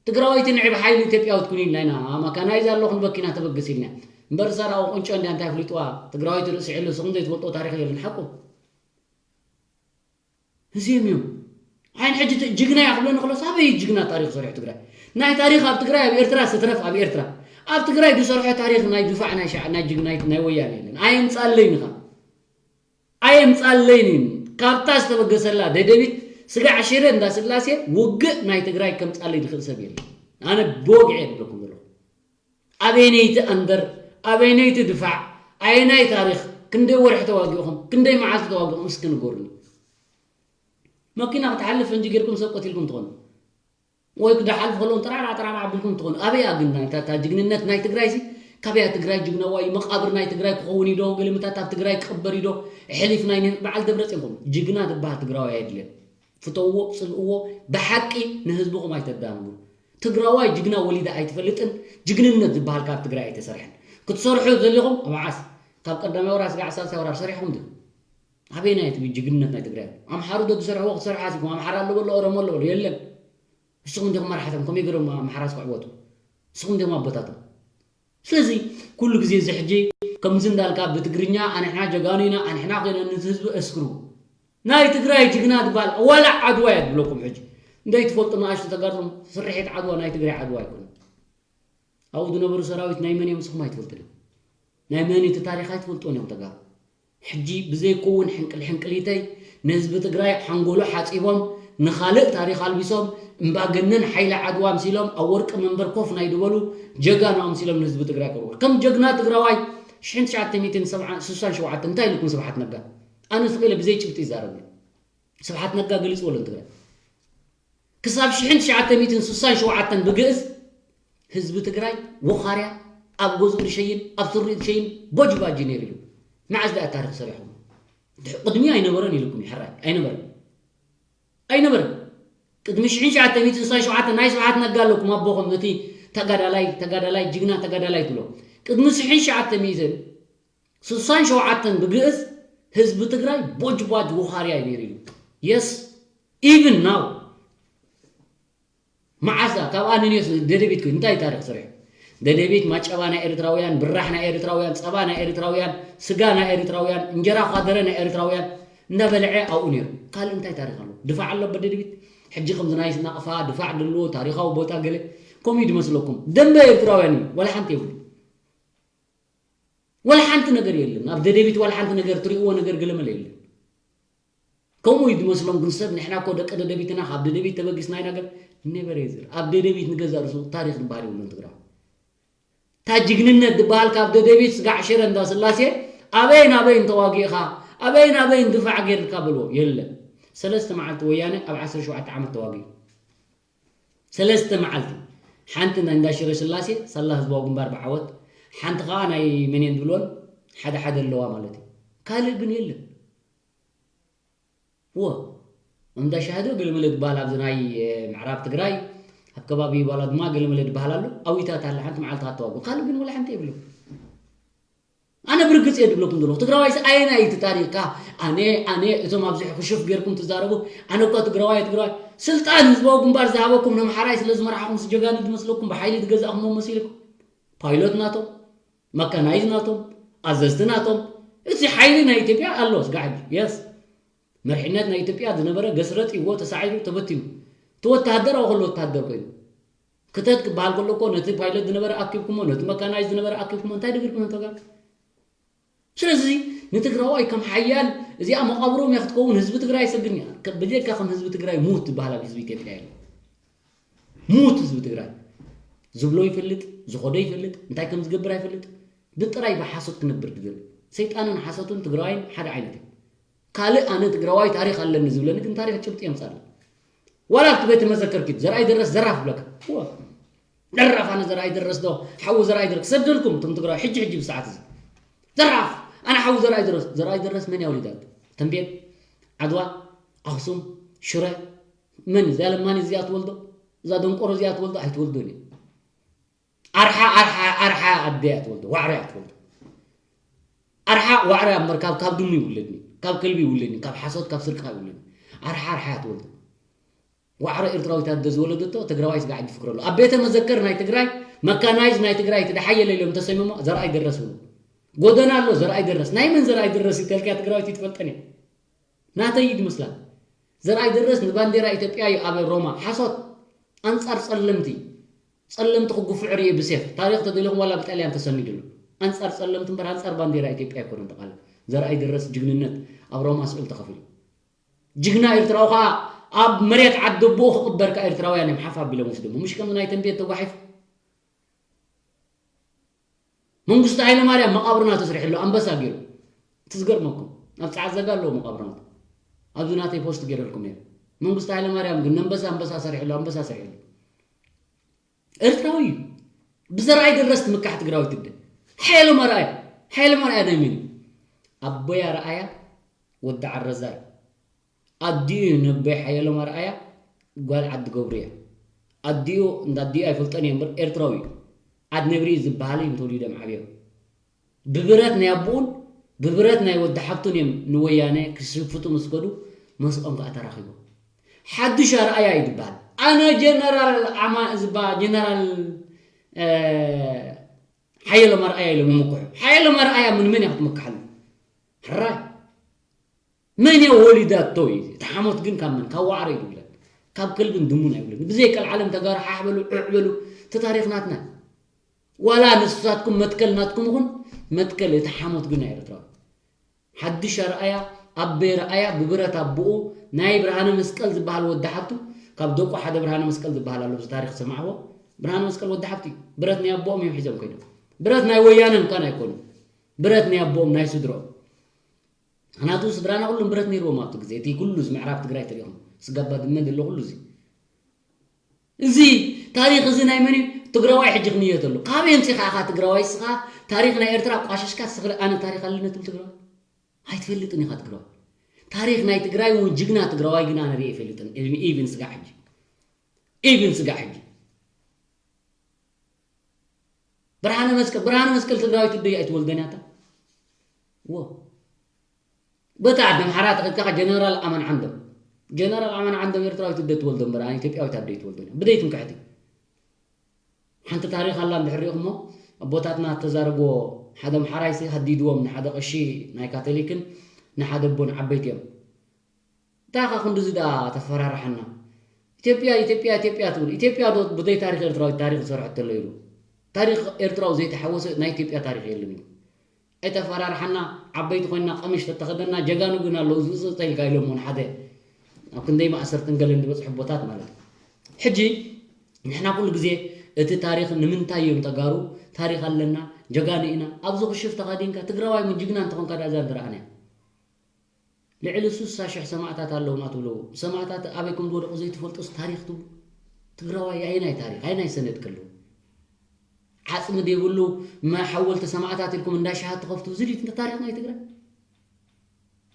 ትግራወይቲ ንዒ ብሓይሊ ኢትዮጵያዊት ኩኒ ኢልና ኢና ማካናይዝ ኣለኹም በኪና ተበግስ ኢልና እምበር ሳራ ቁንጮ እንዲያ እንታይ ፍሊጥዋ ትግራወይቲ ርእሲ ዕሉ ስኹም ዘይትፈልጦ ታሪክ የለን ሓቁ እዚኦም እዮም ዓይን ሕጂ ጅግና እያ ክብለኒ ከሎ ኣበይ ጅግና ታሪክ ሰሪሑ ትግራይ ናይ ታሪክ ኣብ ትግራይ ኣብ ኤርትራ ስትረፍ ኣብ ኤርትራ ኣብ ትግራይ ዝሰርሖ ታሪክ ናይ ድፋዕ ናይ ሻዕ ናይ ጅግናይ ናይ ወያነ የለን ኣየምፃለይ ንኻ ኣየምፃለይን ካብታ ዝተበገሰላ ደደቢት ስጋዕ ሽረ እንዳስላሴ ውግእ ናይ ትግራይ ከምፃለይ ዝኽእል ሰብ የለን ኣነ ብወግዒ የብለኩም ዘለኹ ኣበይነይቲ ኣንደር ኣበይነይቲ ድፋዕ ኣየናይ ታሪክ ክንደይ ወርሒ ተዋጊእኹም ክንደይ መዓልቲ ተዋጊእኹም እስኪ ንገሩኒ መኪና ክትሓልፍ ፈንጂ ጌርኩም ሰብ ቀቲልኩም ትኾኑ ወይ ክዳሓልፍ ከለዎም ጠራራ ጠራራ ኣቢልኩም ትኾኑ ኣበይ ኣግና እታ ጅግንነት ናይ ትግራይ ሲ ካበያ ትግራይ ጅግናዋ እዩ መቃብር ናይ ትግራይ ክኸውን ኢዶ ግልምታት ኣብ ትግራይ ክቅበር ኢዶ ሕሊፍ ናይ በዓል ደብረፅን ኮኑ ጅግና ዝበሃል ትግራዋይ ኣይድልን ፍተውዎ ፅልእዎ ብሓቂ ንህዝብኹም ኣይተዳንጉ ትግራዋይ ጅግና ወሊዳ ኣይትፈልጥን ጅግንነት ዝበሃል ካብ ትግራይ ኣይተሰርሐን ክትሰርሑ ዘሊኹም ኣብ ዓስ ካብ ቀዳማይ ወራር ስጋዕ ሳልሳይ ወራር ሰሪሕኩም ዲኹም ኣበየናይ እቲ ጅግንነት ናይ ትግራይ ኣምሓሩ ዶ ዝሰርሕዎ ክትሰርሑ ሓሲብኩም ኣምሓራ ኣሎ በሎ ኦሮሞ ኣሎ በሎ የለን ንስኹም ዲኹም መራሕቶም ከመይ ገይሮም ኣምሓራስ ክዕወቱ ንስኹም ዲኹም ኣቦታቶም ስለዚ ኩሉ ግዜ እዚ ሕጂ ከምዚ እንዳልካ ብትግርኛ ኣንሕና ጀጋኑ ኢና ኣንሕና ኮይና ነዚ ህዝቢ እስክሩ ናይ ትግራይ ጅግና ዝበሃል ዋላ ዓድዋ እያ ዝብለኩም ሕጂ እንደይ ትፈልጡ ንኣሽቱ ተጋርቶም ስርሒት ዓድዋ ናይ ትግራይ ዓድዋ ኣይኮነ ኣብኡ ዝነበሩ ሰራዊት ናይ መን እዮም ንስኹም ኣይትፈልጡ ዲኹም ናይ መን እቲ ታሪኽ ኣይትፈልጦን እዮም ተጋሩ። ሕጂ ብዘይከውን ሕንቅል ሕንቅሊተይ ንህዝቢ ትግራይ ሓንጎሉ ሓፂቦም ንኻልእ ታሪኽ ኣልቢሶም እምባገነን ሓይሊ ዓድዋ ኣምሲሎም ኣብ ወርቂ መንበር ኮፍ ናይ ድበሉ ጀጋኑ ኣምሲሎም ንህዝቢ ትግራይ ከርቡ ከም ጀግና ትግራዋይ ሽሕን ትሽዓተ ሚእትን ሰብዓን ስሳን ሸውዓተን እንታይ ኢልኩም ስብሓት ነጋ ኣነ ስቕ ኢለ ብዘይ ጭብጢ ይዛረብ ስብሓት ነጋ ገሊፅዎ ኣሎ ንትግራይ ክሳብ ሽሕን ትሽዓተ ሚእትን ስሳን ሸውዓተን ብግእዝ ህዝቢ ትግራይ ወኻርያ ኣብ ገዝኡ ዝሸይን ኣብ ስሪኡ ዝሸይን ቦጅባጅ ነይሩ ኢሉ መዓዝ ዳኣ ታሪክ ሰሪሕኩም ቅድሚ ኣይነበረን ኢልኩም ሕራይ ኣይነበረን ኣይነበረን ቅድሚ ሽሕን ትሽዓተ ሚእትን ስሳን ሸውዓተን ናይ ስብሓት ነጋ ኣለኩም ኣቦኹም ነቲ ተጋዳላይ ተጋዳላይ ጅግና ተጋዳላይ ትብሎ ቅድሚ ሽሕን ትሽዓተ ሚእትን ስሳን ሸውዓተን ብግእዝ ህዝቢ ትግራይ ቦጅባጅ ወኻርያ እዩ ነይሩ ኢሉ yes even now መዓዛ ካብ ኣንንዮስ ደደቢት ኮይኑ እንታይ ታሪክ ሰሪሑ ደደቢት ማጨባ ናይ ኤርትራውያን ብራሕ ናይ ኤርትራውያን ጸባ ናይ ኤርትራውያን ስጋ ናይ ኤርትራውያን እንጀራ ኳደረ ናይ ኤርትራውያን እንዳበልዐ ኣብኡ ነይሩ ካልእ እንታይ ታሪክ ኣሎ ድፋዕ ኣሎ በደደቢት ሕጂ ከምዚ ናይ ናቕፋ ድፋዕ ድልዎ ታሪካዊ ቦታ ገለ ከምኡ እዩ ድመስለኩም ደንበ ኤርትራውያን እዩ ወላ ሓንቲ የብሉ ወላ ሓንቲ ነገር የለን ኣብ ደደቢት ወላ ሓንቲ ነገር ትርእዎ ነገር ገለመለ የለን ከምኡ እዩ ዝመስሎም ግን ሰብ ንሕና እኮ ደቂ ደደቢትና ካብ ደደቢት ተበጊስና ኢና ግን never ever ኣብ ደደቢት ንገዛ ርሱ ታሪክ ዝበሃል የብሉን ትግራይ እታ ጅግንነት ዝበሃል ካብ ደደቢት ስጋዕ ሽረ እንዳ ስላሴ ኣበይን ኣበይን ተዋጊእኻ ኣበይን ኣበይን ድፋዕ ገይርካ በልዎ የለን ሰለስተ መዓልቲ ወያነ ኣብ ዓሰርተ ሸውዓተ ዓመት ተዋጊኡ ሰለስተ መዓልቲ ሓንቲ ናይ እንዳ ሽረ ስላሴ ሳላ ህዝባዊ ግንባር ብዓወት ሓንቲ ከዓ ናይ መን እየን ዝብልወን ሓደ ሓደ ኣለዋ ማለት እዩ ካልእ ግን የለን እወ እንዳ ሻህዶ ገለመለ ዝበሃል ኣብዚ ናይ ምዕራብ ትግራይ ኣብ ከባቢ ባላ ድማ ገለመለ ዝበሃል ኣሎ ኣዊታት ኣለ ሓንቲ መዓልቲ ኣተዋጉ ካልእ ግን ወላ ሓንቲ የብሉ ኣነ ብርግፅ እየ ድብለኩም ዘለኹ ትግራዋይስ ኣየናይ እቲ ታሪኽካ ኣነ ኣነ እቶም ኣብዚ ሕኩሽፍ ገይርኩም ትዛረቡ ኣነ እኳ ትግራዋይ ትግራዋይ ስልጣን ህዝባዊ ግንባር ዝሃበኩም ነምሓራይ ስለ ዝመርሓኹም ስጀጋኑ ዝመስለኩም ብሓይሊ ዝገዛእኹሞ መሲልኩም ፓይሎት ናቶም መካናይዝ ናቶም ኣዘዝቲ ናቶም እቲ ሓይሊ ናይ ኢትዮጵያ ኣሎ ስጋዕ ሕጂ የስ መርሒነት ናይ ኢትዮጵያ ዝነበረ ገስረጥ ይዎ ተሳዒሩ ተበቲኑ እቲ ወተሃደር ኣብ ከሎ ወተሃደር ኮይኑ ክተት ክበሃል ከሎ እኮ ነቲ ፓይለት ዝነበረ ኣኪብኩሞ ነቲ መካናይዝ ዝነበረ ኣኪብኩሞ እንታይ ድግርኩም ተጋ ስለዚ ንትግራዋይ ከም ሓያል እዚኣ መቃብሮም እያ ክትከውን ህዝቢ ትግራይ ሰግን እያ ብጀካ ከም ህዝቢ ትግራይ ሙት ዝበሃል ኣብ ህዝቢ ኢትዮጵያ የለ ሙት ህዝቢ ትግራይ ዝብሎ ይፈልጥ ዝኸዶ ይፈልጥ እንታይ ከም ዝገብር ኣይፈልጥ ብጥራይ ብሓሶት ክነብር ዝደሊ ሰይጣንን ሓሶትን ትግራዋይን ሓደ ዓይነት እዩ ካልእ ኣነ ትግራዋይ ታሪክ ኣለኒ ዝብለኒ ግን ታሪክ ጭብጢ የምፃለ ዋላ ኣብቲ ቤተ መዘከር ኪድ ዘርኣይ ደረስ ዘራፍ ብለካ እወ ደራፍ ኣነ ዘርኣይ ደረስ ዶ ሓዉ ዘርኣይ ደረስ ክሰደልኩም እቶም ትግራዋይ ሕጂ ሕጂ ብሰዓት እዚ ዘራፍ ኣነ ሓዉ ዘርኣይ ደረስ ዘርኣይ ደረስ መን ያውሊዳት ተንቤን ዓድዋ ኣክሱም ሽረ መን እዚኣ ለማኒ እዚኣ ትወልዶ እዛ ደንቆሮ እዚኣ ትወልዶ ኣይትወልዶን እዩ ኣርሓ ኣርሓ ኣርሓ ኣደ እያ ትወልዶ ዋዕሮ እያ ትወልዶ ኣርሓ ዋዕሮ ኣብ መርካብ ካብ ድሙ ይውለድኒ ካብ ከልቢ ይውለድኒ ካብ ሓሶት ካብ ስርቂ ካብ ይውለድኒ ኣርሓ ኣርሓ እያ ትወልዶ ዋዕሮ ኤርትራዊት ኣደ ዝወለደቶ ትግራዋይ ስጋዕ ይፍክረሉ ኣብ ቤተ መዘከር ናይ ትግራይ መካናይዝ ናይ ትግራይ እቲ ደሓየለ ኢሎም ተሰሚሞ ዘርኣይ ደረስ ብሎ ጎደና ኣሎ ዘርኣይ ደረስ ናይ መን ዘርኣይ ደረስ ይተልክያ ትግራዊት ይትፈልጠን እያ ናተይ እዩ ዝመስላ ዘርኣይ ደረስ ንባንዴራ ኢትዮጵያ እዩ ኣብ ሮማ ሓሶት ኣንጻር ጸለምቲ ጸለምቲ ክጉፍዕ ርእየ ብሴፍ ታሪኽ ተደሊኹም ዋላ ብጣልያን ተሰኒዱ ኣሎ ኣንጻር ጸለምቲ እምበር ኣንጻር ባንዴራ ኢትዮጵያ ኣይኮነን ተቃለ ዘርኣይ ደረስ ጅግንነት ኣብ ሮማ ስዑል ተኸፊሉ ጅግና ኤርትራዊ ከዓ ኣብ መሬት ዓዲ ኣቦኡ ክቕበር ከዓ ኤርትራውያን እዮም ሓፍ ኣቢሎም ወስዶሞ ምሽ ከምዚ ናይ ተንቤት ተጓሒፉ መንግስቱ ሃይለማርያም መቓብርና ተስሪሑ ኣሎ ኣንበሳ ገይሩ እቲ ዝገርመኩም ኣብ ፀዓት ዘጋ ኣለዎ መቓብርና ኣብዚ ናተይ ፖስት ገይረልኩም ነይረ መንግስቱ ሃይለማርያም ግን ኣንበሳ ኣንበሳ ሰሪሑ ኣሎ ኣንበሳ ሰሪሑ ኣሎ ኤርትራዊ እዩ ብዘርኣይ ደረስ ትምካሕ ትግራዊት እደ ሓየሎም ኣርኣያ ሓየሎም ኣርኣያ ናይ መን እዩ ኣቦይ ኣርኣያ ወዲ ዓረዛይ ኣዲኡ ነቦይ ሓየሎም ኣርኣያ ጓል ዓዲ ገብሩ እያ ኣዲኡ እንዳ ኣዲኡ ኣይፈልጦን እየ እምበር ኤርትራዊ እዩ ዓድ ነብሪ እዩ ዝበሃል እዮም ተወሊዶም ዓብዮም ብብረት ናይ ኣቦኡን ብብረት ናይ ወዲ ሓብቱን እዮም ንወያነ ክስፍቱ ምስ ከዱ መስኦም ከዓ ተራኺቦም ሓዱሽ ኣርኣያ እዩ ዝበሃል ኣነ ጀነራል ኣማ ዝባ ጀነራል ሓየሎም ኣርኣያ ኢሎም ይምክሑ ሓየሎም ኣርኣያ ምን መን እያ ክትምክሓሉ ሕራይ መን እያ ወሊዳቶ እዩ እቲ ሓሞት ግን ካብ መን ካብ ዋዕሮ እዩ ዝውለድ ካብ ከልብን ድሙን ኣይውለድ ብዘይ ቀልዓለም ተጋሩ ሓሕ በሉ ዕዕ በሉ እቲ ታሪክ ናትና ዋላ ንስሳትኩም መትከል ናትኩም ይኹን፣ መትከል እቲ ሓሞት ግን ናይ ኤርትራዊ። ሓድሽ ኣርኣያ፣ ኣበይ ኣርኣያ ብብረት ኣቦኡ ናይ ብርሃነ መስቀል ዝበሃል ወዲ ሓብቱ፣ ካብ ደቁ ሓደ ብርሃነ መስቀል ዝበሃል ኣሎ፣ ኣብዚ ታሪኽ ዝሰማዕዎ። ብርሃነ መስቀል ወዲ ሓብቱ እዩ። ብረት ናይ ኣቦኦም እዮም ሒዞም ኮይኖም። ብረት ናይ ወያነ እንኳን ኣይኮኑ። ብረት ናይ ኣቦኦም፣ ናይ ስድሮኦም። ምኽንያቱ ስድራና ኩሎም ብረት ነይርዎም ኣብቲ ግዜ። እቲ ኩሉ እዚ ምዕራብ ትግራይ ተሪኹም፣ ስጋባ ድመ ዘሎ ኩሉ እዚ። እዚ ታሪኽ እዚ ናይ መን እዩ? ትግራዋይ ሕጂ ክንየት ኣሎ። ካበይ ኣምፂኻ ኢኻ ትግራዋይ? እስኻ ታሪኽ ናይ ኤርትራ ቋሽሽካ፣ እስኻ ኣነ ታሪኽ ኣለኒ ትብል ትግራዋይ? ኣይትፈልጥን ኢኻ ትግራዋይ። ታሪኽ ናይ ትግራይ እውን ጅግና ትግራዋይ ግን ኣነ ርእየ ኣይፈልጥን። ኢቭን ስጋዕ ሕጂ፣ ኢቭን ስጋዕ ሕጂ። ብርሃነ መስቀል፣ ብርሃነ መስቀል ትግራዊት እደይ ኣይትወልደን ያታ። ወ በታ ዓዲ ኣምሓራ ተኸድካ ጀነራል ኣማን ዓንደም፣ ጀነራል ኣማን ዓንደም ኤርትራዊት እደ ትወልዶ እምበር ኣነ ኢትዮጵያዊት ኣደ ይትወልዶ። ብደይ ትምክሕቲ። ሓንቲ ታሪኽ ኣላ እንድሕር ሪኢኹሞ፣ ኣቦታትና እተዛረብዎ፣ ሓደ ኣምሓራይሲ ሃዲድዎም ንሓደ ቀሺ ናይ ካቶሊክን ንሓደ ኣቦን ዓበይቲ እዮም። እንታይ ኢኻ ክንድዚ ደኣ ተፈራርሓና? ኢትዮጵያ፣ ኢትዮጵያ፣ ኢትዮጵያ ትብል። ኢትዮጵያ ዶ ብዘይ ታሪኽ ኤርትራዊ ታሪኽ ዝሰርሐቶ ኣሎ ኢሉ? ታሪኽ ኤርትራዊ ዘይተሓወሰ ናይ ኢትዮጵያ ታሪኽ የለን እዩ። ኣይተፈራርሓና፣ ዓበይቲ ኮይና ቀሚሽ ተተኸደና ጀጋኑ ግን ኣለዉ ዝብፅፅ ተኢልካ ኢሎሞ ንሓደ ኣብ ክንደይ ማእሰርትን ገለን ዝበፅሑ ቦታት ማለት እዩ። ሕጂ ንሕና ኩሉ ግዜ እቲ ታሪኽ ንምንታይ እዮም ተጋሩ ታሪኽ ኣለና ጀጋኑ ኢና ኣብዚ ክሽፍ ተኸዲንካ ትግራዋይ ምን ጅግና እንተኾንካ ዳዛ ንትረኣና ልዕሊ ስሳ ሽሕ ሰማእታት ኣለውና ትብሉ ሰማእታት ኣበይ ከም ዝወደቑ ዘይትፈልጡስ ታሪኽ ትብሉ ትግራዋይ ኣይናይ ታሪኽ ኣይናይ ሰነድ ከለዉ ዓፅሚ ዘይብሉ ሓወልቲ ሰማእታት ኢልኩም እንዳ ሻሃ ትኸፍቱ እዚ ድዩ ታሪኽ ናይ ትግራይ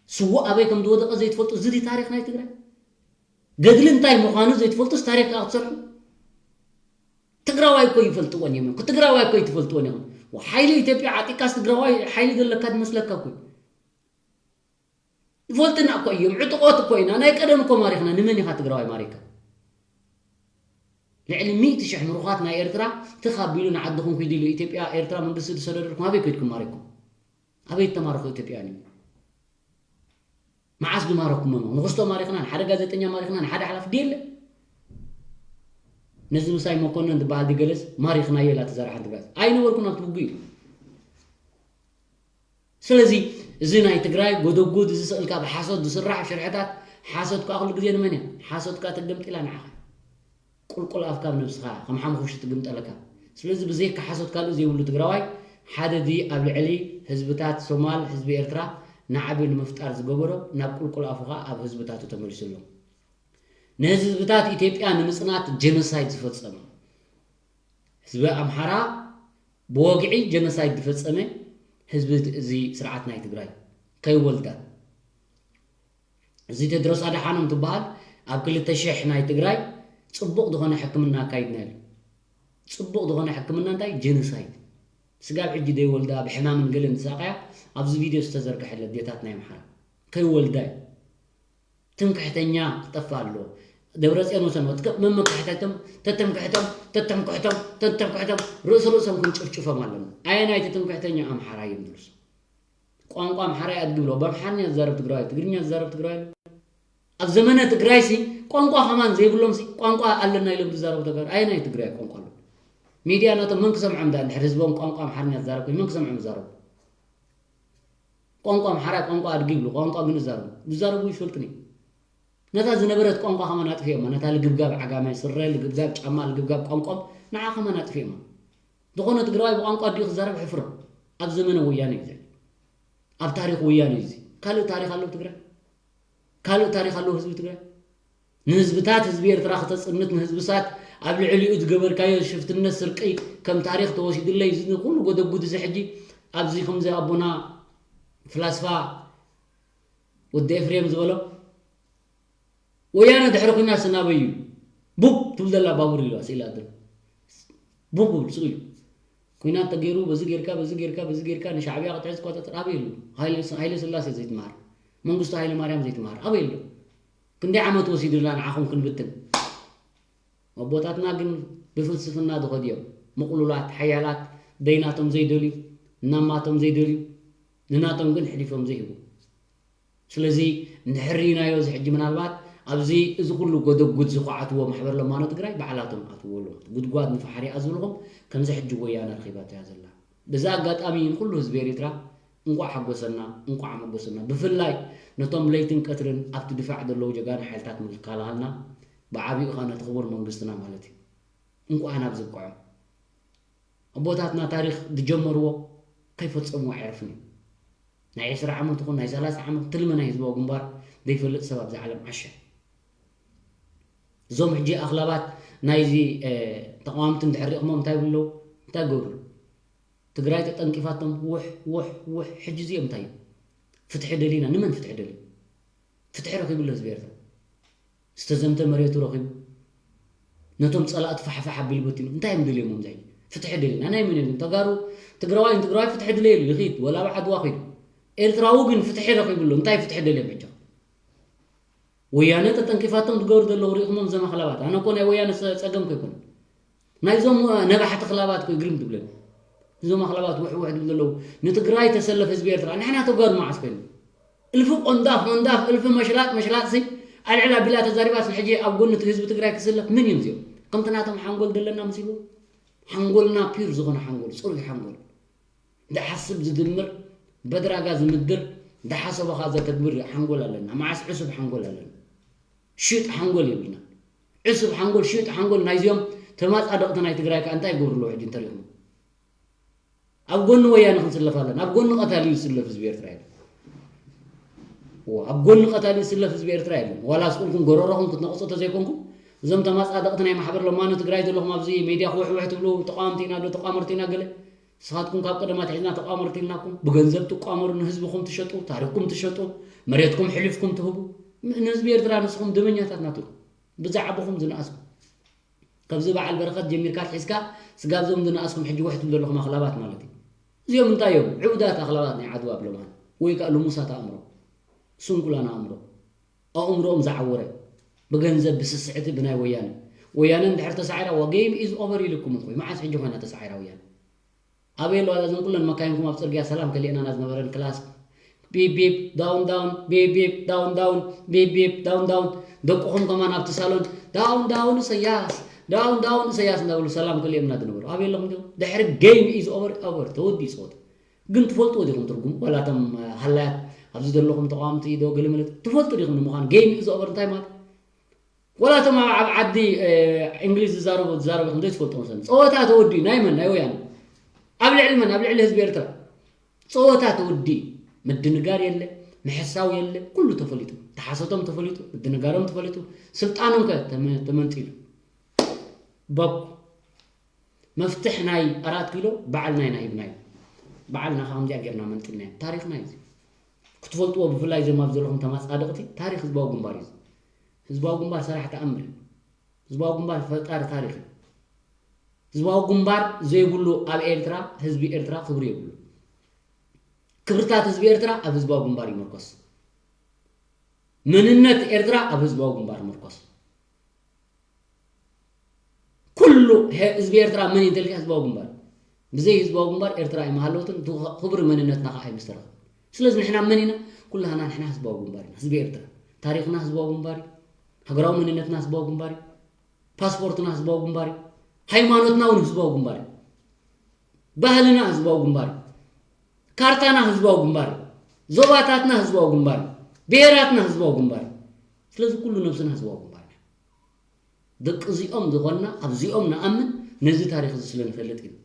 ስዉእ ኣበይ ከም ዝወደቐ ዘይትፈልጡ እዚ ድዩ ታሪኽ ናይ ትግራይ ገድሊ እንታይ ምዃኑ ዘይትፈልጡስ ታሪኽ ከዓ ክትሰርሑ ትግራዋይ እኮ ይፈልጥዎን እዮም ትግራዋይ እኮ ይትፈልጥዎን እዮም ሓይሊ ኢትዮጵያ ዓጢቃስ ትግራዋይ ሓይሊ ዘለካ ዝመስለካ እኮ ይፈልጥና እኮ እዮም ዕጥቆት እኮ ኢና ናይ ቀደም እኮ ማሪኽና ንመን ኢኻ ትግራዋይ ማሪካ ልዕሊ ሚእቲ ሽሕ ምሩኻት ናይ ኤርትራ ትኻቢሉ ንዓድኹም ኪዱ ኢሉ ኢትዮጵያ ኤርትራ መንግስቲ ዝሰደደልኩም ኣበይ ከድኩም ማሪኩም ኣበይ ተማረኹ ኢትዮጵያውያን እዮም መዓስ ዝማረኩሞም ንኽስቶ ማሪኽና ንሓደ ጋዜጠኛ ማሪኽና ንሓደ ሓላፊ ድየለ ነዚ ምሳይ መኮነን ዝበሃል ድገለስ ማሪኽናዮ ኢላ ትዛርሓን ትግራይ ኣይነበርኩን ኣብቲ ውግእ እዩ ስለዚ እዚ ናይ ትግራይ ጎደጉድ እዚ ስእልካ ብሓሶት ዝስራሕ ሽርሕታት ሓሶት ከዓ ኩሉ ግዜ ንመን እያ ሓሶት ከዓ ተገምጢላ ንዓኻ ቁልቁል ኣፍካ ኣብ ነብስኻ ከም ሓሙኹሽቲ ትግምጠለካ ስለዚ ብዘይካ ሓሶት ካልእ ዘይብሉ ትግራዋይ ሓደ እዚ ኣብ ልዕሊ ህዝብታት ሶማል ህዝቢ ኤርትራ ናዕቢ ንምፍጣር ዝገበሮ ናብ ቁልቁል ኣፉ ከዓ ኣብ ህዝብታቱ ተመሊሱ ኣሎ ንህዝብታት ኢትዮጵያ ንምፅናት ጀኖሳይድ ዝፈፀመ ህዝቢ ኣምሓራ ብወግዒ ጀኖሳይድ ዝፈፀመ ህዝቢ እዚ ስርዓት ናይ ትግራይ ከይወልዳ እዚ ቴድሮስ ኣድሓኖም ትበሃል ኣብ ክልተ ሽሕ ናይ ትግራይ ፅቡቕ ዝኾነ ሕክምና ኣካይድና ኢሉ ፅቡቕ ዝኾነ ሕክምና እንታይ ጀኖሳይድ ስጋብ ሕጂ ዘይወልዳ ብሕማምን ገለን ዝሳቀያ ኣብዚ ቪድዮ ዝተዘርግሐለ ኣዴታት ናይ ኣምሓራ ከይወልዳ እዩ ትምክሕተኛ ክጠፍእ ኣለዎ ደብረፅዮን ወሰን መመክሕተቶም ተተምክሕቶም ተተምክሕቶም ተተምክሕቶም ርእሲ ርእሶም ክንጭፍጭፎም ኣለና ኣየናይ እቲ ትምክሕተኛ ኣምሓራ እዮም ዝብሉ ቋንቋ ኣምሓራ ኣድጊ ብሎ ብኣምሓርኛ ዝዛረብ ትግራዋይ ትግርኛ ዝዛረብ ትግራዋይ ኣሎ ኣብ ዘመነ ትግራይሲ ቋንቋ ከማን ዘይብሎምሲ ቋንቋ ኣለና ኢሎም ዝዛረቡ ተጋሩ ኣየናይ ትግራይ ቋንቋ ኣሎ ሚድያ ናቶም መን ክሰምዖም ዳ እንድሕር ህዝቦም ቋንቋ ኣምሓርኛ ዝዛረብ ኮይኑ መን ክሰምዖም ዝዛረቡ ቋንቋ ኣምሓራ ቋንቋ ኣድጊ ይብሉ ቋንቋ ግን ዝዛረቡ ዝዛረቡ ይፈልጡን እዩ ነታ ዝነበረት ቋንቋ ከማን ኣጥፊኦማ ነታ ልግብጋብ ዓጋመ ስረ ልግብጋብ ጫማ ልግብጋብ ቋንቋም ንዓ ከማን ኣጥፊኦማ ዝኾነ ትግራዋይ ብቋንቋ ኣዲኡ ክዛረብ ሕፍሮ ኣብ ዘመነ ወያነ እዩ ኣብ ታሪክ ወያነ እዩ ካልእ ታሪክ ኣለዎ ትግራይ ካልእ ታሪክ ኣለዎ ህዝቢ ትግራይ ንህዝብታት ህዝቢ ኤርትራ ክተፅንት ንህዝብሳት ኣብ ልዕሊኡ ዝገበርካዮ ሽፍትነት ስርቂ ከም ታሪክ ተወሲዱለይ እዚ ኩሉ ጎደጉድ እዚ ሕጂ ኣብዚ ከምዚ ኣቦና ፍላስፋ ወዲ ኤፍሬም ዝበሎ ወያነ ድሕሪ ኩናት ስናበይ እዩ ቡብ ትብል ዘላ ባቡር ኢልዋ ስኢላ ኣድር ቡብ ብል ስቕ እዩ ኩናት ተገይሩ በዚ ጌርካ በዚ ጌርካ በዚ ጌርካ ንሻዕብያ ክትሕዝ ቆጠጥር ኣበይ ኣሎ ሃይለ ስላሴ ዘይትምሃር መንግስቱ ሃይለ ማርያም ዘይትምሃር ኣበይ ኣሎ ክንደይ ዓመት ወሲዱና ንዓኹም ክንብትን ኣቦታትና ግን ብፍልስፍና ዝኸዱ እዮም ምቕሉላት ሓያላት ደይናቶም ዘይደልዩ እናማቶም ዘይደልዩ ንናቶም ግን ሕሊፎም ዘይህቡ ስለዚ እንድሕር ርኢናዮ እዚ ሕጂ ምናልባት ኣብዚ እዚ ኩሉ ጎደጉድ ዝኹዓትዎ ማሕበር ለማኖ ትግራይ ባዕላቶም ኣትዎ ኣለዉ። ጉድጓድ ንፋሕሪ እያ ዝብልኹም ከምዚ ሕጂ ወያነ ረኺባቶ እያ ዘላ። በዚ ኣጋጣሚ ንኩሉ ህዝቢ ኤሪትራ እንቋዕ ሓጎሰና፣ እንቋዕ መጎሰና። ብፍላይ ነቶም ለይትን ቀትርን ኣብቲ ድፋዕ ዘለዉ ጀጋኑ ሓይልታት ምክልኻልና ብዓቢኡ ኸዓ ነቲ ክቡር መንግስትና ማለት እዩ። እንቋዕ ናብ ዝበቅዖም። ኣቦታትና ታሪኽ ዝጀመርዎ ከይፈጸምዎ ኣይዕርፍን እዩ። ናይ ዕስራ ዓመት ይኹን ናይ ሰላሳ ዓመት ትልሚ ናይ ህዝባዊ ግንባር ዘይፈልጥ ሰብ ኣብዛ ዓለም ዓሻ። እዞም ሕጂ ኣኽላባት ናይዚ ተቃዋምቲ እንድሕር ሪእኹሞም እንታይ ይብሉ ኣለዉ? እንታይ ይገብሩ? ትግራይ ተጠንቂፋቶም ውሕ ውሕ ውሕ። ሕጂ እዚኦም እንታይ እዩ? ፍትሒ ደሊና። ንመን ፍትሒ ደልዩ? ፍትሒ ረኺቡ ኣሎ ህዝቢ ኤርትራ። ዝተዘምተ መሬቱ ረኺቡ፣ ነቶም ጸላእቲ ፋሕፋሕ ኣቢሉ በቲኑ። እንታይ እዮም ደልዮሞም እዚ ሕጂ? ፍትሒ ደሊና። ናይ መን እዮም? ተጋሩ፣ ትግራዋይ ንትግራዋይ ፍትሒ ድለየሉ ይኺድ፣ ወላ ኣብ ዓድዋ ኺዱ። ኤርትራዊ ግን ፍትሒ ረኺቡ ኣሎ። እንታይ ፍትሒ ደልዮም ሕጂ? ወያነ ተጠንቂፋቶም ዝገብሩ ዘለዉ ሪእኹሞም እዞም ኣኽላባት። ኣነ እኮ ናይ ወያነ ሰ-፣ ጸገም እኮ ኣይኮነን። ናይዞም ነባሕቲ ኣኽላባት እኮ ግርም ትብለኒ። እዞም ኣኽላባት ውሕ ውሕ ዝብሉ ዘለዉ ንትግራይ ተሰለፍ ህዝቢ ኤርትራ። ንሕና ተጋሩ መዓስ ኮይኑ? እልፊ ቆንዳፍ ቆንዳፍ፣ እልፊ መሽላጥ መሽላጥ ሲ ኣልዕል ኣቢላ ተዛሪባስ ንሕጂ ኣብ ጎኒ እቲ ህዝቢ ትግራይ ክስለፍ መን እዮም እዚኦም? ከምቲ ናቶም ሓንጎል ዘለና መሲልዎ? ሓንጎልና ፒር ዝኾነ ሓንጎል፣ ጽሩይ ሓንጎል። ዝሓስብ ዝድምር፣ በድራጋ ዝምድር፣ ዝሓሰቦ ኸዓ ዘተግብር ሓንጎል ኣለና። መዓስ ዕሱብ ሓንጎል ኣለና? ሽዩጥ ሓንጎል የብልና። ዕሱብ ሓንጎል፣ ሽዩጥ ሓንጎል ናይዚኦም ተማጻደቕቲ ናይ ትግራይ ከኣ እንታይ ይገብሩ ኣለዉ ሕጂ እንተሪእኹም? ኣብ ጎኒ ወያነ ክንስለፍ ኣለና። ኣብ ጎኒ ቀታሊ ዝስለፍ ህዝቢ ኤርትራ የለን። እዋ፣ ኣብ ጎኒ ቀታሊ ዝስለፍ ህዝቢ ኤርትራ የለን። ዋላ ስቁልኩም ጎረሮኹም ክትነቕጹ ተዘይኮንኩም፣ እዞም ተማጻደቕቲ ናይ ማሕበር ለማኖ ትግራይ ዘለኹም ኣብዚ ሜድያ ክውሕውሕ ትብሉ፣ ተቃወምቲ ኢና ዶ ተቋመርቲ ኢና ገለ፣ ንስኻትኩም ካብ ቀደም ኣትሒዝና ተቋመርቲ ኢልናኩም፣ ብገንዘብ ትቋመሩ፣ ንህዝብኹም ትሸጡ፣ ታሪኽኩም ትሸጡ፣ መሬትኩም ሕሊፍኩም ትህቡ፣ ም-፣ ንህዝቢ ኤርትራ ንስኹም ደመኛታት ናቱ ኢኹም። ብዛዕባኹም ዝነኣስኩም። ካብዚ በዓል በረኸት ጀሚርካ ኣትሒዝካ ስጋብ ዞም ዝነኣስኩም ሕጂ ውሕ ትብሉ ዘለኹም ኣኽላባት ማለት እዩ። እዚኦም እንታይ እዮም? ዕቡዳት ኣኽላባት ናይ ዓድዋ ብለምሃን ወይ ከኣ ልሙሳት ኣእምሮ፣ ስንኩላን ኣእምሮ፣ ኣእምሮኦም ዝዓወረ ብገንዘብ ብስስዕቲ ብናይ ወያነ። ወያነ እንድሕር ተሳዒራ ዋ game is over ኢልኩም እኮ እዩ። መዓስ ሕጂ ኮይና ተሳዒራ ወያነ? ኣበይ ኣለዋ እዘን ኩለን መካይንኩም ኣብ ጽርግያ ሰላም ከሊእናና ዝነበረን ክላስ ቢፕ ቢፕ ዳውን ዳውን ቢፕ ቢፕ ዳውን ዳውን ቢፕ ቢፕ ዳውን ዳውን ደቅኹም ከማን ኣብቲ ሳሎን ዳውን ዳውን እሰያስ ዳውን ዳውን እሰያስ እንዳበሉ ሰላም ከሊኦምና ዝነበሩ ኣበይ ኣለኹም ዲኹም? ድሕሪ game is over over ተወዲኡ ጸወታ። ግን ትፈልጥዎ ዲኹም ትርጉሙ? ዋላ እቶም ሃላያት ኣብዚ ዘለኹም ተቃወምቲ ዶ ገለመለ ትፈልጡ ዲኹም ንምዃኑ game is over እንታይ ማለት? ወላ እቶም ኣብ ዓዲ እንግሊዝ ዝዛረቡ ዝዛረቡ ከም ዘይትፈልጡ መሰለኒ። ጸወታ ተወዲኡ ናይ መን ናይ ወያነ? ኣብ ልዕሊ መን? ኣብ ልዕሊ ህዝቢ ኤርትራ። ጸወታ ተወዲኡ። ምድንጋር የለ፣ ምሕሳው የለ፣ ኩሉ ተፈሊጡ። ተሓሰቶም ተፈሊጡ፣ ምድንጋሮም ተፈሊጡ፣ ስልጣኖም ከ ተመ-፣ ተመንጢሉ። በኩ መፍትሕ ናይ ኣራት ኪሎ በዓልና ኢና ሂብናዮ። በዓልና ከ ከምዚኣ ጌርና መንጢልናዮ። ታሪኽና እዩ እዚ። ክትፈልጥዎ ብፍላይ እዞም ኣብ ዘለኹም ተማጻደቕቲ ታሪኽ ህዝባዊ ግንባር እዩ እዚ። ህዝባዊ ግንባር ሰራሕ ተኣምር እዩ። ህዝባዊ ግንባር ፈጣሪ ታሪኽ እዩ። ህዝባዊ ግንባር ዘይብሉ ኣብ ኤርትራ ህዝቢ ኤርትራ ክብሪ የብሉ። ክብርታት ህዝቢ ኤርትራ ኣብ ህዝባዊ ግንባር ይምርኮስ። መንነት ኤርትራ ኣብ ህዝባዊ ግንባር ይምርኮስ። ኩሉ ህዝቢ ኤርትራ መን እንተልካ ህዝባዊ ግንባር። ብዘይ ህዝባዊ ግንባር ኤርትራ ኣይምሃለወትን፣ ክብሪ መንነትና ከዓ ኣይምስተረኸበን። ስለዚ ንሕና መን ኢና? ኩላህና ንሕና ህዝባዊ ግንባር ኢና። ህዝቢ ኤርትራ ታሪኽና ህዝባዊ ግንባር እዩ። ሃገራዊ መንነትና ህዝባዊ ግንባር እዩ። ፓስፖርትና ህዝባዊ ግንባር እዩ። ሃይማኖትና እውን ህዝባዊ ግንባር እዩ። ባህልና ህዝባዊ ግንባር እዩ። ካርታና ህዝባዊ ግንባር እዩ። ዞባታትና ህዝባዊ ግንባር እዩ። ብሄራትና ህዝባዊ ግንባር እዩ። ስለዚ ኩሉ ነብስና ህዝባዊ ግንባር ኢና። ደቂ እዚኦም ዝኾንና ኣብዚኦም ንኣምን ነዚ ታሪኽ እዚ ስለ ንፈልጥ ኢና።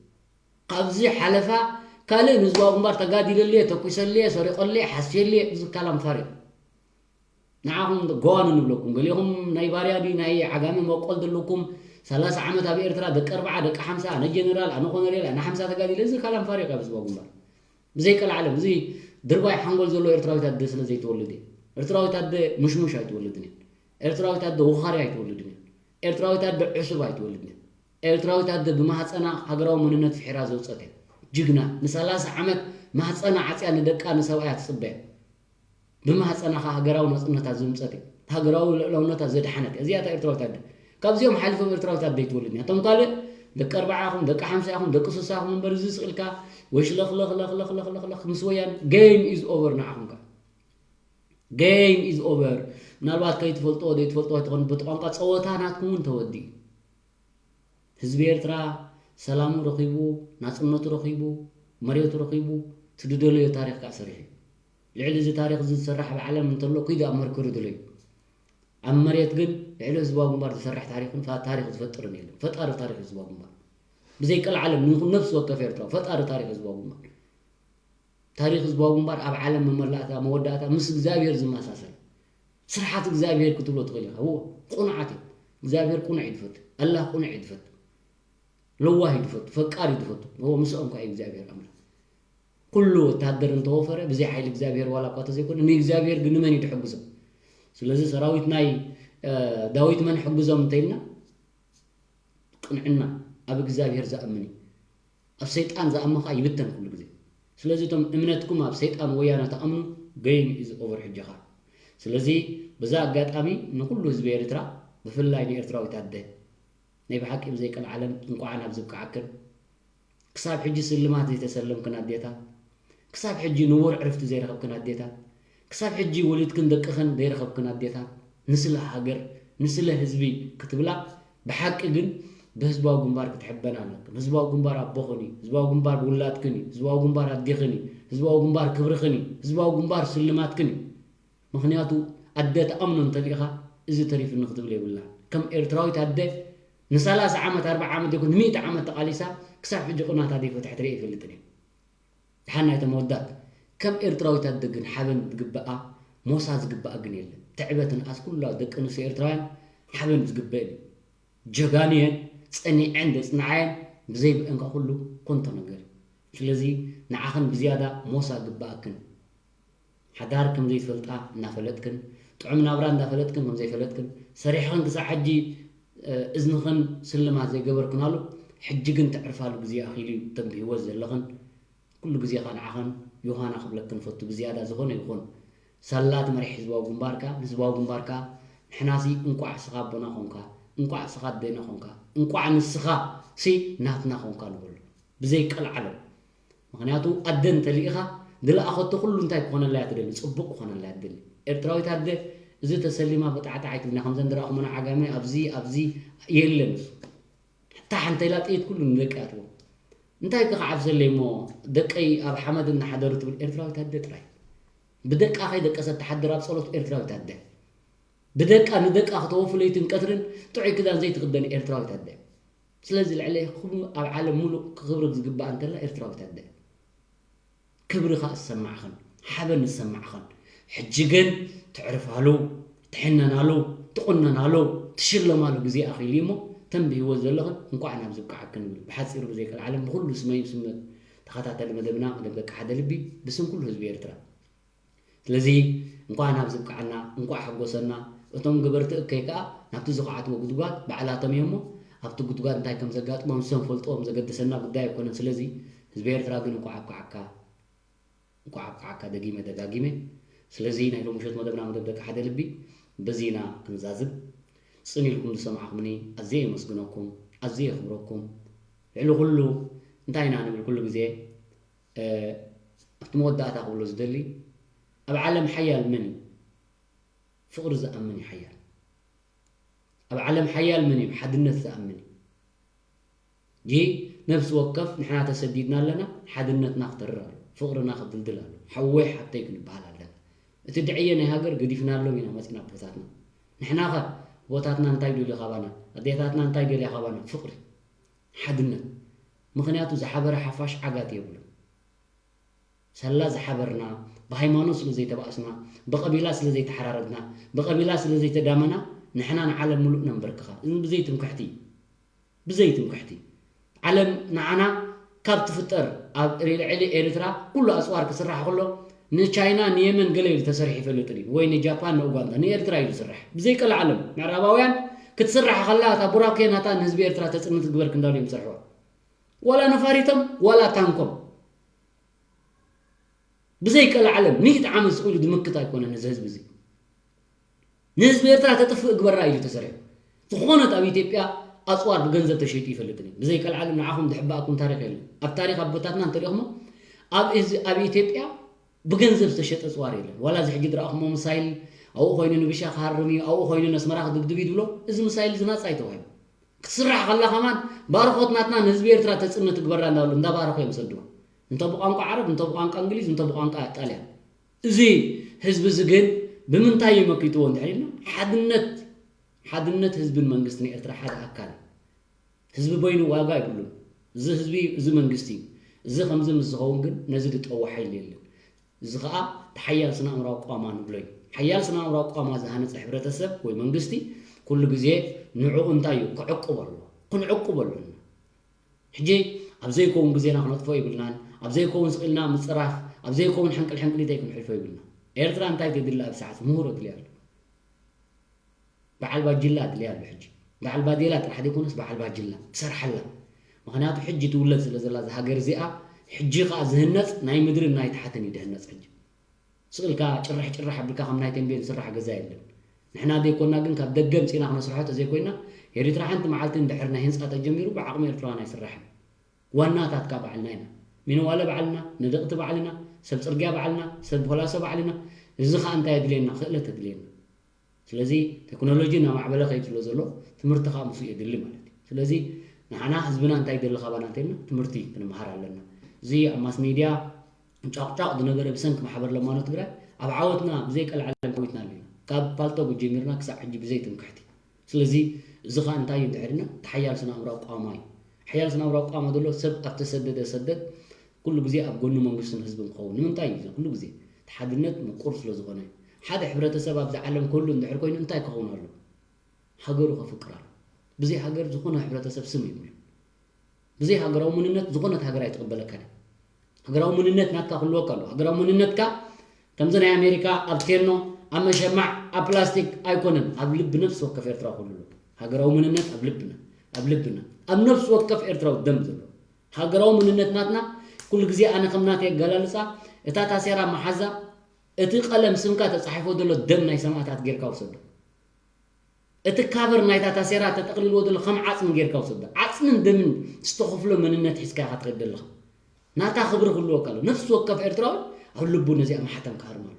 ካብዚ ሓለፋ ካልእ ንህዝባዊ ግንባር ተጋዲለልየ ተኩሰልየ ሰሪቐልየ ሓስየልየ እዚ ካላም ፋሪቕ። ንዓኹም ገዋኑ ንብለኩም። ገሊኹም ናይ ባርያ ድዩ ናይ ዓጋመ መቆል ዘለኩም ሰላሳ ዓመት ኣብ ኤርትራ ደቂ ኣርባዓ ደቂ ሓምሳ ኣነ ጀነራል ኣነ ኮነሬል ኣነ ሓምሳ ተጋዲለ እዚ ካላም ፋሪቕ ኣብ ህዝባዊ ግንባር። ብዘይ ቀልዓለም እዚ ድርባይ ሓንጎል ዘሎ ኤርትራዊት ኣደ ስለ ዘይትወልድ እየ። ኤርትራዊት ኣደ ሙሽሙሽ ኣይትወልድን እየ። ኤርትራዊት ኣደ ወኻሪ ኣይትወልድን እየ። ኤርትራዊት ኣደ ዕሱብ ኣይትወልድን እየ። ኤርትራዊት ኣደ ብማህፀና ሃገራዊ መንነት ፍሒራ ዘውፀት እያ። ጅግና ንሰላሳ ዓመት ማህፀና ዓፅያ ንደቃ ንሰብኣያ ትፅበያ። ብማህፀና ከዓ ሃገራዊ ናፅነታ ዘምፀት እያ። ሃገራዊ ልዕላውነታ ዘድሓነት እያ። እዚኣ እታ ኤርትራዊት ኣደ። ካብዚኦም ሓሊፎም ኤርትራዊት ኣደ ኣይትወልድን እያ። እቶም ካልእ ደቂ ኣርባዓ ኢኹም፣ ደቂ ሓምሳ ኢኹም፣ ደቂ ስሳ ኢኹም እምበር እዚ ስቕ ኢልካ ወሽለኽለኽለኽለኽለኽ ምስ ወያነ game is over ንዓኹም ከዓ። Game is over። ምናልባት ከይትፈልጥዎ ዘይትፈልጥዎ ኣይትኾን፣ በቲ ቋንቋ ጸወታ ናትኩም እውን ተወዲኡ። ህዝቢ ኤርትራ ሰላሙ ረኺቡ፣ ናጽነቱ ረኺቡ፣ መሬቱ ረኺቡ፣ እቲ ዝደለዮ ታሪኽ ከኣ ሰሪሑ እዩ። ልዕሊ እዚ ታሪኽ እዚ ዝሰራሕ ኣብ ዓለም እንተሎ ኪዱ ኣብ መርኩሪ ድለዩ። ኣብ መሬት ግን ልዕሊ ህዝባዊ ግንባር ዝሰርሕ ታሪኽን ፋ-፣ ታሪኽ ዝፈጥርን የለን። ፈጣሪ ታሪኽ ህዝባዊ ግንባር ብዘይ ቀልዓለም ንኹ-፣ ነፍሲ ወከፍ ኤርትራዊ ፈጣሪ ታሪኽ ህዝባዊ ግንባር። ታሪኽ ህዝባዊ ግንባር ኣብ ዓለም መመላእታ መወዳእታ ምስ እግዚኣብሔር ዝመሳሰል ስርሓት እግዚኣብሔር ክትብሎ ትኽእል ኢኻ። እዎ፣ ቅኑዓት እዮም። እግዚኣብሔር ቅኑዕ እዩ ዝፈቱ። ኣላህ ቅኑዕ እዩ ዝፈቱ። ለዋህ እዩ ዝፈቱ። ፈቃር እዩ ዝፈቱ። እዎ፣ ምስኦም ከኣ እዩ እግዚኣብሔር ኣምላኽ። ኩሉ ወታደር እንተወፈረ ብዘይ ሓይሊ እግዚኣብሔር ዋላ እኳ ተዘይኮነ ንእግዚኣብሔር ግን ንመን እዩ ዝሕግዞ? ስለዚ ሰራዊት ናይ፣ እ፣ ዳዊት መን ሕግዞም እንተኢልና ቅንዕና ኣብ እግዚኣብሔር ዝኣምን እዩ። ኣብ ሰይጣን ዝኣምን ኸዓ ይብተን ኩሉ ግዜ። ስለዚ እቶም እምነትኩም ኣብ ሰይጣን ወያነ ትኣምኑ ገይም እዩ ዝኦቨር ሕጂ ኸዓ። ስለዚ በዛ ኣጋጣሚ ንኩሉ ህዝቢ ኤርትራ ብፍላይ ንኤርትራዊት ኣደ ናይ ብሓቂ ብዘይ ቀልዓለም እንቋዕ ናብ ዝብቅዓክን ክሳብ ሕጂ ስልማት ዘይተሰለምክን ኣዴታት፣ ክሳብ ሕጂ ንቡር ዕርፍቲ ዘይረኸብክን ኣዴታት፣ ክሳብ ሕጂ ወሊድክን ደቅኽን ዘይረኸብክን ኣዴታት፣ ንስለ ሃገር፣ ንስለ ህዝቢ ክትብላ፣ ብሓቂ ግን ብህዝባዊ ግንባር ክትሕበና ኣለክን። ህዝባዊ ግንባር ኣቦኽን እዩ፣ ህዝባዊ ግንባር ውላድክን እዩ፣ ህዝባዊ ግንባር ኣዴኽን እዩ፣ ህዝባዊ ግንባር ክብርኽን እዩ፣ ህዝባዊ ግንባር ስልማትክን እዩ። ምኽንያቱ ኣደ ትኣምኖ እንተሊኻ እዚ ተሪፍኒ ክትብል የብላ። ከም ኤርትራዊት ኣደ ንሰላሳ ዓመት፣ ኣርብዓ ዓመት ይኹን ንሚእቲ ዓመት ተቓሊሳ ክሳብ ሕጂ ቁናታ ዘይፈትሐት ርእየ ኣይፈልጥን እየ። ደሓን ናይቶም ኣወዳት ከም ኤርትራዊት ኣደ ግን ሓበን ዝግበኣ ሞሳ ዝግበኣ ግን የለን። ትዕበትን ኣስ ኩላ ደቂ ኣንስትዮ ኤርትራውያን ሓበን ዝግበአን እዩ። ጀጋኑ እየን፣ ጸኒዐን ዘጽንዓየን ብዘይ ብአን ከኣ ኩሉ ኮንቶ ነገር እዩ። ስለዚ ንዓኽን ብዝያዳ ሞሳ ግበኣክን። ሓዳር ከም ዘይትፈልጣ እናፈለጥክን፣ ጥዑም ናብራ እንዳፈለጥክን ከም ዘይፈለጥክን፣ ሰሪሕኽን ክሳዕ ሕጂ፣ እ፣ እዝንኽን ስልማት ዘይገበርክናሉ፣ ሕጂ ግን ተዕርፋሉ ግዜ ኣኺሉ እዩ፣ እተን ብህይወት ዘለኽን፣ ኩሉ ግዜ ኸኣ ንዓኽን ዮሃና ክብለክን ፈቱ፣ ብዝያዳ ዝኾነ ይኹን ሳላ እቲ መሪሕ ህዝባዊ ግንባር ከኣ፣ ንህዝባዊ ግንባር ከኣ፣ ንሕናሲ እንቋዕ እስኻ ኣቦና ኾንካ፣ እንቋዕ እስኻ ኣዴና ኾንካ፣ እንቋዕ ንስኻ ሲ ናትና ኾንካ ንበሎ። ብዘይ ቀልዓለም። ምኽንያቱ ኣደ እንተሊኢኻ፣ ዝለኣኸቶ ኩሉ እንታይ ክኾነላ እያ ትደሊ? ጽቡቕ ክኾነላ እያ ትደሊ። ኤርትራዊት ኣደ፣ እዚ ተሰሊማ በጣዕጣዕ ኣይትብልና፣ ከምዘን ዝረኣኹመን ዓጋመ ኣብዚ፣ ኣብዚ የለን እሱ። ታሕ እንተ ኢላ ጥይት ኩሉ ንደቂ ኣትዎ። እንታይ ክዓብሰለይ እሞ ደቀይ ኣብ ሓመድ እናሓደሩ ትብል ኤርትራዊት ኣደ ጥራይ። ብደቃ ከይደቀሰት ትሓድር ኣብ ጸሎት ኤርትራዊት ኣደ። ብደቃ ንደቃ ክተወፉ ለይትን ቀትርን ጥዑይ ክዳን ዘይትኽደን ኤርትራዊት ኣደ። ስለዚ ልዕለይኹም ኣብ ዓለም ሙሉእ ክኽብሪ ዝግባኣ እንተላ ኤርትራዊት ኣደ። ክብሪ ከኣ ዝሰማዕኽን፣ ሓበን ዝሰማዕኽን። ሕጂ ግን ትዕርፋሉ፣ ትሕነናሉ፣ ትቑነናሉ፣ ትሽለማሉ ግዜ ኣኺሉ እሞ፣ እተን ብህይወት ዘለኽን እንቋዕ ናብ ዝብቅዓክን ንብል። ብሓጺሩ ብዘይ ቀልዓለም ብኹሉ ስመይ ስም ተኸታተሊ መደብና፣ መደብ ደቂ ሓደ ልቢ፣ ብስም ኩሉ ህዝቢ ኤርትራ። ስለዚ እንቋዕ ናብ ዝብቅዓና፣ እንቋዕ ሓጎሰና። እቶም ገበርቲ እከይ ከኣ ናብቲ ዝኸዓትዎ ጉድጓድ ባዕላቶም እዮም እሞ፣ ኣብቲ ጉድጓድ እንታይ ከም ዘጋጥሞም ንሶም ፈልጥዎም፣ ዘገድሰና ጉዳይ ኣይኮነን። ስለዚ ህዝቢ ኤርትራ ግን እንቋዕ ኣብቅዓካ፣ እንቋዕ ኣብቅዓካ ደጊመ ደጋጊመ። ስለዚ ናይ ሎሚ ምሸት መደብና መደብ ደቂ ሓደ ልቢ በዚ ኢና ክንዛዝም። ጽን ኢልኩም ዝሰማዕኩምኒ ኣዝየ የመስግነኩም፣ ኣዝየ የኽብረኩም። ልዕሊ ኩሉ እንታይ ኢና ንብል ኩሉ ግዜ፣ እ፣ ኣብቲ መወዳእታ ክብሎ ዝደሊ፣ ኣብ ዓለም ሓያል መን እዩ? ፍቕሪ ዝኣምን እዩ ሓያል። ኣብ ዓለም ሓያል መን እዩ? ሓድነት ዝኣምን እዩ። ይህ ነፍሲ ወከፍ ንሕና ተሰዲድና ኣለና፣ ሓድነትና ክተርር ኣሎ፣ ፍቕርና ክድልድል ኣሎ፣ ሓወይ ሓብተይ ክንበሃል ኣለና። እቲ ድዕየ ናይ ሃገር ገዲፍናሎም ኢና መጺና ኣቦታትና። ንሕናኸ ኣቦታትና እንታይ ደልዩ ካባና? ኣዴታትና እንታይ ደልያ ካባና? ፍቕሪ፣ ሓድነት። ምኽንያቱ ዝሓበረ ሓፋሽ ዓጋቲ የብሉን። ሳላ ዝሓበርና፣ ብሃይማኖት ስለ ዘይተባእስና፣ ብቐቢላ ስለ ዘይተሓራረድና፣ ብቐቢላ ስለ ዘይተዳመና፣ ንሕና ንዓለም ምሉእ ነንበርክኻ። እዚ ብዘይ ትምክሕቲ፣ ብዘይ ትምክሕቲ። ዓለም ንዓና ካብ ትፍጠር ኣብ ልዕሊ ኤርትራ ኩሉ ኣጽዋር ክስራሕ ከሎ፣ ንቻይና፣ ንየመን ገለ ኢሉ ተሰሪሑ ይፈልጥን እዩ። ወይ ንጃፓን፣ ንኡጋንዳ፣ ንኤርትራ እዩ ዝስራሕ። ብዘይ ቀልዓለም ምዕራባውያን ክትስራሕ ከላ፣ እታ ቡራኬ ናታ ንህዝቢ ኤርትራ ተጽንት ትግበር ክንዳሉ እዮም ዝሰርሕዋ። ዋላ ነፋሪቶም፣ ዋላ ታንኮም። ብዘይ ቀልዓለም ሚእቲ ዓመት ስቕ ኢሉ ዝምክት ኣይኮነን እዚ ህዝቢ እዚ። ንህዝቢ ኤርትራ ተጥፍእ ግበራ ኢሉ ተሰሪሑ። ዝኾነት ኣብ ኢትዮጵያ ኣጽዋር ብገንዘብ ተሸይጡ ይፈልጥን እዩ። ብዘይ ቀልዓለም ንዓኹም ዝሕባእኩም ታሪኽ የለን። ኣብ ታሪኽ ኣቦታትና እንተሪእኹሞ ኣብ እዚ፣ ኣብ ኢትዮጵያ ብገንዘብ ዝተሸጠ ኣጽዋር የለን። ዋላ እዚ ሕጂ ዝረኣኹሞ ሚሳይል፣ ኣብኡ ኮይኑ ንብሻ ክሃርም እዩ፣ ኣብኡ ኮይኑ ነስመራ ክድብድብ እዩ ትብሎ። እዚ ምሳይል እዚ ናጻ እዩ ተባሂሉ። ክትስራሕ ከላ ከማን ባርኾት ናትና ንህዝቢ ኤርትራ ተጽዕኖ ትግበራ እንዳበሉ እንዳባረኹ እዮም ዝሰድዋ። እንተ ብቋንቋ ዓረብ፣ እንተ ብቋንቋ እንግሊዝ፣ እንተ ብቋንቋ ጣልያን። እዚ ህዝቢ እዚ ግን ብምንታይ እዩ መኪትዎ እንድሕር ኢልና፣ ሓድነት፣ ሓድነት ህዝብን መንግስትን ኤርትራ ሓደ ኣካል እዩ። ህዝቢ በይኑ ዋጋ የብሉን። እዚ ህዝቢ፣ እዚ መንግስቲ እዩ። እዚ ከምዚ ምስ ዝኸውን ግን ነዚ ዝጠወ ሓይሊ የለን። እዚ ኸኣ እቲ ሓያል ስነ ኣእምራዊ ቋማ ንብሎ እዩ። ሓያል ስነ ኣእምራዊ ቋማ ዝሃነጸ ሕብረተሰብ ወይ መንግስቲ ኩሉ ግዜ ንዕኡ እንታይ እዩ ክዕቁብ ኣለዎ። ክንዕቁብ ኣለና። ሕጂ ኣብ ዘይከውን ግዜና ክነጥፍኦ የብልናን። ኣብ ዘይከውን ስቕ ኢልና ምጽራፍ፣ ኣብ ዘይከውን ሕንቅል ሕንቅሊተይ ክንሕልፎ የብልና። ኤርትራ እንታይ ተድሊ ኣብ ሰዓት ምሁር ኣድልያ ኣሎ። በዓል ባጅላ ኣድልያ ኣሎ ሕጂ። በዓል ባዴላ ጥራሕ ዘይኮነስ በዓል ባጅላ ትሰርሓላ። ምኽንያቱ ሕጂ ትውለድ ስለ ዘላ እዛ ሃገር እዚኣ፣ ሕጂ ኸኣ ዝህነጽ ናይ ምድርን ናይ ታሕትን እዩ ድህነጽ ሕጂ። ስቕ ኢልካ ጭርሕ ጭርሕ ኣቢልካ ከም ናይ ቴምቤን ዝስራሕ ገዛ የለን። ንሕና ዘይኮና ግን ካብ ደገ ምጺና ክነስርሖ ተዘይኮይና፣ ኤሪትራ ሓንቲ መዓልቲ እንድሕር ናይ ህንጻ ተጀሚሩ ብዓቕሚ ኤርትራውያን ኣይስራሕን። ዋናታትካ ባዕልና ኢና። ሚነዋለ ባዕልና፣ ነደቕቲ ባዕልና፣ ሰብ ጽርግያ ባዕልና፣ ሰብ ፖላሶ ባዕልና። እዚ ኸኣ እንታይ የድልየና? ክእለት የድልየና። ስለዚ ቴክኖሎጂ እናማዕበለ ከይድ ስለ ዘሎ ትምህርቲ ኸኣ ምስኡ የድሊ ማለት እዩ። ስለዚ ንዓና ህዝብና እንታይ ይደሊ ካባና እንተልና ትምህርቲ ክንመሃር ኣለና። እዚ ኣብ ማስ ሜድያ ጫቕጫቕ ዝነበረ ብሰንኪ ማሕበር ለማኖ ትግራይ ኣብ ዓወትና ብዘይ ቀልዓለም ዓዊትና ኣለና። ካብ ፓልቶግ ጀሚርና ክሳዕ ሕጂ ብዘይ ትምክሕቲ። ስለዚ እዚ ኸኣ እንታይ እዩ እንድሕር ኢልና፣ እቲ ሓያል ስነ ኣእምራዊ ቋማ እዩ። ሓያል ስነ ኣእምራዊ ቋማ ዘሎ ሰብ ኣብ ተሰደደ ሰደት ኩሉ ግዜ ኣብ ጎኒ መንግስትን ህዝብን ክኸውን። ንምንታይ እዩ እዚ ኩሉ ግዜ? እቲ ሓድነት ምቁር ስለ ዝኾነ። ሓደ ሕብረተሰብ ኣብዚ ዓለም ክህሉ እንድሕር ኮይኑ እንታይ ክኸውን ኣሎ? ሃገሩ ከፍቅር ኣሎ። ብዘይ ሃገር ዝኾነ ሕብረተሰብ ስም የብሉ። ብዘይ ሃገራዊ መንነት ዝኾነት ሃገር ኣይትቕበለካን እያ። ሃገራዊ መንነት ናትካ ክህልወካ ኣለዎ። ሃገራዊ መንነትካ ከምዚ ናይ ኣሜሪካ ኣብ ቴኖ፣ ኣብ መሸማዕ፣ ኣብ ፕላስቲክ ኣይኮነን፣ ኣብ ልቢ ነፍሲ ወከፍ ኤርትራዊ ክህሉ ኣለዎ። ሃገራዊ መንነት ኣብ ልብና፣ ኣብ ልብና፣ ኣብ ነፍሲ ወከፍ ኤርትራዊ ደም ዘሎ። ሃገራዊ መንነት ናትና ኩሉ ግዜ ኣነ ከም ናተይ ኣገላልጻ፣ እታ ታሴራ መሓዛ፣ እቲ ቀለም ስምካ ተጻሒፎ ዘሎ ደም ናይ ሰማእታት ጌርካ ውሰዶ። እቲ ካቨር ናይታ ታሴራ ተጠቕሊልዎ ዘሎ ከም ዓጽሚ ጌርካ ውሰዶ። ዓጽምን ደምን ዝተኸፍሎ መንነት ሒዝካ ኢኻ ትኸይድ ዘለኻ። ናታ ክብሪ ክህልወካ ኣሎ። ነፍሲ ወከፍ ኤርትራዊ ኣብ ልቡ ነዚኣ ማሕተም ክሃርም ኣሎ።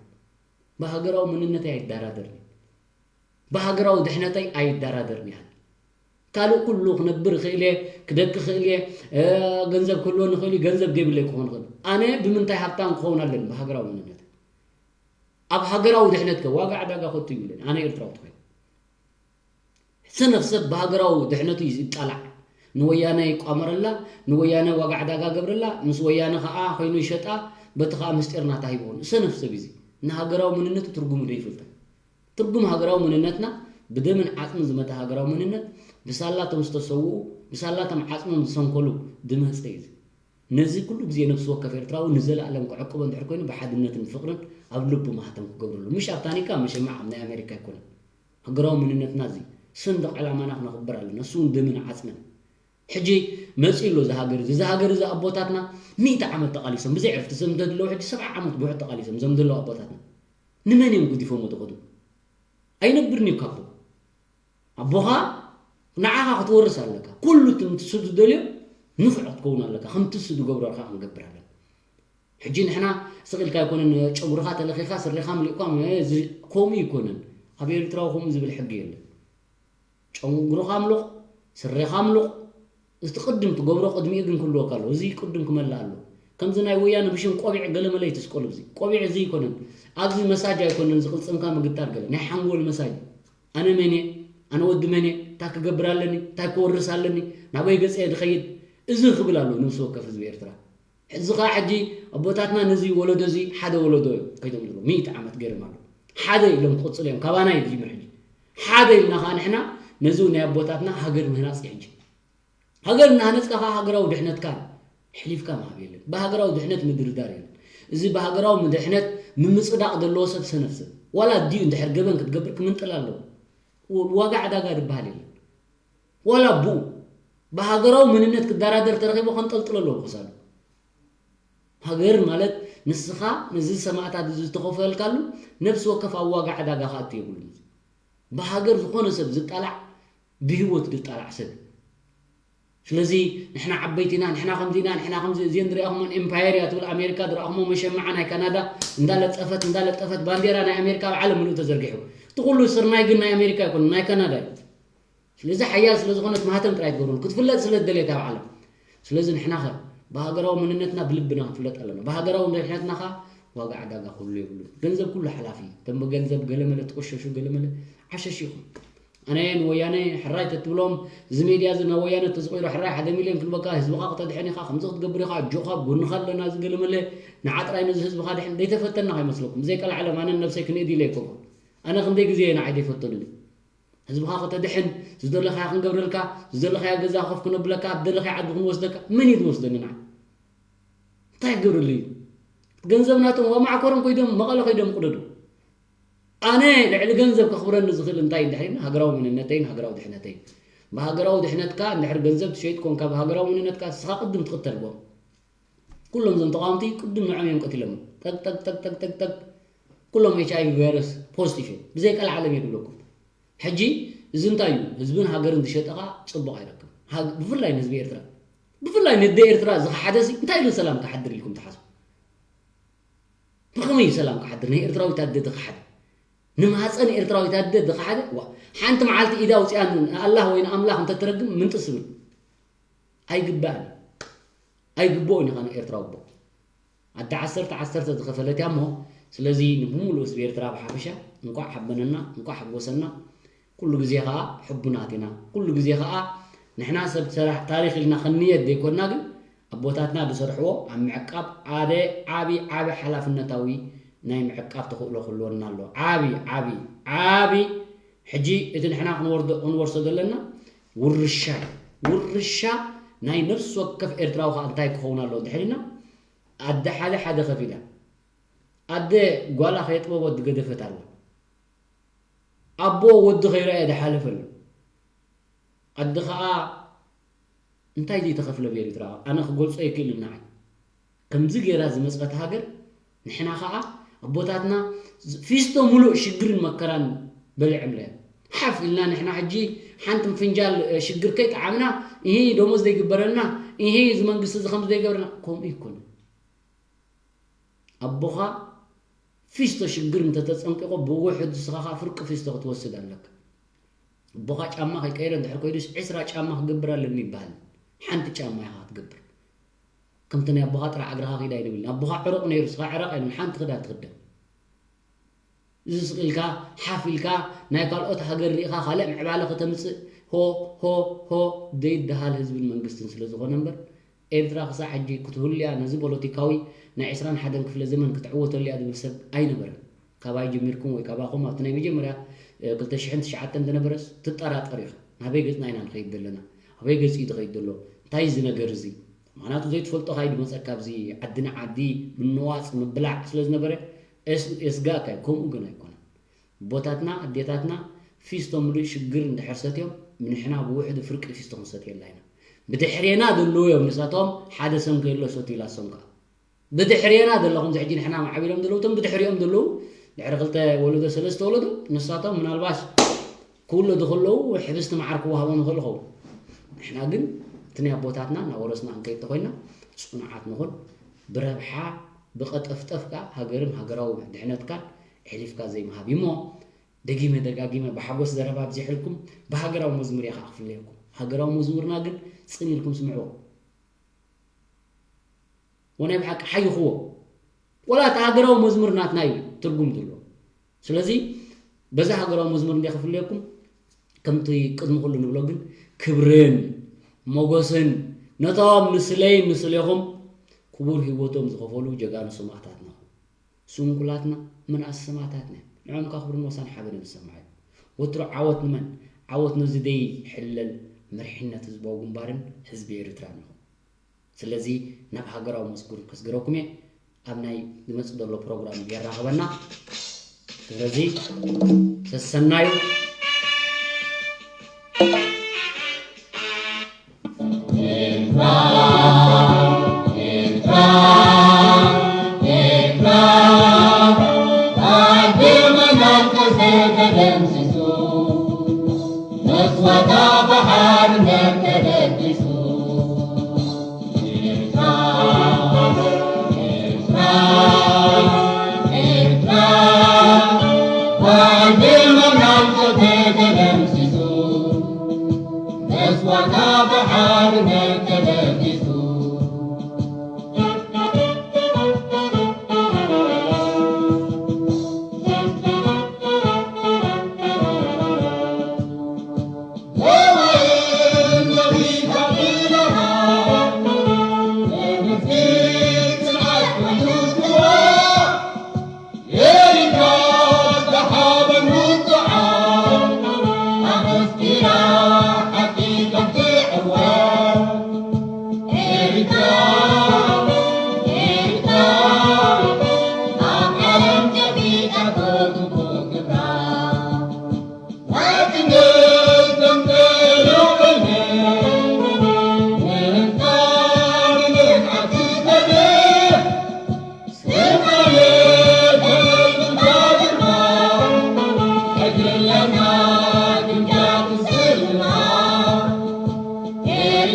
ብሃገራዊ መንነተይ ኣይደራደርን እየ። ብሃገራዊ ድሕነተይ ኣይደራደርን እየ። ካልእ ኩሉ ክነብር እኽእል እየ፣ ክደቂ እኽእል እየ፣ እ፣ ገንዘብ ክህልወኒ ይኽእል እዩ፣ ገንዘብ ዘይብለይ ክኾን ይኽእል። ኣነ ብምንታይ ሃብታም ክኸውን ኣለኒ? ብሃገራዊ መንነተይ። ኣብ ሃገራዊ ድሕነትከ ዋጋ ዕዳጋ ከቶ ይብለኒ። ኣነ ኤርትራዊ ተኾይነ። ሰነፍ ሰብ ብሃገራዊ ድሕነቱ እዩ ዝጣላዕ። ንወያነ ይቋመረላ፣ ንወያነ ዋጋ ዕዳጋ ገብረላ፣ ምስ ወያነ ኸኣ ኮይኑ ይሸጣ፣ በቲ ኸኣ ምስጢር ናታ ሂብዎ። ሰነፍ ሰብ እዩ እዚ። ንሃገራዊ መንነቱ ትርጉሙ ዘይፈልጠን። ትርጉም ሃገራዊ መንነትና ብደምን ዓጽምን ዝመተ ሃገራዊ መንነት ብሳላቶም ዝተሰውኡ፣ ብሳላቶም ዓጽሞም ዝሰንከሉ ዝመጸ እዩ እዚ። ነዚ ኩሉ ግዜ ነፍሲ ወከፍ ኤርትራዊ ንዘለኣለም ክዕቅቦ እንድሕር ኮይኑ ብሓድነትን ፍቕርን ኣብ ልቡ ማህተም ክገብረሉ። ምሽ ኣብ ታኒካ መሸማዕ ኣብ ናይ ኣሜሪካ ኣይኮነን። ሃገራዊ መንነትና እዚ ሰንደቕ ዕላማና ክነኽብር ኣለና። እሱ እውን ደምን ዓጽምን። ሕጂ መጺኡ ኣሎ እዚ ሃገር እዚ። እዚ ሃገር እዚ ኣቦታትና ሚእቲ ዓመት ተቓሊሶም ብዘይ ዕርፍቲ። እዞም ዘለዉ ሕጂ ሰብዓ ዓመት ብውሕድ ተቓሊሶም እዞም ዘለዉ ኣቦታትና። ንመን እዮም ገዲፎም ዝኸዱ? ኣይነብርን እዩ ካብኡ። ኣቦኻ ንዓኻ ክትወርስ ኣለካ። ኩሉ እቲ ንሱ ዝደልዮ ንፉዕ ክትከውን ኣለካ። ከምቲ ንሱ ዝገብረልካ ክንገብር ኣለና። ሕጂ ንሕና ስቕ ኢልካ ኣይኮነን ጨጉርኻ ተለኺኻ ስረኻ ምሊእኳ፣ እዚ ከምኡ ኣይኮነን። ኣብ ኤርትራዊ ከምኡ ዝብል ሕጊ የለን። ጨጉርኻ ኣምልቕ፣ ስረኻ ኣምልቕ፣ እቲ ቅድም ትገብሮ ቅድሚኡ ግን ክህልወካ ኣለዎ። እዚ ቅድም ክመልእ ኣለዎ። ከምዚ ናይ ወያነ ብሽም ቆቢዕ ገለ መለ ኣይትስቀሉ። እዚ ቆቢዕ እዚ ኣይኮነን። ኣብዚ መሳጅ ኣይኮነን፣ እዚ ቅልጽምካ ምግታር ገለ። ናይ ሓንጎል መሳጅ። ኣነ መን እየ? ኣነ ወዲ መን እየ? እንታይ ክገብር ኣለኒ? እንታይ ክወርስ ኣለኒ? ናበይ ገጸ እየ ዝኸይድ? እዚ ክብል ኣለዎ ነብሲ ወከፍ ህዝቢ ኤርትራ። እዚ ኸኣ ሕጂ ኣቦታትና ነዚ ወለዶ እዚ ሓደ ወለዶ እዮም ከይዶም ዘለዉ። ሚእቲ ዓመት ገይሮም ኣለዉ። ሓደ ኢሎም ክቕጽሉ እዮም። ካባና እዩ ዝጅምር ሕጂ። ሓደ ኢልና ኸኣ ንሕና ነዚ ናይ ኣቦታትና ሃገር ምህናጽ እዩ ሕጂ። ሃገር እናሃነጽካ ኸኣ ሃገራዊ ድሕነትካ ኣሕሊፍካ ምሃብ የለን። ብሃገራዊ ድሕነት ምድርዳር የለን። እዚ ብሃገራዊ ድሕነት ምምጽዳቕ ዘለዎ ሰብ ሰነፍ ሰብ። ዋላ ኣዲኡ እንድሕር ገበን ክትገብር ክምንጥል ኣለዎ። ው-፣ ዋጋ ዕዳጋ ዝበሃል የለን። ዋላ ኣቦኡ ብሃገራዊ መንነት ክደራደር ተረኺቡ ከንጠልጥሎ ኣለዎ ክሳዱ። ሃገር ማለት ንስኻ ነዚ ሰማእታት እዚ ዝተኸፈልካሉ ነብሲ ወከፍ ኣብ ዋጋ ዕዳጋ ክኣቱ የብሉን። ብሃገር ዝኾነ ሰብ ዝጣላዕ ብህይወት ዝጣላዕ ሰብ። ስለዚ ንሕና ዓበይቲ ኢና፣ ንሕና ከምዚ ኢና፣ ንሕና ከምዚ፣ እዚአን ዝረኣኹመን ኤምፓየር እያ ትብል ኣሜሪካ፣ ዝረኣኹሞ መሸማዓ ናይ ካናዳ እንዳለጠፈት እንዳለጠፈት ባንዴራ ናይ ኣሜሪካ ኣብ ዓለም ምሉእ ተዘርጊሑ። እቲ ኩሉ ስርናይ ግን ናይ ኣሜሪካ ኣይኮነን፣ ናይ ካናዳ እዩ። ስለዚ ሓያል ስለ ዝኾነት ማህተም ጥራይ ትገብረሉ ክትፍለጥ ስለ ዝደለየት ኣብ ዓለም። ስለዚ ንሕና ኸ ብሃገራዊ መንነትና ብልብና ክንፍለጥ ኣለና። ብሃገራዊ ድሕነትና ኸ ዋጋ ዕዳጋ ክህሉ የብሉን። ገንዘብ ኩሉ ሓላፊ እዩ። እቶም ብገንዘብ ገለመለ ትቆሸሹ ገለመለ ዓሸሽ ኢኹም። ኣነ ንወያነ ሕራይ ተትብሎም፣ እዚ ሜድያ እዚ ናብ ወያነ ተዝቆይሮ ሕራይ ሓደ ሚልዮን ክንበካ፣ ህዝብኻ ክተድሕን ኢኻ፣ ከምዚ ክትገብር ኢኻ፣ ኣጆኻ፣ ጎንኻ ኣለና፣ እዚ ገለመለ፣ ንዓ ጥራይ ነዚ ህዝብኻ ድሕን፣ ዘይተፈተና ከይመስለኩም። ብዘይቀልዓለም ኣነ ነብሰይ ክንእድ ኢለ ኣይኮንኩን። ኣነ ክንደይ ግዜ ንዓይ ዘይፈተኑኒ። ህዝብኻ ከተድሕን፣ ዝደለኻዮ ክንገብረልካ፣ ዝደለኻዮ ገዛ ኮፍ ክነብለካ፣ ኣብ ደለኻዮ ዓዲ ክንወስደካ፣ መን እዩ ዝወስደኒ ንዓ? እንታይ ክገብረሉ እዩ? ገንዘብ ናቶም፣ ኣብ ማዕኮሮም ከይዶም፣ መቐለ ከይዶም ቅደዱ። ኣነ ልዕሊ ገንዘብ ከኽብረኒ ዝኽእል እንታይ እንድሕር ኢልና፣ ሃገራዊ መንነተይን ሃገራዊ ድሕነተይን። ብሃገራዊ ድሕነትካ እንድሕር ገንዘብ ትሸይጥ ኮንካ፣ ብሃገራዊ መንነትካ ንስኻ ቅድም ትቕተል ብኦም። ኩሎም እዞም ተቓወምቲ ቅድም ንዖም እዮም ቀቲሎም። ጠቅ፣ ጠቅ፣ ጠቅ፣ ጠቅ፣ ጠቅ፣ ጠቅ። ኩሎም ኤች ኣይ ቪ ቫይረስ ፖዚቲቭ እዮም። ብዘይ ቀልዓለም እየ ዝብለኩም። ሕጂ እዚ እንታይ እዩ? ህዝብን ሃገርን ዝሸጠ ኸኣ ጽቡቕ ኣይረክብን። ሃግ-፣ ብፍላይ ንህዝቢ ኤርትራ። ብፍላይ ንደ ኤርትራ ዝኸሓደ ሲ እንታይ ኢሉ ሰላም ክሓድር ኢልኩም ትሓስቡ? ብኸመይ እዩ ሰላም ክሓድር? ናይ ኤርትራዊት ኣደ ዝኸሓደ? ንማህፀን ኤርትራዊት ኣደ ዝኸሓደ? ዋ፣ ሓንቲ መዓልቲ ኢዳ ኣውፂኣ ንኣላህ ወይ ንኣምላኽ እንተትረግም ምንጥስ ዝብል። ኣይግባእን እዩ። ኣይግብኦን እዩ ኸነ ኤርትራዊ ኣቦ። ኣደ ዓሰርተ ዓሰርተ ዝኸፈለት እያ እሞ፣ ስለዚ ንብምሉእ ህዝቢ ኤርትራ ብሓፈሻ እንቋዕ ሓበነና፣ እንቋዕ ሓጎሰና። ኩሉ ግዜ ኸኣ ሕቡናት ኢና። ኩሉ ግዜ ኸኣ ንሕና ሰብ ሰራሕ ታሪኽ ኢልና ክንንየት ዘይኮንና፣ ግን ኣቦታትና ዝሰርሕዎ ኣብ ምዕቃብ ሓደ ዓቢ፣ ዓቢ ሓላፍነታዊ ናይ ምዕቃብ ተኽእሎ ክህልወና ኣለዎ። ዓቢ፣ ዓቢ፣ ዓቢ። ሕጂ እቲ ንሕና ክንወርዶ፣ ክንወርሶ ዘለና ውርሻ እዩ። ውርሻ ናይ ነፍሲ ወከፍ ኤርትራዊ ኸኣ እንታይ ክኸውን ኣለዎ እንድሕር ኢልና፣ ኣደ ሓደ ሓደ ከፊላ፣ ኣደ ጓላ ከየጥበቦት ዝገደፈት ኣላ። ኣቦ ወዲ ከይረኣየ ዝሓለፈ ኣሎ። ኣደ ኸኣ እንታይ ዘይተኸፍለ ኣብ ኤርትራ፣ ኣነ ክገልጾ ኣይክእልን ንዓይ። ከምዚ ገይራ ዝመጸት ሃገር፣ ንሕና ኸኣ ኣቦታትና ዝ-፣ ፊስቶ ሙሉእ ሽግርን መከራን በሊዖምለያ። ሓፍ ኢልና ንሕና ሕጂ ሓንቲ ፍንጃል፣ እ፣ ሽግር ከይጠዓምና፣ እሂ ደሞዝ ዘይግበረልና፣ እሂ እዚ መንግስቲ እዚ ከምዚ ዘይገብረና፣ ከምኡ ኣይኮነን። ኣቦኻ ፊስቶ ሽግር እንተተጸንቂቑ ብውሕድ ንስኻ ኸኣ ፍርቂ ፊስቶ ክትወስድ ኣለካ። ኣቦኻ ጫማ ከይቀየረ እንድሕር ኮይኑስ ዕስራ ጫማ ክገብር ኣለኒ ይበሃል። ሓንቲ ጫማ ኢኻ ክትገብር። ከምቲ ናይ ኣቦኻ ጥራሕ እግርኻ ኺድ ኣይንብል። ኣቦኻ ዕሩቕ ነይሩ፣ ንስኻ ዕረቕ ኣይንብል። ሓንቲ ክዳን ትኽደን። እዚ ስቕ ኢልካ፣ ሓፍ ኢልካ፣ ናይ ካልኦት ሃገር ሪኢኻ ካልእ ምዕባለ ከተምጽእ፣ ሆ፣ ሆ፣ ሆ፣ ዘይደሃል ህዝብን መንግስትን ስለ ዝኾነ እምበር፣ ኤርትራ ክሳዕ ሕጂ ክትህሉ እያ፣ ነዚ ፖለቲካዊ ናይ ዕስራን ሓደን ክፍለ ዘመን ክትዕወተሉ እያ ዝብል ሰብ ኣይነበረን። ካባይ ጀሚርኩም ወይ ካባኹም ኣብቲ ናይ መጀመርያ፣ እ፣ ክልተ ሽሕን ትሽዓተን ዝነበረስ ትጠራጠር ኢኻ። ናበይ ገጽና ኢና ንኸይድ ዘለና? ኣበይ ገጽ እዩ ዝኸይድ ዘሎ? እንታይ እዚ ነገር እዚ? ምኽንያቱ ዘይትፈልጦ ካይ ድመጸካ ኣብዚ ዓዲ ንዓዲ ምንዋጽ ምብላዕ ስለ ዝነበረ፣ የስ-፣ የስጋእካ እዩ። ከምኡ ግን ኣይኮነን። ኣቦታትና፣ ኣዴታትና ፊስቶ ምሉእ ሽግር እንድሕር ሰትዮም፣ ንሕና ብውሕዱ ፍርቂ ፊስቶ ክንሰትየላ ኢና። ብድሕሬና ዘለዉ እዮም ንሳቶም ሓደ ሰንከ የሎ ሰትዩላ ሰንካ። ብድሕሬና ዘለኹም እዚ ሕጂ ንሕና ማዕቢሎም ዘለዉ፣ እቶም ብድሕሪኦም ዘለዉ፣ ድሕሪ ክልተ ወለዶ፣ ሰለስተ ወለዶ፣ ንሳቶም ምናልባሽ ክውለዱ ከለዉ ሕብስቲ መዓር ክወሃቦም ይኽእል ይኸውን። ንሕና ግን እቲ ናይ ኣቦታትና እናወረስና ክንከይድ ተኾይንና፣ ጽኑዓት ንኹን። ብረብሓ፣ ብቐጠፍጠፍ ከኣ ሃገርን ሃገራዊ ድሕነትካን ኣሕሊፍካ ዘይምሃብ እዩ እሞ፣ ደጊመ ደጋጊመ ብሓጎስ ዘረባ ኣብዚሐልኩም፣ ብሃገራዊ መዝሙር እየ ከኣ ክፍለየኩም። ሃገራዊ መዝሙርና ግን ጽን ኢልኩም ስምዕዎ። ወናይ ብሓቂ ሓይኽዎ። ወላ እቲ ሃገራዊ መዝሙር ናትና እዩ ትርጉም ዘለዎ። ስለዚ በዚ ሃገራዊ መዝሙር እንደ ክፍለየኩም፣ ከምቲ ቅድሚ ኩሉ ንብሎ ግን ክብርን ሞገስን ነቶም ንስለይ ንስሌኹም ክቡር ህይወቶም ዝኸፈሉ ጀጋኑ ሰማእታትና። ስንኩላትና ምንኣስ ሰማእታትና እዮም። ንዕኦም ከኣ ክብርን ሞሳን ሓበንን ዝሰማዕ እዩ። ወትሩ ዓወት ንመን? ዓወት ነዚ ደይ ሕለል መሪሕነት ህዝባዊ ግንባርን ህዝቢ ኤርትራን ኢኹም። ስለዚ ናብ ሃገራዊ መዝሙር ከስግረኩም እየ። ኣብ ናይ ዝመጽእ ዘሎ ፕሮግራም የራኽበና። ስለዚ ሰሰናዩ። ኤርትራ፣ ኤርትራ፣ ኤርትራ፣ ኣደመናት ተደምሲሱ፣ መስዋእታ ብሓርነት ተደቂሱ።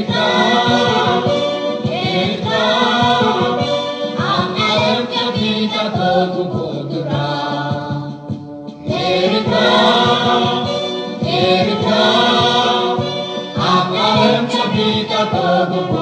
ኤርትራ፣ ኤርትራ፣ ኣብ ዓለም ከፊታ ተጉቦ ግብራ። ኤርትራ፣ ኤርትራ፣ ኣብ ዓለም ከፊታ ተጉቦ